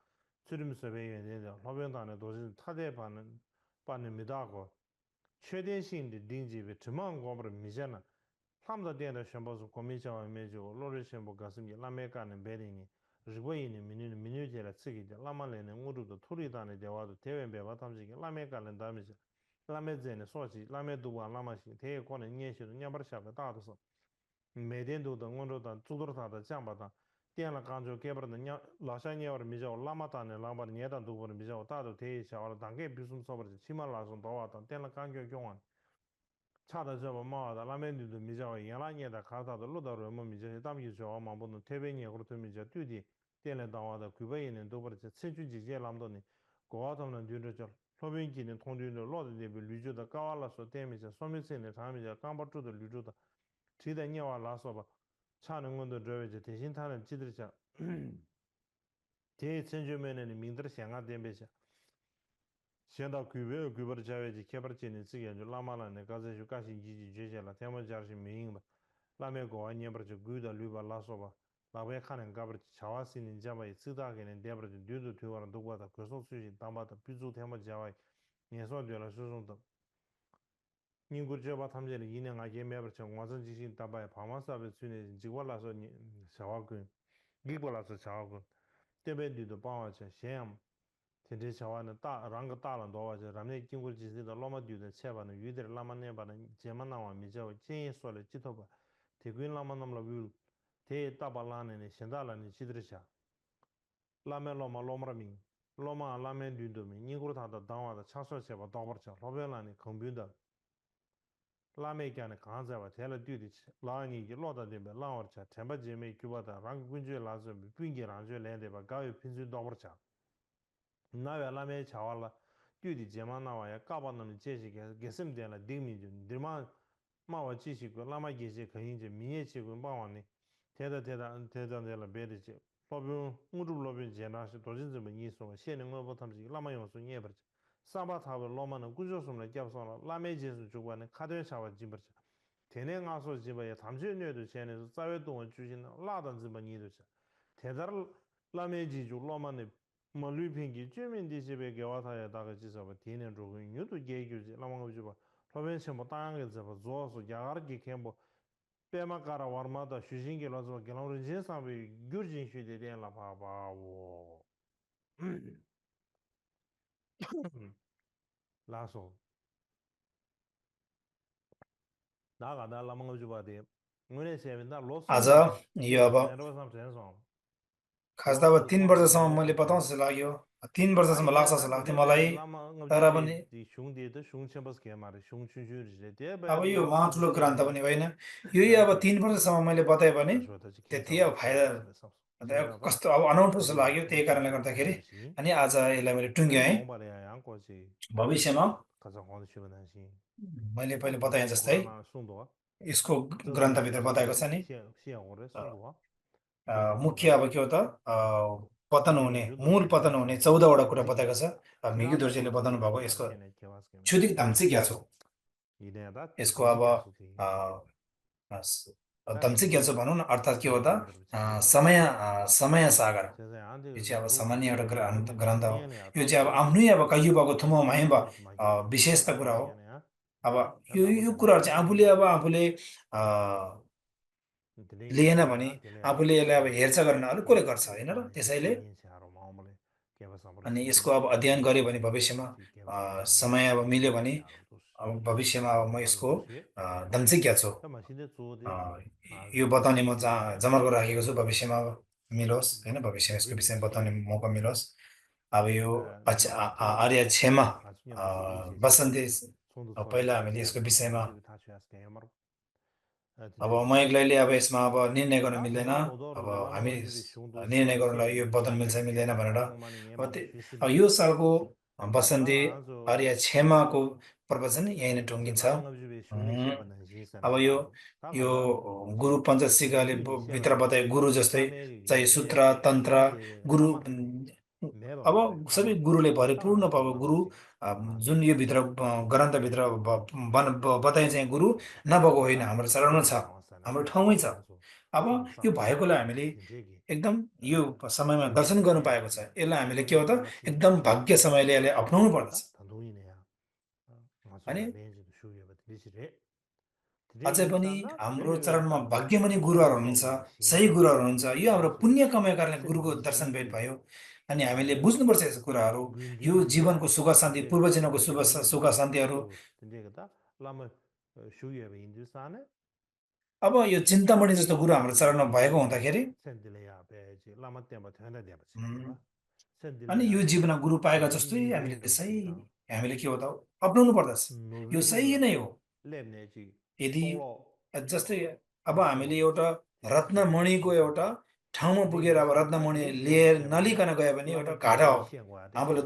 주름서 배경에 로변단에 도시 타대반은 반입니다고 确定性的定级为 지만 거버를 미잖아. 삼다 대의 선보수 고민자와 매주 로를 선보 가슴이 라메가는 베링이 리고이니 미뉴제라 쓰기데 라말레는 우르도 토리단의 대화도 대외 배와 탐지기 라메가는 담이지. 라메제는 소시 라메도와 라마시 대권은 예시도 냐버샤가 다도서 매den도 등원로다 주도로다 장바다 电了刚就给不了人家老乡伢儿米叫拉玛达呢，拉玛的伢当都不能米叫大都天小了，当给比什么说不的，起码拉上多少当电了刚就用完。差的这不嘛的，那边的米叫原来伢的看他的路到人们米叫他们就说嘛不能特别伢或者米叫对的，电了当话的规备人都不的，这区几届那么多呢，国他们对着叫。说明今年通讯的老的那边绿洲的高了说点米叫，说明现在他们叫刚把住的绿洲的，谁在伢话拉说吧。差能够的这位就대신他人记得下，대 천주면은 민들 생각 대비자. 현다 규베 규버 자외지 개발진이 지게 라마라네 가제 주가시 지지 제제라 테마 자르시 미잉바. 라메 고아니 버저 구다 류바 라소바. 라베 칸은 가버 자와시는 자바이 쓰다게는 대버저 류도 되어라 도과다 그소 수시 담바다 비주 테마 자와이 예소되라 수송도 인구저바 탐제는 인행하게 매버저 와선 지신 담바이 방마사베 수네 지고라서 자와군 기고라서 자와군 这边的帮我去先，天天小娃呢大，让个大人多我去，咱们经过几次的那么丢的车吧呢，有点那么那把呢，节目那完没叫建议说了几头吧，提供那么那么了有，提大把人呢，现在人呢记得下，那么老么名，那么那么丢的名，你过他的当娃的车说车吧，大把车，老板人呢空兵的。拉美干的刚才吧，天了丢的吃，拉你就拉到这边，拉我吃，天把姐妹给我的，让工具拉着，并且让就来的吧，搞有平时到我吃。那边拉美吃完了，丢的节嘛那玩意，搞把那么解释给什么点了，顶面就，顶嘛我继续过，那么解释肯定就明年结婚办完的，天了别的去，老兵我这老兵检查是多少这么你说，现在我不他们那么用说你也不知。三把他们老妈呢，工作什么的叫上了，拉美结束就完了，卡顿下完基本上，天天俺说基本也，他们这女的现在是3月多举行了，哪档子么你都是，天天拉美记住老妈呢，么旅平给居民地这边给我他也大概介绍吧，天天做工，有都解决的，那么我就吧，老百姓么当然个这吧，主要是家里给看不，别嘛干了玩嘛的，学生给老子给老人家上面有进学的点了吧吧我。拉手，나가다 라망을 주바데 응원의 세븐다 आज 로스는 यो अब 내려와 삼 전송 खास त अब 로스 3 वर्षसम्म मैले बताउँ 콜라네 जस्तो लाग्यो 3 वर्षसम्म लाग्छ 아이야 जस्तो 다 लाग्थ्यो मलाई 대베 라마 तर 응주베 पनि 디 슝데도 슝쳔버스 게마레 슝쳔쳔르제 अब 대베 यो महा ठुलो 로스데 ग्रन्थ पनि होइन यही अब 야게 3 वर्षसम्म मैले बताएँ भने 다시와 다시 त्यति 켄사바 अब फाइदा 켄사바 사 अन्त 지라바 कस्तो अब अनौठो जस्तो 디 लाग्यो त्यही कारणले 마신데 गर्दाखेरि 고바나시 अनि आज यसलाई मैले टुङ्ग्याएँ है 몽바레 양꼬지 भविष्यमा 가자 होन शिवना시 मैले पहिले बताएँ 몽바레 जस्तै 고라나 송도와 यसको 저도 ग्रन्थभित्र बताएको छ 시야 नि 시야 오래 अ, 송도와 देबे मुख्य अब सोबारे के हो त पतन 요 हुने 요도 मूल पतन हुने 켄사바 14 वटा कुरा 켄지게 बताएको छ मिगी 지라다 दोर्जेले बताउनु 고지게 भएको 말 यसको के네 केवा스게 छुदिक धाम्ची क्या छौ 이내다 यसको अब 던지게 수지 धम्ची क्या छ भनौँ न अर्थात् के हो त 지나버려 지나버려 समय सागर 제가 안돼 यो चाहिँ अब 로스 सामान्य एउटा 로스 ग्रन्थ हो 니에네 यो चाहिँ अब 아토도 आफ्नै अब कैयुबाको थुमो माहिब 로스 마게 विशेषता कुरा हो 마게네 अब यो 다다버다 कुराहरू चाहिँ आफूले अब 니에네 आफूले 근데 लिएन भने 딜레야 딜레야 आफूले यसलाई अब हेरचाह गरेन अरू कसले गर्छ होइन र 로스마네 त्यसैले 니에시하로 마음ले केवा사버려 अनि यसको 지게 अब अध्ययन गरेँ भने भविष्यमा 지 केवा사버려 समय अब मिल्यो भने 니에시하로 도스 अब भविष्यमा अब म 도바르 यसको 도스 धम्चिक्या छु तमासि데 अ, जो데 यो आजु बताउने म जोदे जमर्को राखेको छु भविष्यमा अब मिलोस् होइन भविष्यमा यसको 대비리 विषयमा बताउने 시 मौका मिलोस् अब यो 텔레 आर्य क्षमा 아침에 무슨 일이 बसन्ती 손도 पहिला 털어서 हामीले यसको 제가 विषयमा 마음을 다시 하스게 말고 अब 근데 म एक्लैले अब यसमा अब निर्णय गर्न 다 मिल्दैन 대단 अब 오더로 हामी 라마가 집에 숑도 निर्णय 슈아도 गर्नलाई यो 셰베 बदल 샤게 मिल्छ मिल्दैन भनेर 라마만이 예마다 अब 쉐시데 यो सालको बसन्ती 다 아주 आर्य क्षमाको प्रवचन यहीँ नै टुङ्गिन्छ 라마가 집에 숑네 उम्, 셰바나 अब जि사나 यो 다 यो 달라다 गुरु पञ्चसिकाले 슈디 भित्र 셰바나 बताए गुरु जस्तै चाहिँ 라메 सूत्र 예 तन्त्र 라마테 गुरु 라마테 매바 अब 말에 सबै 라마 गुरुले भरिपूर्ण 다 अब गुरु 라마지 जुन यो भित्र ग्रन्थभित्र बताइ चाहिँ गुरु नभएको होइन 다 हाम्रो शरणमा छ 나왔잖아 हाम्रो ठाउँमै छ 나서 अब यो 쌈쌈 भएकोलाई हामीले 진짜기 एकदम यो समयमा दर्शन गर्नु पाएको छ यसलाई हामीले के हो त 라마티 एकदम भाग्य समयले यसलाई अप्नाउनु पर्दछ 다 단동이네야 अनि 맞아 렌즈도 쇼야 버트 리시레 드레 अझै पनि 인산나 हाम्रो 드레 चरणमा 인산나 भाग्यमानी गुरुहरू हुनुहुन्छ 소소도 सही 신 गुरुहरू हुनुहुन्छ यो हाम्रो 마소 पुण्य कमाइ कारणले गुरुको 세미지 दर्शन भेट 신기 भयो अनि हामीले 아베 बुझ्नुपर्छ यस्तो कुराहरू यो 윈딘디야 जीवनको सुख शान्ति 근데 पूर्वजन्मको 근데 सुख शान्तिहरू 또 근데 그다 라마 쇼야 인디산에 अब यो चिन्तामणि जस्तो गुरु हाम्रो चरणमा भएको हुँदाखेरि उम्, अनि यो जीवनमा गुरु पाएका जस्तै हामीले के हो त अपनाउनु पर्दछ। यो सही नै हो। यदि जस्तै अब हामीले एउटा रत्नमणिको एउटा ठाउँमा पुगेर अब रत्नमणि लिएर नलिकन गयो भने एउटा घाटा हो, हाम्रो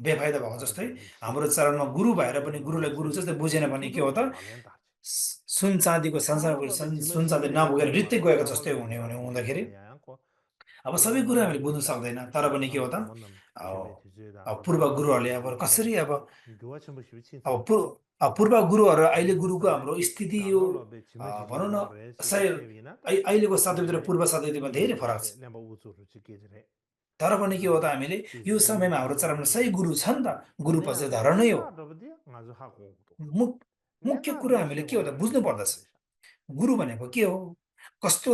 बेफाइदा भएको जस्तै। हाम्रो चरणमा गुरु भएर पनि गुरुलाई गुरु जस्तै बुझेन भने के हो त सुन चाँदीको संसारमा सुन चाँदी नपुगेर रित्तै गएको जस्तै हुँदाखेरि अब सबै कुरा हामीले बुझ्नु सक्दैन। तर पनि के हो त पूर्व गुरुहरूले अब कसरी पूर्व गुरुहरू अहिले गुरुको हाम्रो स्थिति यो भनौँ न सय अहिलेको शताब्दी र पूर्व शताब्दीमा धेरै फरक छ। तर पनि के हो त हामीले यो समयमा हाम्रो चरणमा सही गुरु छ नि त, गुरु पछि धर नै हो। मुख्य कुरा हामीले के हो त बुझ्नु पर्दछ। गुरु भनेको के हो, कस्तो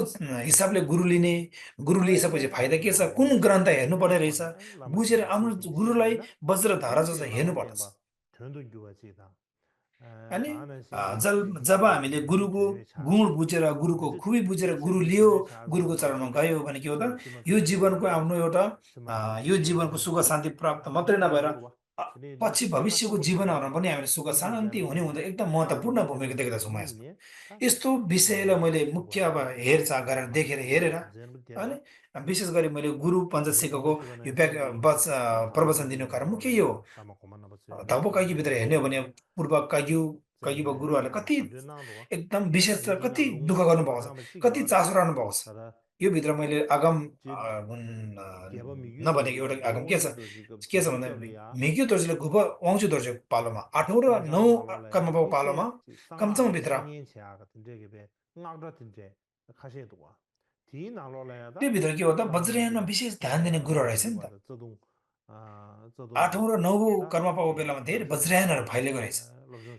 हिसाबले गुरु लिने, गुरु लिइसकेपछि फाइदा के छ, कुन ग्रन्थ हेर्नुपर्ने रहेछ, बुझेर आफ्नो गुरुलाई वज्रधारा जस्तो हेर्नु पर्दछ। अनि जब हामीले गुरुको गुण बुझेर गुरुको खुबी बुझेर गुरु लियो, गुरुको चरणमा गयो भने के हो त यो जीवनको आफ्नो एउटा यो जीवनको सुख शान्ति प्राप्त मात्रै नभएर पछि भविष्यको जीवनहरूमा पनि हामीले सुख शान्ति हुने हुँदा एकदम महत्त्वपूर्ण भूमिका देख्दछु म यसमा। यस्तो विषयलाई मैले मुख्य अब हेरचाह गरेर हेरेर अनि विशेष गरी मैले गुरु पञ्चसिकको यो प्रवचन दिनु कारण मुख्य यो हो। धर्म कैकीभित्र हेर्ने हो भने पूर्व कैकी गुरुहरूले कति एकदम विशेष कति दुःख गर्नुभएको छ, कति चासो राख्नु भएको छ। यो भित्र मैले आगम नभनेको एउटा आगम के छ भन्दा मिग्यो दोर्जेले घुप वाउँछु दोर्जे पालोमा 8औं र 9औं कर्मको पालोमा कमचङ भित्र त्यो भित्र के हो त वज्रयानमा विशेष ध्यान दिने गुरु रहेछ नि त। 8औं र 9औं कर्मपाको बेलामा धेरै वज्रयानहरू फैलिएको रहेछ।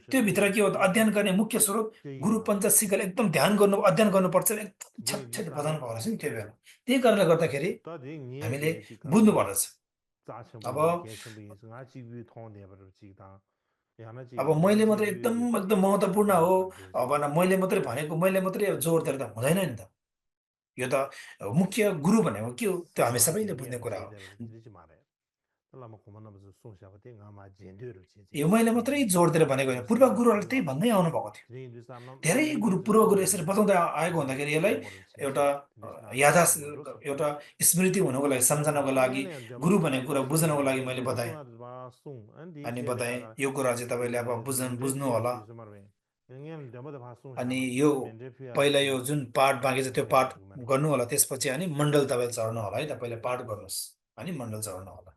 त्यो भित्र के हो त अध्ययन गर्ने मुख्य स्रोत गुरु पञ्चसिकल एकदम अध्ययन गर्नुपर्छ, एकदम छेट बजाउनु भएको रहेछ नि त्यो बेला। त्यही कारणले गर्दाखेरि हामीले बुझ्नु पर्दछ। अब मैले मात्रै एकदम महत्त्वपूर्ण हो अब मैले मात्रै भनेको मैले मात्रै जोड दिएर त हुँदैन नि त। यो त मुख्य गुरु भनेको के हो त्यो हामी सबैले बुझ्ने कुरा हो। यो मैले मात्रै जोड दिएर भनेको होइन, पूर्व गुरुहरूले त्यही भन्दै आउनु भएको थियो। धेरै पूर्व गुरु यसरी बताउँदै आएको हुँदाखेरि यसलाई एउटा एउटा स्मृति हुनको लागि, सम्झनको लागि, गुरु भनेको कुरा बुझ्नको लागि मैले बताएँ। अनि यो कुरा चाहिँ तपाईँले अब बुझ्नु होला। अनि यो पहिला यो जुन पाठ बाँकी छ त्यो पाठ गर्नु होला, त्यसपछि अनि मण्डल तपाईँले चढ्नु होला है त। पहिला पाठ गर्नुहोस् अनि मण्डल चढ्नु होला।